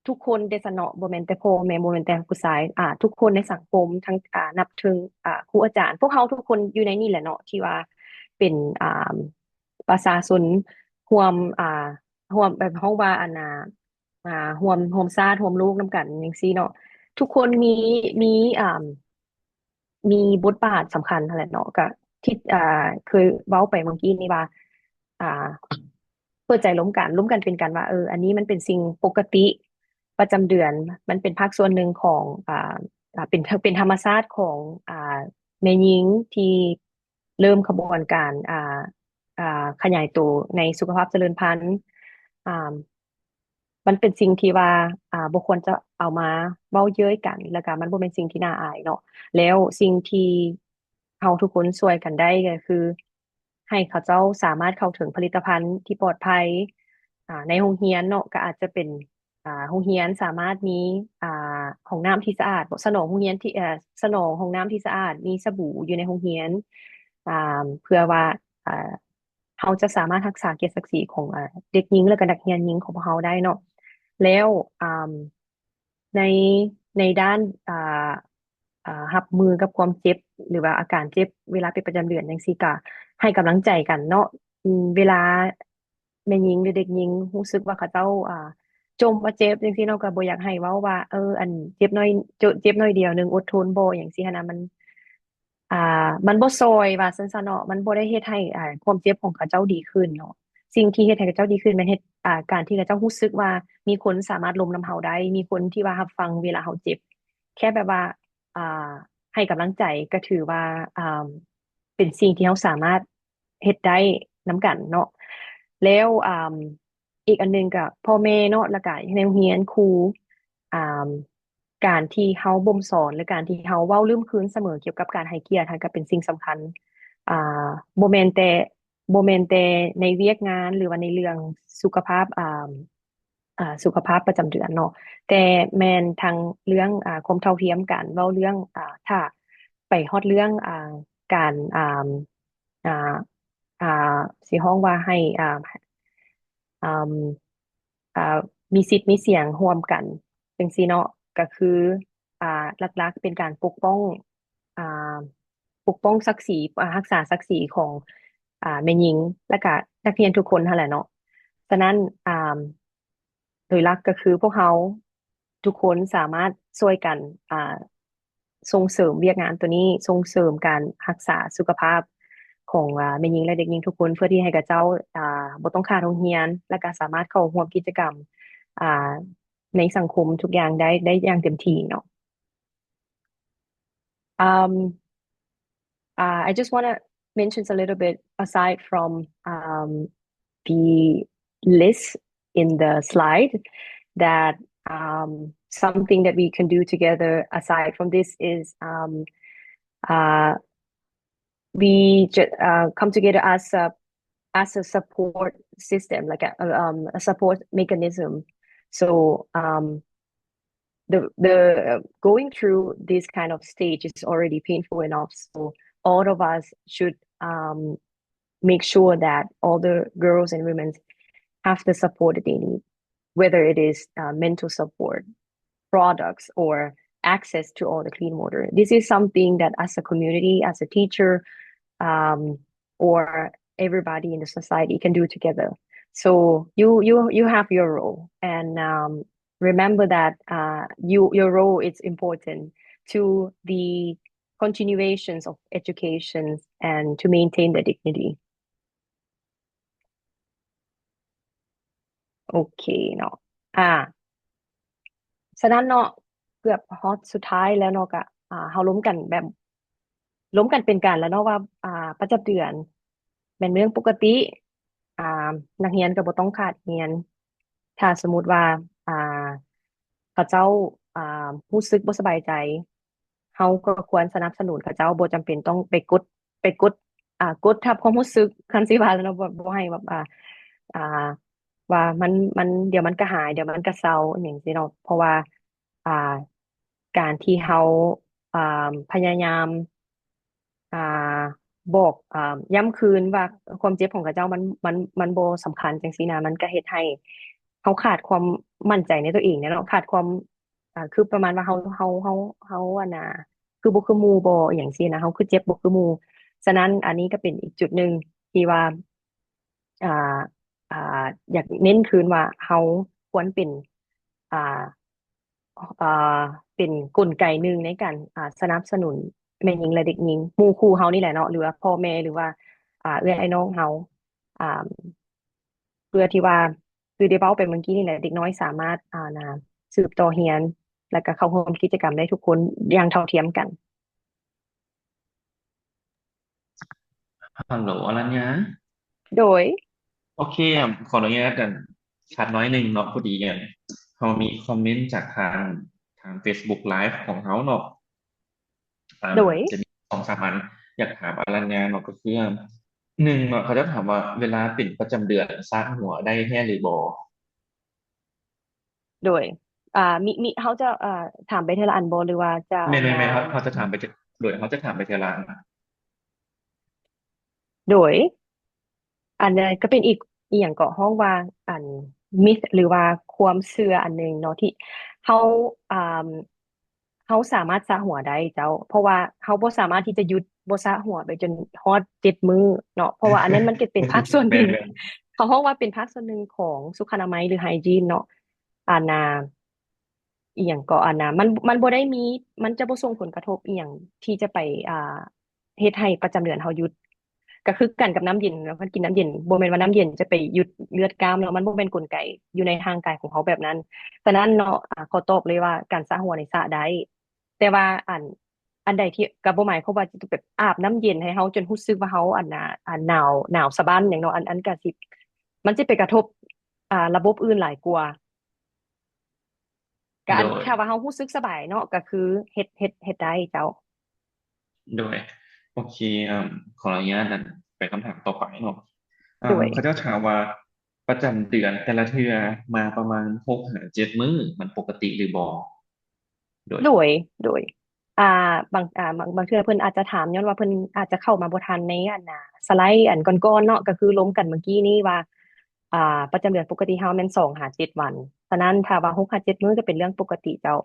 ທຸກຄົນເດຊະເນາະ ບໍ່ແມ່ນແຕ່ພໍ່ແມ່ ບໍ່ແມ່ນແຕ່ຜູ້ຊາຍ ອ່າ ທຸກຄົນໃນສັງຄົມ ທັງ ອ່າ ນັບເຖິງ ອ່າ ຄູອາຈານ ພວກເຮົາທຸກຄົນຢູ່ໃນນີ້ແຫຼະເນາະ ທີ່ວ່າເປັນ ອ່າ ປະຊາຊົນຮ່ວມ ອ່າ ຮ່ວມ ແບບ ເຮົາວ່າ ອັນນ່າ ອ່າ ຮ່ວມ ຮ່ວມຊາດ ຮ່ວມໂລກນຳກັນຈັ່ງຊີ້ເນາະ. ທຸກຄົນມີ ມີ ອ່າ ມີບົດບາດສຳຄັນຫັ້ນແຫຼະເນາະ ກະທີ່ ອ່າ ເຄີຍເວົ້າໄປເມື່ອກີ້ນີ້ວ່າ ອ່າ ເປີດໃຈລົມກັນ ລົມກັນເປັນກັນວ່າ ເອີ ອັນນີ້ມັນເປັນສິ່ງປົກກະຕິປະຈຳເດືອນ ມັນເປັນພາກສ່ວນໜຶ່ງຂອງ ອ່າ ອ່າ ເປັນ ເປັນທຳມະຊາດຂອງ ອ່າ ແມ່ຍິງທີ່ເລີ່ມຂະບວນການ ອ່າ ອ່າ ຂະຫຍາຍໂຕໃນສຸຂະພາບຈະເລີນພັນ ອ່າ ມັນເປັນສິ່ງທີ່ວ່າ ອ່າ ບໍ່ຄວນຈະເອົາມາເວົ້າເຍີ້ຍກັນ ແລ້ວກະມັນບໍ່ແມ່ນສິ່ງທີ່ໜ້າອາຍເນາະ. ແລ້ວສິ່ງທີ່ເຮົາທຸກຄົນຊ່ວຍກັນໄດ້ກໍຄື ໃຫ້ເຂົາເຈົ້າສາມາດເຂົ້າເຖິງຜະລິດຕະພັນທີ່ປອດໄພ ອ່າ ໃນໂຮງຮຽນເນາະ ກໍອາດຈະເປັນ ອ່າ ໂຮງຮຽນສາມາດມີ ອ່າ ຫ້ອງນ້ຳທີ່ສະອາດ ສະໜອງໂຮງຮຽນທີ່ ເອີ ສະໜອງຫ້ອງນ້ຳທີ່ສະອາດ ມີສະບູຢູ່ໃນໂຮງຮຽນ ອ່າ ເພື່ອວ່າ ອ່າ ເຮົາຈະສາມາດຮັກສາກຽດສັກສີຂອງ ອ່າ ເດັກຍິງ ແລະກະນັກຮຽນຍິງຂອງພວກເຮົາໄດ້ເນາະ. ແລ້ວ ອ່າ ໃນ ໃນດ້ານ ອ່າ ອ່າ ຮັບມືກັບຄວາມເຈັບ ຫຼືວ່າອາການເຈັບເວລາເປັນປະຈຳເດືອນຈັ່ງຊີ້ ກະໃຫ້ກຳລັງໃຈກັນເນາະ. ອືມ ເວລາແມ່ຍິງ ຫຼື ເດັກຍິງຮູ້ສຶກວ່າເຂົາເຈົ້າ ອ່າ ຈົ່ມວ່າເຈັບຈັ່ງຊີ້ເນາະ ກະບໍ່ຢາກໃຫ້ເວົ້າວ່າ ເອີ ອັນ ເຈັບໜ້ອຍ ເຈັບ ເຈັບໜ້ອຍດຽວໜຶ່ງ ອົດທົນບໍ ຫຍັງຊີ້ຫັ້ນນະ ມັນ ອ່າ ມັນບໍ່ຊ່ອຍວ່າຊັ້ນຊະເນາະ ມັນບໍ່ໄດ້ເຮັດໃຫ້ ອ່າ ຄວາມເຈັບຂອງເຂົາເຈົ້າດີຂຶ້ນເນາະ. ສິ່ງທີ່ເຮັດໃຫ້ເຂົາເຈົ້າດີຂຶ້ນແມ່ນເຮັດ ອ່າ ການທີ່ເຂົາເຈົ້າຮູ້ສຶກວ່າມີຄົນສາມາດລົມນຳເຮົາໄດ້ ມີຄົນທີ່ວ່າຮັບຟັງເວລາເຮົາເຈັບ ແຄ່ແບບວ່າ ອ່າ ໃຫ້ກຳລັງໃຈ ກໍຖືວ່າ ອ່າ ເປັນສິ່ງທີ່ເຮົາສາມາດເຮັດໄດ້ນຳກັນເນາະ. ແລ້ວ ອ່າ ອີກອັນໜຶ່ງກໍພໍ່ແມ່ເນາະ ແລ້ວກະໃນໂຮງຮຽນ ຄູ ອ່າ ການທີ່ເຮົາບົ່ມສອນ ຫຼື ການທີ່ເຮົາເວົ້າລຶ້ມຄືນສະເໝີກ່ຽວກັບການໃຫ້ກຽດຫັ້ນ ກໍເປັນສິ່ງສຳຄັນ ອ່າ ບໍ່ແມ່ນແຕ່ ບໍ່ແມ່ນແຕ່ໃນວຽກງານ ຫຼືວ່າໃນເລື່ອງສຸຂະພາບ ອ່າ ອ່າ ສຸຂະພາບປະຈຳເດືອນເນາະ ແຕ່ແມ່ນທັງເລື່ອງ ອ່າ ຄວາມເທົ່າທຽມກັນ ເວົ້າເລື່ອງ ອ່າ ຖ້າໄປຮອດເລື່ອງ ອ່າ ການ ອ່າ ອ່າ ອ່າ ຊິຮ້ອງວ່າໃຫ້ ອ່າ ອ່າ ອ່າ ມີສິດມີສຽງຮ່ວມກັນ ຈັ່ງຊີ້ເນາະ ກໍຄື ອ່າ ຫຼັກໆເປັນການປົກປ້ອງ ອ່າ ປົກປ້ອງສັກສີ ອ່າ ຮັກສາສັກສີຂອງ ອ່າ ແມ່ຍິງ ແລະກະນັກຮຽນທຸກຄົນຫັ້ນແຫຼະເນາະ. ສະນັ້ນ ອ່າ ໂດຍຫຼັກກໍຄືພວກເຮົາທຸກຄົນສາມາດຊ່ວຍກັນ ອ່າ ສົ່ງເສີມວຽກງານໂຕນີ້ ສົ່ງເສີມການຮັກສາສຸຂະພາບຂອງ ອ່າ ແມ່ຍິງ ແລະ ເດັກຍິງທຸກຄົນ ເພື່ອທີ່ໃຫ້ເຂົາເຈົ້າ ອ່າ ບໍ່ຕ້ອງຂາດໂຮງຮຽນ ແລະກະສາມາດເຂົ້າຮ່ວມກິດຈະກຳ ອ່າ ໃນສັງຄົມທຸກຢ່າງໄດ້ ໄດ້ຢ່າງເຕັມທີ່ເນາະ. Um, uh, I just wanna mention a little bit aside from, um, the list in the slide that, um, something that we can do together aside from this is, um, uh, we ju- uh, come together as a as a support system, like a, a, um, a support mechanism. So, um, the the going through this kind of stage is already painful enough. So all of us should, um, make sure that all the girls and women have the support that they need, whether it is, uh, mental support, products, or access to all the clean water. This is something that as a community, as a teacher, um, or everybody in the society can do together. So you you you have your role, and um, remember that uh, you your role is important to the continuations of education and to maintain the dignity. ໂອເຄເນາະ ອ່າ ສະນັ້ນເນາະ ເກືອບຮອດສຸດທ້າຍແລ້ວເນາະ ກະ ອ່າ ເຮົາລົມກັນແບບ ລົມກັນເປັນການແລ້ວເນາະວ່າ ອ່າ ປະຈຳເດືອນແມ່ນເລື່ອງປົກກະຕິ ອ່າ ນັກຮຽນກໍບໍ່ຕ້ອງຂາດຮຽນ. ຖ້າສົມມຸດວ່າ ອ່າ ເຂົາເຈົ້າ ອ່າ ຮູ້ສຶກບໍ່ສະບາຍໃຈ ເຮົາກໍຄວນສະໜັບສະໜູນເຂົາເຈົ້າ ບໍ່ຈຳເປັນຕ້ອງໄປກົດ ໄປກົດ ອ່າ ກົດທັບຄວາມຮູ້ສຶກ ຄັນຊິວ່າແລ້ວເນາະ ບໍ່ ບໍ່ໃຫ້ແບບ ອ່າ ອ່າ ວ່າມັນ ມັນ ດຽວມັນກໍຫາຍ ດຽວມັນກໍເຊົາ ອີ່ຫຍັງຊີ້ເນາະ ເພາະວ່າ ອ່າ ການທີ່ເຮົາ ອ່າ ພະຍາຍາມ ອ່າ ບອກ ອ່າ ຢ້ຳຄືນວ່າຄວາມເຈັບຂອງເຂົາເຈົ້າມັນ ມັນ ມັນບໍ່ສຳຄັນ ຈັ່ງຊີ້ນະ ມັນກໍເຮັດໃຫ້ເຮົາຂາດຄວາມໝັ້ນໃຈໃນຕົວເອງແຫຼະເນາະ ຂາດຄວາມ ອ່າ ຄືປະມານວ່າເຮົາ ເຮົາ ເຮົາ ເຮົາ ອັນນ່າ ຄືບໍ່ຄືໝູ່ບໍ ອີ່ຫຍັງຊີ້ນະ ເຮົາຄືເຈັບບໍ່ຄືໝູ່. ສະນັ້ນ ອັນນີ້ກໍເປັນອີກຈຸດໜຶ່ງທີ່ວ່າ ອ່າ ອ່າ ຢາກເນັ້ນຄືນວ່າເຮົາຄວນເປັນ ອ່າ ອ່າ ເປັນກົນໄກໜຶ່ງໃນການ ອ່າ ສະໜັບສະໜູນແມ່ຍິງ ແລະ ເດັກຍິງ ໝູ່ຄູ່ເຮົານີ້ແຫຼະເນາະ ຫຼືວ່າພໍ່ແມ່ ຫຼືວ່າ ອ່າ ເອື້ອຍອ້າຍນ້ອງເຮົາ ອ່າ ເພື່ອທີ່ວ່າ ຄືໄດ້ເວົ້າໄປເມື່ອກີ້ນີ້ແຫຼະ ເດັກນ້ອຍສາມາດ ອ່າ ນະ ສືບຕໍ່ຮຽນ ແລ້ວກໍເຂົ້າຮ່ວມກິດຈະກຳໄດ້ທຸກຄົນຢ່າງເທົ່າທຽມກັນ. ຮັລໂຫຼ ອະລັນຍາ? ໂດຍ. ໂອເຄ ຂໍອະນຸຍາດອັນ ຂັດໜ້ອຍໜຶ່ງເນາະ ພໍດີອັນ ເຮົາມີຄອມເມັນຈາກທາງ ທາງ Facebook Live ຂອງເຮົາເນາະ. ອ່າ ໂດຍ. ຈະມີສອງສາມອັນ ຢາກຖາມອະລັນຍາເນາະ ກໍຄື ໜຶ່ງເນາະ ເຂົາເຈົ້າຖາມວ່າ ເວລາເປັນປະຈຳເດືອນ ສະຫົວໄດ້ແທ້ຫຼືບໍ່? ໂດຍ ອ່າ ມີ ມີ ເຮົາຈະ ອ່າ ຖາມໄປເທື່ອລະອັນບໍ່ ຫຼືວ່າຈະ ແມ່ນໆໆ ເຮົາ ເຮົາຈະຖາມໄປເທື່ອ ໂດຍ ເຮົາຈະຖາມໄປເທື່ອລະອັນ. ໂດຍ ອັນນັ້ນກໍເປັນອີກ ອີ່ຫຍັງເກາະ ຮ້ອງວ່າ ອັນ ມິດ ຫຼືວ່າຄວາມເຊື່ອອັນໜຶ່ງເນາະ ທີ່ເຮົາ ອ່າ ເຮົາສາມາດສະຫົວໄດ້ເຈົ້າ ເພາະວ່າເຮົາບໍ່ສາມາດທີ່ຈະຢຸດບໍ່ສະຫົວໄປຈົນຮອດເຈັດມື້ເນາະ ເພາະວ່າອັນນັ້ນມັນກໍເປັນພາກສ່ວນໜຶ່ງ ແມ່ນໆ ເຂົາເວົ້າວ່າເປັນພາກສ່ວນໜຶ່ງຂອງສຸຂະອະນາໄມ ຫຼື ໄຮຈີນ ເນາະ ອັນນ່າ ອີ່ຫຍັງເກາະ ອັນນ່າ ມັນ ມັນບໍ່ໄດ້ມີ ມັນຈະບໍ່ສົ່ງຜົນກະທົບອີ່ຫຍັງທີ່ຈະໄປ ອ່າ ເຮັດໃຫ້ປະຈຳເດືອນເຮົາຢຸດ ກໍຄືກັນກັບນ້ຳເຢັນເນາະ ຄັນກິນນ້ຳເຢັນ ບໍ່ແມ່ນວ່ານ້ຳເຢັນຈະໄປຢຸດເລືອດກ້າມເນາະ ມັນບໍ່ແມ່ນກົນໄກຢູ່ໃນຮ່າງກາຍຂອງເຮົາແບບນັ້ນ. ສະນັ້ນເນາະ ອາ ຂໍຕອບເລີຍວ່າການສະຫົວນີ້ສະໄດ້ ແຕ່ວ່າອັນ ອັນໃດທີ່ ກໍບໍ່ໝາຍຄວາມວ່າຈະແບບອາບນ້ຳເຢັນໃຫ້ເຮົາຈົນຮູ້ສຶກວ່າເຮົາ ອັນນ່າ ອັນໜາວ ໜາວສະບັ້ນຫຍັງເນາະ ອັນ ອັນກໍຊິ ມັນຊິໄປກະທົບ ອ່າ ລະບົບອື່ນຫຼາຍກວ່າ. ກະອັນ ໂດຍ ຖ້າວ່າເຮົາຮູ້ສຶກສະບາຍເນາະ ກະຄືເຮັດ ເຮັດ ເຮັດໄດ້ເຈົ້າ. ໂດຍ ໂອເຄ ເອີ່ມ ຂໍອະນຸຍາດອັນ ໄປຄຳຖາມຕໍ່ໄປເນາະ. ເອີ່ມ ໂດຍ ເຂົາເຈົ້າຖາມວ່າ ປະຈຳເດືອນແຕ່ລະເທື່ອມາປະມານຫົກຫາເຈັດມື້ ມັນປົກກະຕິຫຼືບໍ່? ໂດຍ ໂດຍ ໂດຍ ອ່າ ບາງ ອ່າ ບາງ ບາງເທື່ອເພິ່ນອາດຈະຖາມ ຍ້ອນວ່າເພິ່ນອາດຈະເຂົ້າມາບໍ່ທັນໃນອັນນ່າ ສະໄລອັນກ່ອນໆເນາະ ກໍຄືລົມກັນເມື່ອກີ້ນີ້ວ່າ ອ່າ ປະຈຳເດືອນປົກກະຕິເຮົາແມ່ນສອງຫາເຈັດວັນ. ສະນັ້ນ ຖ້າວ່າຫົກຫາເຈັດມື້ກໍເປັນເລື່ອງປົກກະຕິເຈົ້າ.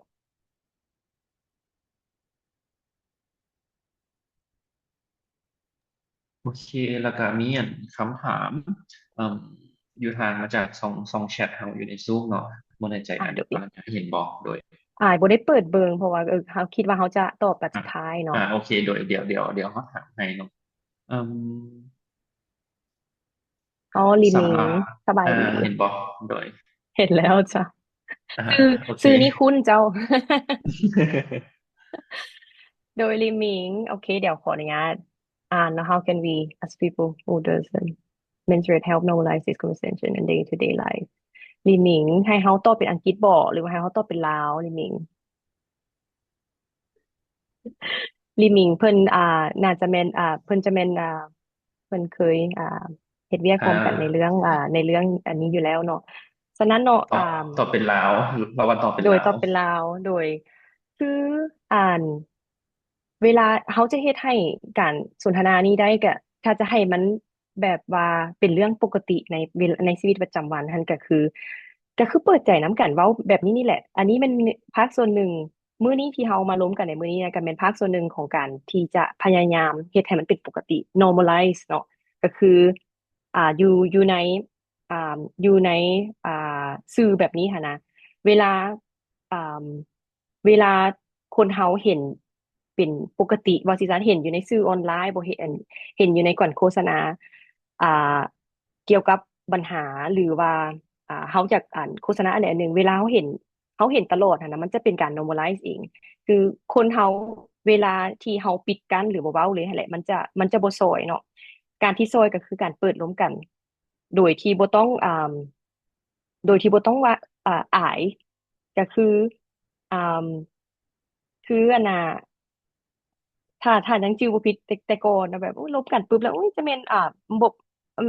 ໂອເຄ ແລ້ວກະມີອັນຄຳຖາມ ເອີ່ມ ຢູ່ທາງມາຈາກຊ່ອງ ຊ່ອງແຊັດເຮົາຢູ່ໃນຊູມເນາະ ບໍ່ແນ່ໃຈ ອາ ອັນ ໂດຍ ເຫັນບໍ່? ໂດຍ ອາຍບໍ່ໄດ້ເປີດເບິ່ງ ເພາະວ່າ ເອີ ເຮົາຄິດວ່າເຮົາຈະຕອບແບບ ອາ ສຸດທ້າຍເນາະ. ອາ ໂອເຄ ໂດຍ ດຽວ ດຽວ ດຽວເຮົາຖາມໃຫ້ເນາະ. ເອີ່ມ ອໍ ລີ ສະ ມິງ ສະບາຍດີ ເຫັນບໍ່? ໂດຍ ເຫັນແລ້ວເຈົ້າ. ອາ ຊື່ ໂອເຄ ຊື່ນີ້ຄຸ້ນເຈົ້າ. ໂດຍ ລີ ມິງ ໂອເຄ ດຽວຂໍອະນຸຍາດອ່ານເນາະ. How can we as people who doesn't menstruate help normalize this conversation in day to day life? ລີ ມິງ ໃຫ້ເຮົາຕອບເປັນອັງກິດບໍ ຫຼືວ່າໃຫ້ເຮົາຕອບເປັນລາວ ລີ ມິງ? ລີ ມິງ ເພິ່ນ ອ່າ ໜ້າຈະແມ່ນ ອ່າ ເພິ່ນຈະແມ່ນ ອ່າ ເພິ່ນເຄີຍ ອ່າ ເຮັດວຽກຮ່ວມກັນ ອາ ໃນເລື່ອງ ອ່າ ໃນເລື່ອງອັນນີ້ຢູ່ແລ້ວເນາະ. ສະນັ້ນເນາະ ຕອບ ອ່າ ຕອບເປັນລາວ ເພາະວ່າຕອບເປັນ ໂດຍ ລາວ ຕອບເປັນລາວ ໂດຍ ຄື ອ່າ ເວລາເຮົາຈະເຮັດໃຫ້ການສົນທະນານີ້ໄດ້ ກະ ຖ້າຈະໃຫ້ມັນ ແບບວ່າເປັນເລື່ອງປົກກະຕິໃນເວລາ ໃນຊີວິດປະຈຳວັນຫັ້ນ ກະຄື ກະຄືເປີດໃຈນຳກັນເວົ້າແບບນີ້ນີ້ແຫຼະ. ອັນນີ້ແມ່ນພາກສ່ວນໜຶ່ງ ມື້ນີ້ທີ່ເຮົາມາລົມກັນໃນມື້ນີ້ນະ ກໍແມ່ນພາກສ່ວນໜຶ່ງຂອງການທີ່ຈະພະຍາຍາມເຮັດໃຫ້ມັນເປັນປົກກະຕິ normalize ເນາະ ກໍຄື ອ່າ ຢູ່ ຢູ່ໃນ ອ່າ ຢູ່ໃນ ອ່າ ສື່ແບບນີ້ຫັ້ນນະ ເວລາ ອ່າ ເວລາຄົນເຮົາເຫັນເປັນປົກກະຕິ ວ່າຊີ້ຊະ ເຫັນຢູ່ໃນສື່ອອນລາຍ ບໍ່ເຫັນ ເຫັນຢູ່ໃນການໂຄສະນາ ອ່າ ກ່ຽວກັບບັນຫາ ຫຼືວ່າ ອ່າ ເຮົາຢາກ ອັນ ໂຄສະນາອັນໃດອັນໜຶ່ງ ເວລາເຮົາເຫັນ ເຮົາເຫັນຕະຫຼອດຫັ້ນນະ ມັນຈະເປັນການ normalize ເອງ ຄືຄົນເຮົາ ເວລາທີ່ເຮົາປິດກັ້ນ ຫຼືບໍ່ເວົ້າເລີຍຫັ້ນແຫຼະ ມັນຈະ ມັນຈະບໍ່ຊ່ອຍເນາະ ການທີ່ຊ່ອຍກໍຄືການເປີດລົມກັນ ໂດຍທີ່ບໍ່ຕ້ອງ ອ່າ ໂດຍທີ່ບໍ່ຕ້ອງວ່າ ອ່າ ອາຍ ກໍຄື ອ່າ ຄື ອັນນ່າ ຖ້າ ຖ້າຍັງຈື່ບໍ່ຜິດ ແຕ່ ແຕ່ກ່ອນນະ ແບບ ໂອ້ຍ ລົມກັນປຶບແລ້ວ ໂອ້ຍ ຈະແມ່ນ ອ່າ ບໍ່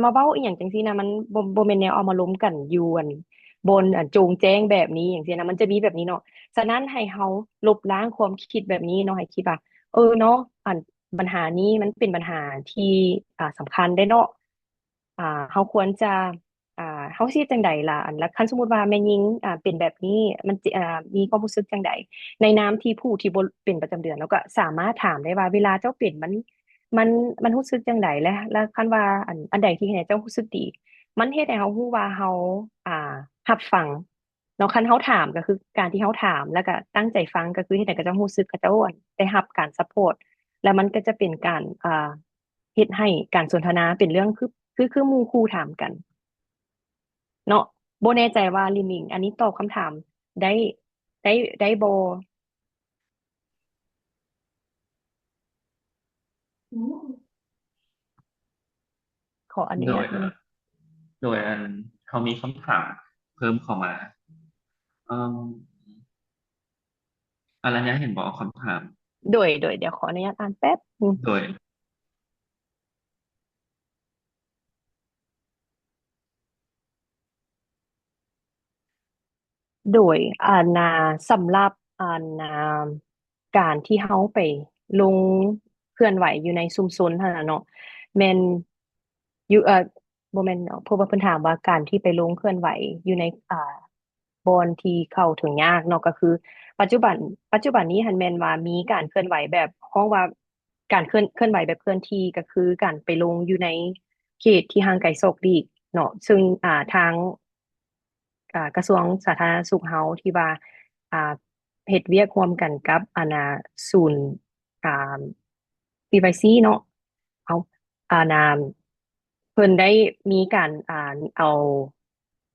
ມາເວົ້າອີ່ຫຍັງຈັ່ງຊີ້ນະ ມັນບໍ່ ບໍ່ແມ່ນແນວເອົາມາລົມກັນຢູ່ ອັນ ບ່ອນ ອັນ ໂຈ່ງແຈ້ງແບບນີ້ ຈັ່ງຊີ້ນະ ມັນຈະມີແບບນີ້ເນາະ. ສະນັ້ນໃຫ້ເຮົາລົບລ້າງຄວາມຄິດແບບນີ້ເນາະ ໃຫ້ຄິດວ່າ ເອີເນາະ ອັນ ບັນຫານີ້ມັນເປັນບັນຫາທີ່ ອ່າ ສຳຄັນເດ້ເນາະ ອ່າ ເຮົາຄວນຈະ ອ່າ ເຮົາຊິເຮັດຈັ່ງໃດລະ? ອັນ ລະຄັນສົມມຸດວ່າແມ່ຍິງ ອ່າ ເປັນແບບນີ້ ມັນຈະ ອ່າ ມີຄວາມຮູ້ສຶກຈັ່ງໃດ? ໃນນາມທີ່ຜູ້ທີ່ບໍ່ເປັນປະຈຳເດືອນ ເຮົາກໍສາມາດຖາມໄດ້ວ່າ ເວລາເຈົ້າເປັນ ມັນ ມັນ ມັນຮູ້ສຶກຈັ່ງໃດ? ແລະ ລະຄັນວ່າ ອັນ ອັນໃດທີ່ເຮັດໃຫ້ເຈົ້າຮູ້ສຶກດີ? ມັນເຮັດໃຫ້ເຮົາຮູ້ວ່າເຮົາ ອ່າ ຮັບຟັງເນາະ. ຄັນເຮົາຖາມ ກໍຄືການທີ່ເຮົາຖາມ ແລ້ວກໍຕັ້ງໃຈຟັງ ກໍຄືເຮັດໃຫ້ເຂົາເຈົ້າຮູ້ສຶກເຂົາເຈົ້າ ອັນ ໄດ້ຮັບການ support ແລ້ວມັນກໍຈະເປັນການ ອ່າ ເຮັດໃຫ້ການສົນທະນາເປັນເລື່ອງຄື ຄື ຄືໝູ່ຄູ່ຖາມກັນເນາະ. ບໍ່ແນ່ໃຈວ່າລິນມິງ ອັນນີ້ຕອບຄຳຖາມໄດ້ ໄດ້ ໄດ້ບໍ່? ຂໍອະນຸຍາດ ໂດຍ ແນະ ໂດຍ ອັນ ເຮົາມີຄຳຖາມເພີ່ມເຂົ້າມາ ເອີ່ມ ອາລັນຍາເຫັນບໍ່ຄຳຖາມ? ໂດຍ ໂດຍ ດຽວຂໍອະນຸຍາດອ່ານແປັບໜຶ່ງ ໂດຍ ໂດຍ ອັນນ່າ ສຳລັບ ອັນນ່າ ການທີ່ເຮົາໄປລົງເຄື່ອນໄຫວຢູ່ໃນຊຸມຊົນຫັ້ນນະເນາະ ແມ່ນຢູ່ ເອີ ບໍ່ແມ່ນ ເພາະວ່າເພິ່ນຖາມວ່າການທີ່ໄປລົງເຄື່ອນໄຫວຢູ່ໃນ ອ່າ ບ່ອນທີ່ເຂົ້າເຖິງຍາກເນາະ ກໍຄືປັດຈຸບັນ ປັດຈຸບັນນີ້ຫັ້ນແມ່ນວ່າມີການເຄື່ອນໄຫວແບບ ເຮົາວ່າການເຄື່ອນ ເຄື່ອນໄຫວແບບເຄື່ອນທີ່ ກໍຄືການໄປລົງຢູ່ໃນເຂດທີ່ຫ່າງໄກສອກຫຼີກເນາະ ເຊິ່ງ ອ່າ ທາງ ອ່າ ກະຊວງສາທາລະນະສຸກເຮົາທີ່ວ່າ ອ່າ ເຮັດວຽກຮ່ວມກັນກັບ ອັນນ່າ ສູນ ອ່າ ພີໄວຊີ ເນາະ ເອົາ ອັນນ່າ ເພິ່ນໄດ້ມີການ ອ່າ ເອົາ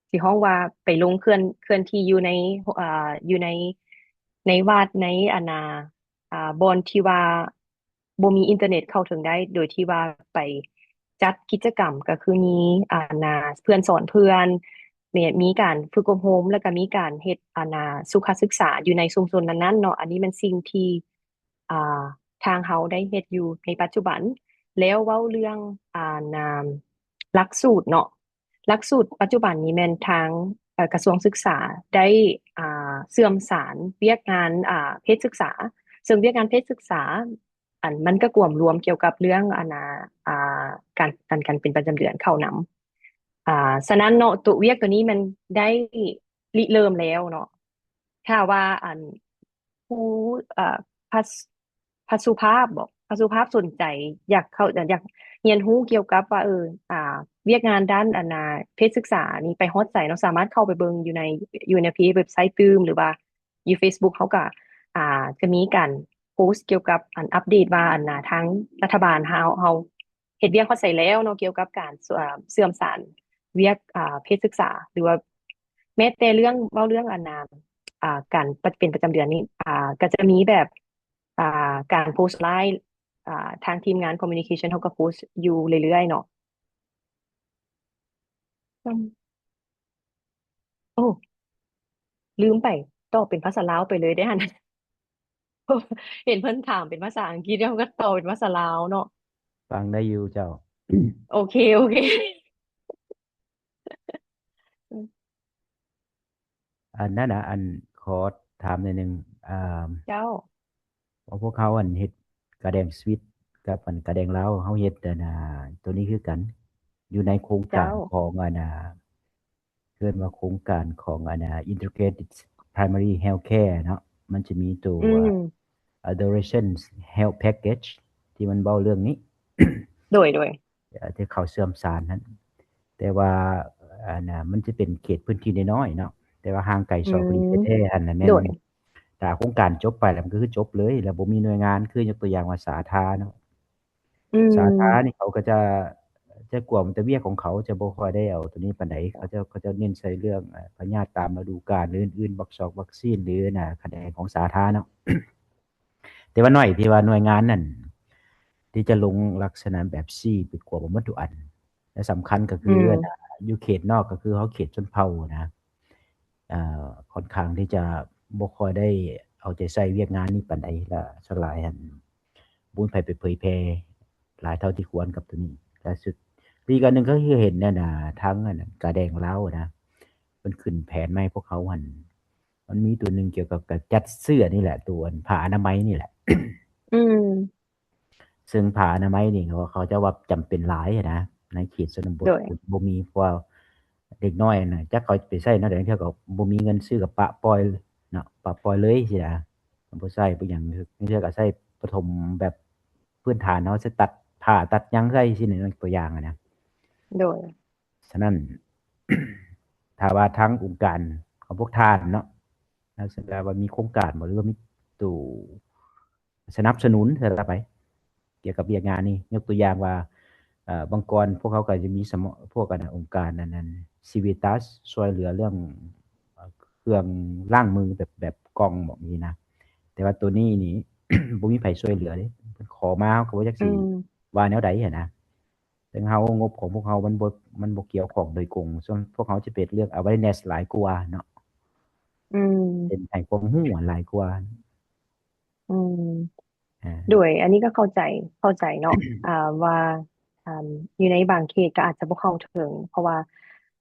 ຊິຮ້ອງວ່າໄປລົງເຄື່ອນ ເຄື່ອນທີ່ຢູ່ໃນ ອ່າ ຢູ່ໃນ ໃນວັດ ໃນ ອັນນ່າ ອ່າ ບ່ອນທີ່ວ່າ ບໍ່ມີອິນເຕີເນັດເຂົ້າເຖິງໄດ້ ໂດຍທີ່ວ່າໄປຈັດກິດຈະກຳ ກໍຄືມີ ອັນນ່າ ເພື່ອນສອນເພື່ອນ ແມ່ນມີການຝຶກອົບຮົມ ແລ້ວກໍມີການເຮັດ ອັນນ່າ ສຸຂະສຶກສາຢູ່ໃນຊຸມຊົນນັ້ນໆເນາະ. ອັນນີ້ແມ່ນສິ່ງທີ່ ອ່າ ທາງເຮົາໄດ້ເຮັດຢູ່ໃນປັດຈຸບັນ. ແລ້ວເວົ້າເລື່ອງ ອັນນ່າ ຫຼັກສູດເນາະ ຫຼັກສູດປັດຈຸບັນນີ້ແມ່ນທາງ ເອີ ກະຊວງສຶກສາໄດ້ ອ່າ ເຊື່ອມສານວຽກງານ ອ່າ ເພດສຶກສາ ເຊິ່ງວຽກງານເພດສຶກສາ ອັນ ມັນກໍກວມລວມກ່ຽວກັບເລື່ອງ ອັນນ່າ ອ່າ ການ ການ ການເປັນປະຈຳເດືອນເຂົ້ານຳ. ອ່າ ສະນັ້ນເນາະ ໂຕ ວຽກໂຕນີ້ມັນໄດ້ລິເລີ່ມແລ້ວເນາະ. ຖ້າວ່າ ອັນ ຜູ້ ເອີ ພະ ພະສຸພາບບໍ ພະສຸພາບສົນໃຈ ຢາກເຂົ້າ ຢາກຮຽນຮູ້ກ່ຽວກັບວ່າ ເອີ ອ່າ ວຽກງານດ້ານ ອັນນ່າ ເພດສຶກສານີ້ໄປຮອດໃສເນາະ ສາມາດເຂົ້າໄປເບິ່ງຢູ່ໃນ ຢູ່ໃນເວັບໄຊຕື່ມ ຫຼືວ່າຢູ່ເຟສບຸກ ເຮົາກໍ ອ່າ ຈະມີການໂພສກ່ຽວກັບ ອັນ ອັບເດດວ່າ ອັນນ່າ ທາງລັດຖະບານເຮົາ ເຮົາ ເຮັດວຽກຮອດໃສແລ້ວເນາະ ກ່ຽວກັບການ ເຊື່ອມສານວຽກ ອ່າ ເພດສຶກສາ ຫຼືວ່າແມ້ແຕ່ເລື່ອງ ເວົ້າເລື່ອງ ອັນນ່າ ອ່າ ການປະ ເປັນປະຈຳເດືອນນີ້ ອ່າ ກໍຈະມີແບບ ອ່າ ການໂພສໄລຟ໌ ອ່າ ທາງທີມງານຄອມມູນິເຄຊັນເຮົາກໍໂພສຢູ່ເລື້ອຍໆເນາະ. ອືມ ໂອ້ ລືມໄປ ຕອບເປັນພາສາລາວໄປເລີຍເດ້ຫັ້ນ. ເຫັນເພິ່ນຖາມເປັນພາສາອັງກິດ ເຮົາກໍຕອບເປັນພາສາລາວເນາະ. ຟັງໄດ້ຢູ່ເຈົ້າ. ໂອເຄ ໂອເຄ. ອັນນັ້ນນະ ອັນ ຂໍຖາມໜ້ອຍໜຶ່ງ ອ່າ ເຈົ້າ ວ່າພວກເຮົາ ອັນ ເຮັດກາແດງສະວິດກັບ ອັນ ກາແດງລາວ ເຮົາເຮັດ ອັນ ໂຕນີ້ຄືກັນ ຢູ່ໃນໂຄງການ ເຈົ້າ ຂອງ ອັນ ເອີ້ນວ່າໂຄງການຂອງ ອັນ Integrated Primary Health Care ເນາະ. ມັນຈະມີໂຕ ອືມ Adoration Health Package ທີ່ມັນເວົ້າເລື່ອງນີ້ ໂດຍ ໂດຍ ເອີ່ ທີ່ເຂົ້າເຊື່ອມສານຫັ້ນ ແຕ່ວ່າ ອັນນ່າ ມັນຈະເປັນເຂດພື້ນທີ່ນ້ອຍໆເນາະ ແຕ່ວ່າຫ່າງໄກສອກຫຼີກ ອືມ ແທ້ໆຫັ້ນນະ ແມ່ນ ໂດຍ ຖ້າໂຄງການຈົບໄປແລ້ວ ມັນກໍຄືຈົບເລີຍ ແລ້ວບໍ່ມີໜ່ວຍງານ ຄືຍົກຕົວຢ່າງວ່າສາທາເນາະ ອືມ ສາທານີ້ເຂົາກໍຈະ ຈະກວມແຕ່ວຽກຂອງເຂົາ ຈະບໍ່ຄ່ອຍໄດ້ເອົາໂຕນີ້ປານໃດ ເຂົາເຈົ້າ ເຂົາເຈົ້າເນັ້ນໃສ່ເລື່ອງ ອາ ພະຍາດຕາມລະດູການ ຫຼື ອື່ນໆ ວັກຊອກວັກຊີນ ຫຼື ນະ ຂະແໜງຂອງສາທາເນາະ ແຕ່ວ່າໜ້ອຍທີ່ວ່າໜ່ວຍງານນັ້ນ ທີ່ຈະລົງລັກສະນະແບບຊີ້ໄປກວມໝົດທຸກອັນ ແລະ ສຳຄັນກໍຄື ອືມ ອັນນ່າ ຢູ່ເຂດນອກ ກໍຄືເຮົາເຂດຊົນເຜົ່ານະ ເອີ່ ຂ້ອນຂ້າງທີ່ຈະບໍ່ຄ່ອຍໄດ້ເອົາໃຈໃສ່ວຽກງານນີ້ປານໃດ ແລະ ສ່ວນຫຼາຍຫັ້ນ ບໍ່ມີໃຜໄປເຜີຍແຜ່ຫຼາຍເທົ່າທີ່ຄວນກັບໂຕນີ້ ແລະ ສຸດ ອີກອັນໜຶ່ງກໍຄືເຫັນນັ້ນນະ ທາງອັນນັ້ນ ກາແດງລາວນະ ເພິ່ນຂຶ້ນແຜນມາໃຫ້ພວກເຮົາຫັ້ນ ມັນມີໂຕໜຶ່ງກ່ຽວກັບການຈັດເຊື້ອນີ້ແຫຼະ ໂຕອັນຜ້າອະນາໄມນີ້ແຫຼະ ອືມ ເຊິ່ງຜ້າອະນາໄມນີ້ ເຂົາ ເຂົາເຈົ້າວ່າຈຳເປັນຫຼາຍນະ ໃນເຂດຊົນນະບົດ ໂດຍ ບໍ່ມີ ເພາະວ່າເດັກນ້ອຍນະ ຈັກເຂົາໄປໃຊ້ແນວໃດ ລາງເທື່ອກໍບໍ່ມີເງິນຊື້ ກໍປະປ່ອຍເນາະ ປະປ່ອຍເລີຍຊີ້ນະ ບໍ່ໃຊ້ບໍ່ຫຍັງ ລາງເທື່ອກໍໃຊ້ປະຖົມແບບພື້ນຖານເຮົາ ໃຊ້ຕັດຜ້າຕັດຫຍັງໃສ່ຊີ້ນະ ຍົກຕົວຢ່າງນະ ໂດຍ ສະນັ້ນ ຖ້າວ່າທາງອົງການຂອງພວກທ່ານເນາະ ລັກສະນະວ່າມີໂຄງການບໍ່ ຫຼືວ່າມີໂຕສະໜັບສະໜູນໃສ່ລະໄປ ກ່ຽວກັບວຽກງານນີ້ ຍົກຕົວຢ່າງວ່າ ເອີ່ ບາງກ່ອນພວກເຮົາກໍຈະມີສະເມາະ ພວກອັນ ອົງການອັນນັ້ນ ຊີວິຕັສ ຊ່ວຍເຫຼືອເລື່ອງ ເອີ່ ເຄື່ອງລ້າງມືແບບ ແບບກ່ອງບອກນີ້ນະ ແຕ່ວ່າໂຕນີ້ນີ້ ບໍ່ມີໃຜຊ່ວຍເຫຼືອເດ້ ເພິ່ນຂໍມາ ເຮົາກໍບໍ່ຈັກ ອື ຊິວ່າແນວໃດຫັ້ນນະ ເຊິ່ງເຮົາ ງົບຂອງພວກເຮົາມັນບໍ່ ມັນບໍ່ກ່ຽວຂ້ອງໂດຍກົງ ສ່ວນພວກເຮົາຈະເປັນເລື່ອງ awareness ຫຼາຍກວ່າເນາະ ອືມ ເປັນໃຫ້ຄວາມຮູ້ຫຼາຍກວ່າ ອືມ ອາ ໂດຍ ອັນນີ້ກໍເຂົ້າໃຈ ເຂົ້າໃຈເນາະ ອ່າ ວ່າ ອ່າ ຢູ່ໃນບາງເຂດກໍອາດຈະບໍ່ເຂົ້າເຖິງ ເພາະວ່າ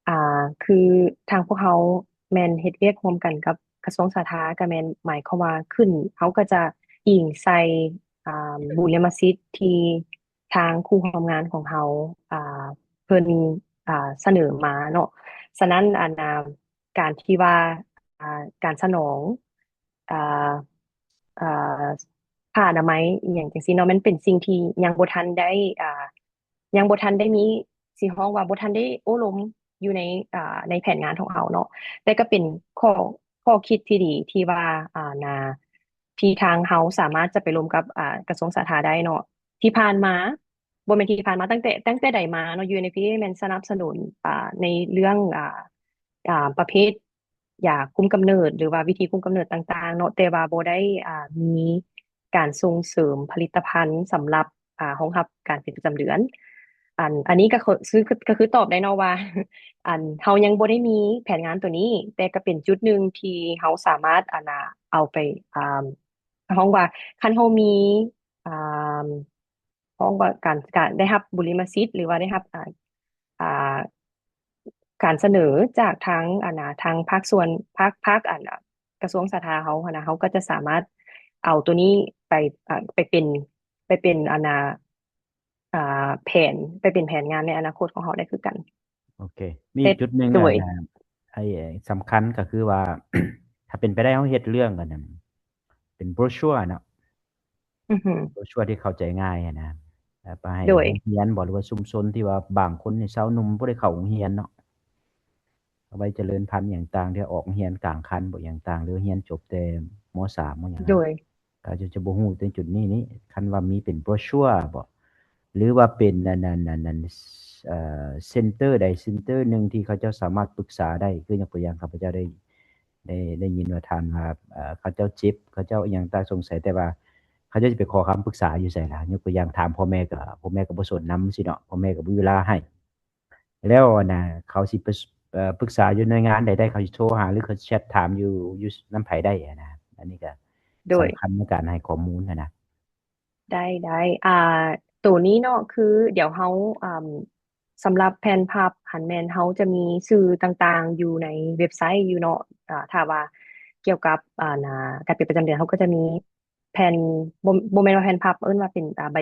ອ່າ ຄືທາງພວກເຮົາແມ່ນເຮັດວຽກຮ່ວມກັນກັບກະຊວງສາທາ ກໍແມ່ນໝາຍຄວາມວ່າຂຶ້ນ ເຮົາກໍຈະອີງໃສ່ ອ່າ ບຸລິມະສິດທີ່ ທາງຄູ່ຮ່ວມງານຂອງເຮົາ ອ່າ ເພິ່ນ ອ່າ ສະເໜີມາເນາະ. ສະນັ້ນ ອັນ ອ່າ ການທີ່ວ່າ ອ່າ ການສະໜອງ ອ່າ ອ່າ ຜ້າອະນາໄມອີ່ຫຍັງຈັ່ງຊີ້ເນາະ ມັນເປັນສິ່ງທີ່ຍັງບໍ່ທັນໄດ້ ອ່າ ຍັງບໍ່ທັນໄດ້ມີ ຊິຮ້ອງວ່າບໍ່ທັນໄດ້ໂອ້ລົມຢູ່ໃນ ອ່າ ໃນແຜນງານຂອງເຮົາເນາະ ແຕ່ກໍເປັນຂໍ້ ຂໍ້ຄິດທີ່ດີທີ່ວ່າ ອ່າ ນາ ທີ່ທາງເຮົາສາມາດຈະໄປລົມກັບ ອ່າ ກະຊວງສາທາໄດ້ເນາະ. ທີ່ຜ່ານມາ ບໍ່ແມ່ນທີ່ຜ່ານມາ ຕັ້ງແຕ່ ຕັ້ງແຕ່ໃດມາເນາະ UNFPA ແມ່ນສະໜັບສະໜູນ ອ່າ ໃນເລື່ອງ ອ່າ ອ່າ ປະເພດຢາຄຸມກຳເນີດ ຫຼືວ່າວິທີຄຸມກຳເນີດຕ່າງໆເນາະ ແຕ່ວ່າບໍ່ໄດ້ ອ່າ ມີການສົ່ງເສີມຜະລິດຕະພັນສຳລັບ ອ່າ ຮອງຮັບການເປັນປະຈຳເດືອນ. ອັນ ອັນນີ້ກໍຄື ກໍຄືຕອບໄດ້ເນາະວ່າ ອັນ ເຮົາຍັງບໍ່ໄດ້ມີແຜນງານໂຕນີ້ ແຕ່ກໍເປັນຈຸດໜຶ່ງທີ່ເຮົາສາມາດ ອັນ ນາ ເອົາໄປ ອ່າ ເຮົາວ່າ ຄັນເຮົາມີ ອ່າ ເຮົາວ່າການ ການໄດ້ຮັບບຸລິມະສິດ ຫຼືວ່າໄດ້ຮັບ ອ່າ ອ່າ ການສະເໜີຈາກທາງ ອັນ ນາ ທາງພາກສ່ວນ ພາກ ພາກ ອັນ ນາ ກະຊວງສາທາເຮົາຫັ້ນນະ ເຮົາກໍຈະສາມາດເອົາໂຕນີ້ໄປ ອ່າ ໄປເປັນ ໄປເປັນ ອັນ ນາ ອ່າ ແຜນ ໄປເປັນແຜນງານໃນອະນາຄົດຂອງເຮົາໄດ້ຄືກັນ. ໂອເຄ ມີອີກຈຸດໜຶ່ງ ໂດຍ ອັນ ນາ ໄອ້ ສຳຄັນກໍຄືວ່າ ຖ້າເປັນໄປໄດ້ເຮົາເຮັດເລື່ອງ ອັນ ນາ ເປັນໂບຣຊົວເນາະ ອືຮຶ ໂບຣຊົວທີ່ເຂົ້າໃຈງ່າຍຫັ້ນນະ ໄປໃຫ້ ໂດຍ ໂຮງຮຽນບໍ ຫຼືວ່າຊຸມຊົນທີ່ວ່າບາງຄົນນີ້ຊາວໜຸ່ມບໍ່ໄດ້ເຂົ້າໂຮງຮຽນເນາະ ເອົາໄວ້ຈະເລີນພັນຫຍັງຕ່າງ ທີ່ອອກໂຮງຮຽນກາງຄັນບໍ ຫຍັງຕ່າງ ຫຼືຮຽນຈົບແຕ່ ມ ສາມ ບໍ່ຫຍັງ ໂດຍ ກໍຈະ ຈະບໍ່ຮູ້ໃນຈຸດນີ້ນີ້ ຄັນວ່າມີເປັນໂບຣຊົວບໍ ຫຼືວ່າເປັນອັນ ອັນ ອັນ ອັນ ເອີ່ ເຊັນເຕີໃດເຊັນເຕີໜຶ່ງທີ່ເຂົາເຈົ້າສາມາດປຶກສາໄດ້ ຄືຍົກຕົວຢ່າງ ຂ້າພະເຈົ້າໄດ້ ໄດ້ ໄດ້ຍິນວ່າທ່ານວ່າ ເອີ່ ເຂົາເຈົ້າເຈັບ ເຂົາເຈົ້າອີ່ຫຍັງຕາສົງໄສ ແຕ່ວ່າເຂົາເຈົ້າຈະໄປຂໍຄຳປຶກສາຢູ່ໃສລະ? ຍົກຕົວຢ່າງ ຖາມພໍ່ແມ່ກໍ ພໍ່ແມ່ກໍບໍ່ສົນນຳຊີ້ເນາະ ພໍ່ແມ່ກໍບໍ່ມີເວລາໃຫ້ ແລ້ວ ອັນ ນາ ເຂົາຊິປະ ເອີ່ ປຶກສາຢູ່ໜ່ວຍງານໃດໄດ້ ເຂົາຊິໂທຫາ ຫຼື ເຂົາຊິແຊັດຖາມຢູ່ ຢູ່ນຳໃຜໄດ້ ອັນ ນາ ອັນນີ້ກໍ ໂດຍ ສຳຄັນໃນການໃຫ້ຂໍ້ມູນຫັ້ນນະ. ໄດ້ ໄດ້ ອ່າ ໂຕນີ້ເນາະ ຄືດຽວເຮົາ ອ່າ ສຳລັບແຜ່ນພັບຫັ້ນແມ່ນເຮົາຈະມີສື່ຕ່າງໆຢູ່ໃນເວັບໄຊຢູ່ເນາະ ອ່າ ຖ້າວ່າກ່ຽວກັບ ອ່າ ນາ ການເປັນປະຈຳເດືອນ ເຮົາກໍຈະມີແຜ່ນ ບໍ່ ບໍ່ແມ່ນວ່າແຜ່ນພັບ ເອີ້ນວ່າເປັນ ອ່າ ໃບ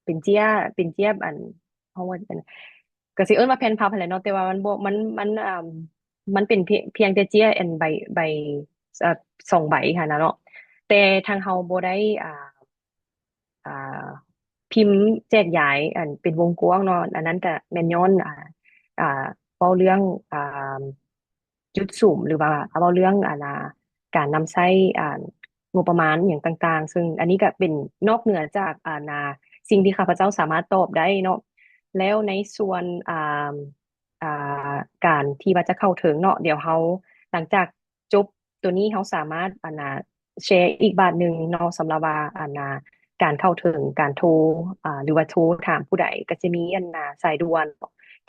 ເປັນເຈ້ຍ ເປັນເຈ້ຍ ອັນ ເຮົາວ່າ ກໍຊິເອີ້ນວ່າແຜ່ນພັບຫັ້ນແຫຼະເນາະ ແຕ່ວ່າມັນບໍ່ ມັນ ມັນ ອ່າ ມັນເປັນພຽງ ພຽງແຕ່ເຈ້ຍ ອັນ ໃບ ໃບ ເອີ່ ສອງໃບຫັ້ນນະເນາະ ຕ່ທາງເຮົາບໍ່ໄດ້ ອ່າ ອ່າ ພິມແຈກຢາຍອັນເປັນວົງກວ້າງເນາະ, ອັນນັ້ນກະແມ່ນຍ້ອນ ອ່າ ອ່າ ເວົ້າເລື່ອງ ອ່າ ຈຸດສຸມ ຫຼືວ່າເວົ້າເລື່ອງ ອັນນ່າ ການນຳໃຊ້ ອ່າ ງົບປະມານອີ່ຫຍັງຕ່າງໆ ເຊິ່ງອັນນີ້ກະເປັນນອກເໜືອຈາກ ອັນນ່າ ສິ່ງທີ່ຂ້າພະເຈົ້າສາມາດຕອບໄດ້ເນາະ. ແລ້ວໃນສ່ວນ ອ່າ ອ່າ ການທີ່ວ່າຈະເຂົ້າເຖິງເນາະ, ດຽວເຮົາ ຫຼັງຈາກຈົບໂຕນີ້ ເຮົາສາມາດ ອັນນ່າ ແຊອີກບາດໜຶ່ງເນາະ, ສຳລັບວ່າ ອັນນ່າ ການເຂົ້າເຖິງ ການໂທ ອ່າ ຫຼືວ່າໂທຖາມຜູ້ໃດ ກະຈະມີ ອັນນ່າ ສາຍດ່ວນ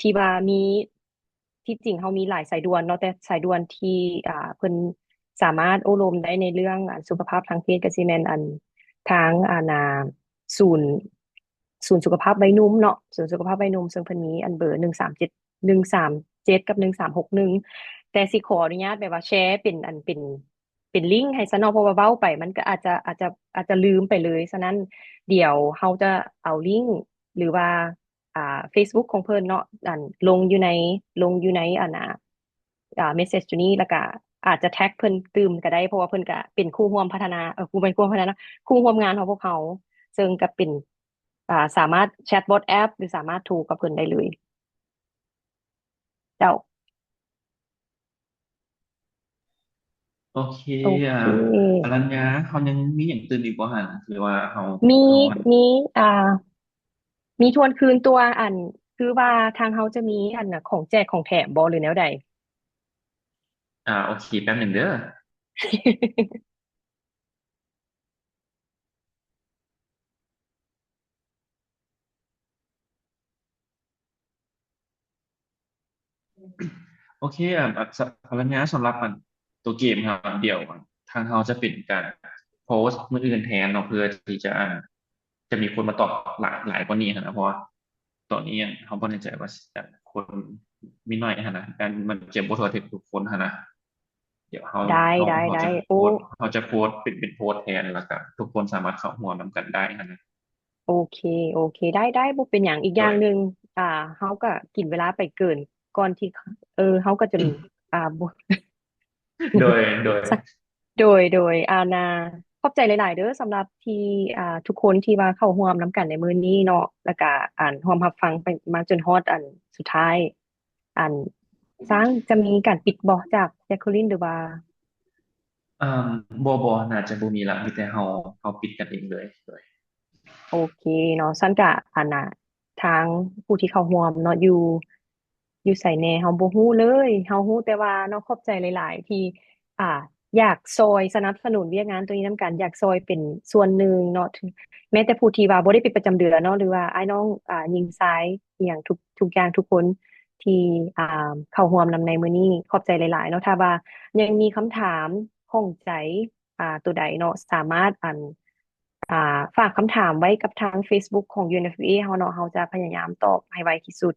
ທີ່ວ່າມີ ທີ່ຈິງເຮົາມີຫຼາຍສາຍດ່ວນເນາະ, ແຕ່ສາຍດ່ວນທີ່ ອ່າ ເພິ່ນສາມາດໂອ້ລົມໄດ້ໃນເລື່ອງ ອັນ ສຸຂະພາບທາງເພດ ກະຊິແມ່ນ ອັນ ທາງ ອັນນ່າ ສູນ ສູນສຸຂະພາບໄວໜຸ່ມເນາະ, ສູນສຸຂະພາບໄວໜຸ່ມ ເຊິ່ງເພິ່ນມີອັນເບີໜຶ່ງສາມເຈັດ ໜຶ່ງສາມເຈັດ ກັບ ໜຶ່ງສາມຫົກໜຶ່ງ. ແຕ່ຊິຂໍອະນຸຍາດແບບວ່າແຊເປັນອັນ ເປັນ ເປັນລິ້ງໃຫ້ຊະເນາະ, ເພາະວ່າເວົ້າໄປມັນກະອາດຈະ ອາດຈະ ອາດຈະລືມໄປເລີຍ. ສະນັ້ນ ດຽວເຮົາຈະເອົາລິ້ງ ຫຼືວ່າ ອ່າ ເຟສບຸກຂອງເພິ່ນເນາະ ອັນ ລົງຢູ່ໃນ ລົງຢູ່ໃນ ອັນນ່າ ອ່າ ເມສເສດຢູ່ນີ້ ແລ້ວກະອາດຈະແທັກເພິ່ນຕື່ມກະໄດ້ ເພາະວ່າເພິ່ນກະເປັນຄູ່ຮ່ວມພັດທະນາ ເອີ ບໍ່ແມ່ນຄູ່ຮ່ວມພັດທະນາ ຄູ່ຮ່ວມງານຂອງພວກເຮົາ ເຊິ່ງກະເປັນ ອ່າ ສາມາດແຊັດວອດແອັບ ຫຼືສາມາດໂທກັບເພິ່ນໄດ້ເລີຍ. ເຈົ້າ. ໂອເຄ ໂອເຄ ອາ ອາລັນຍາ ເຮົາຍັງມີຫຍັງຕື່ມອີກບໍ່ຫັ້ນ ຫຼືວ່າເຮົາ ມີ ເຮົາ ມີ ອ່າ ມີທວນຄືນຕົວ ອັນ ຄືວ່າທາງເຮົາຈະມີ ອັນ ຂອງແຈກຂອງແຖມບໍ່ ຫຼືແນວໃດ? ອ່າ ໂອເຄ ແປັບໜຶ່ງເດີ້. ໂອເຄ ອາ ອາ ສະ ອາລັນຍາ ສຳລັບອັນ ໂຕເກມຫັ້ນ ດຽວທາງເຮົາຈະເປັນການໂພສມື້ອື່ນແທນເນາະ ເພື່ອທີ່ຈະ ອັນ ຈະມີຄົນມາຕອບຫຼາຍ ຫຼາຍກວ່ານີ້ຫັ້ນນະ ເພາະວ່າຕອນນີ້ເຮົາບໍ່ແນ່ໃຈວ່າ ອັນ ຄົນມີໜ້ອຍຫັ້ນນະ ອັນ ມັນຈະບໍ່ທົ່ວເຖິງທຸກຄົນຫັ້ນນະ. ດຽວເຮົາ ໄດ້ ເຮົາ ເຮົາຈະໂພສ ເຮົາຈະໂພສເປັນ ເປັນໂພສແທນ ແລ້ວກະທຸກຄົນສາມາດເຂົ້າຮ່ວມນຳກັນໄດ້ຫັ້ນນະ. ໂອເຄ ໂອເຄ ໄດ້ ໄດ້ ບໍ່ເປັນຫຍັງ. ອີກຢ່າງໜຶ່ງ ອ່າ ເຮົາກະກິນເວລາໄປເກີນກ່ອນທີ່ ເອີ ເຮົາກະຈະ ອ່າ ບໍ່ ໂດຍ ໂດຍ ໂດຍ ໂດຍ ອ່າ ນາ ຂອບໃຈຫຼາຍໆເດີ້ ສຳລັບທີ່ ອ່າ ທຸກຄົນທີ່ວ່າເຂົ້າຮ່ວມນຳກັນໃນມື້ນີ້ເນາະ ແລ້ວກະ ອັນ ຮ່ວມຮັບຟັງໄປມາຈົນຮອດ ອັນ ສຸດທ້າຍ. ອັນ ຊ້າງຈະມີການປິດບໍ່ຈາກແຈັກໂຄລິນ ຫຼືວ່າ? ເອີ ບໍ່ ບໍ່ ໜ້າຈະບໍ່ມີລະ ມີແຕ່ເຮົາ ເຮົາປິດກັນເອງເລີຍ. ໂດຍ ໂອເຄເນາະ ຊັ້ນກະ ອັນນະ ທາງຜູ້ທີ່ເຂົ້າຮ່ວມເນາະ ຢູ່ ຢູ່ໃສແດ່ ເຮົາບໍ່ຮູ້ເລີຍ. ເຮົາຮູ້ແຕ່ວ່າເນາະ ຂອບໃຈຫຼາຍໆທີ່ ອ່າ ຢາກຊ່ອຍສະໜັບສະໜູນວຽກງານໂຕນີ້ນຳກັນ ຢາກຊ່ອຍເປັນສ່ວນໜຶ່ງເນາະ ແມ້ແຕ່ຜູ້ທີ່ວ່າບໍ່ໄດ້ເປັນປະຈຳເດືອນເນາະ ຫຼືວ່າອ້າຍນ້ອງ ອ່າ ຍິງຊາຍ ອີ່ຫຍັງ ທຸກ ທຸກຢ່າງ ທຸກຄົນທີ່ ອ່າ ເຂົ້າຮ່ວມນຳໃນມື້ນີ້ ຂອບໃຈຫຼາຍໆເນາະ. ຖ້າວ່າຍັງມີຄຳຖາມຂ້ອງໃຈ ອ່າ ໂຕໃດເນາະ ສາມາດ ອັນ ອ່າ ຝາກຄຳຖາມໄວ້ກັບທາງເຟສບຸກຂອງ UNFPA ເຮົາເນາະ ເຮົາຈະພະຍາຍາມຕອບໃຫ້ໄວທີ່ສຸດ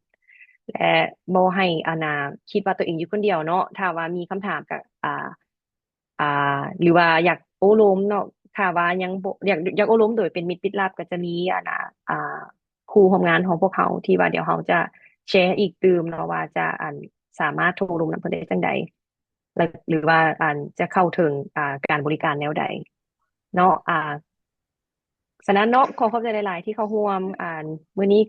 ແລະ ບໍ່ໃຫ້ ອັນນາ ຄິດວ່າໂຕເອງຢູ່ຄົນດຽວເນາະ. ຖ້າວ່າມີຄຳຖາມກະ ອ່າ ອ່າ ຫຼືວ່າຢາກໂອ້ລົມເນາະ ຖ້າວ່າຍັງບໍ່ ຢາກ ຢາກໂອ້ລົມໂດຍເປັນມິດປິດລັບ ກະຈະມີ ອັນນາ ອ່າ ຄູ່ຮ່ວມງານຂອງພວກເຮົາ ທີ່ວ່າດຽວເຮົາຈະແຊອີກຕື່ມເນາະ ວ່າຈະ ອັນ ສາມາດໂທລົມນຳເພິ່ນໄດ້ຈັ່ງໃດ ແລະ ຫຼືວ່າ ອັນ ຈະເຂົ້າເຖິງ ອ່າ ການບໍລິການແນວໃດເນາະ. ອ່າ ສະນັ້ນເນາະ ຂໍຂອບໃຈຫຼາຍໆທີ່ເຂົ້າຮ່ວມ ອັນ ມື້ນີ້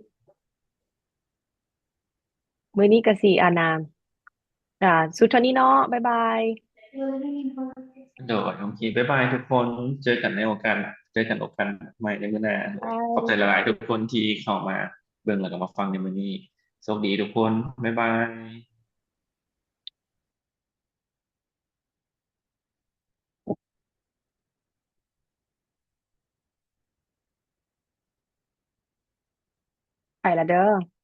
ມື້ນີ້ກະຊິ ອັນນາ ອ່າ ສຸດເທົ່ານີ້ເນາະ ບາຍບາຍ. ໂດຍ ໂອເຄ ບາຍບາຍທຸກຄົນ ເຈີກັນໃນໂອກາດ ເຈີກັນໂອກາດໃໝ່ໃນມື້ໜ້າ. ບາຍ ຂອບໃຈຫຼາຍໆທຸກຄົນທີ່ເຂົ້າມາເບິ່ງ ແລ້ວກະມາຟັງໃນມື້ນີ້. ໂຊກດີທຸກຄົນ ບາຍບາຍ. ໄປລະເດີ້.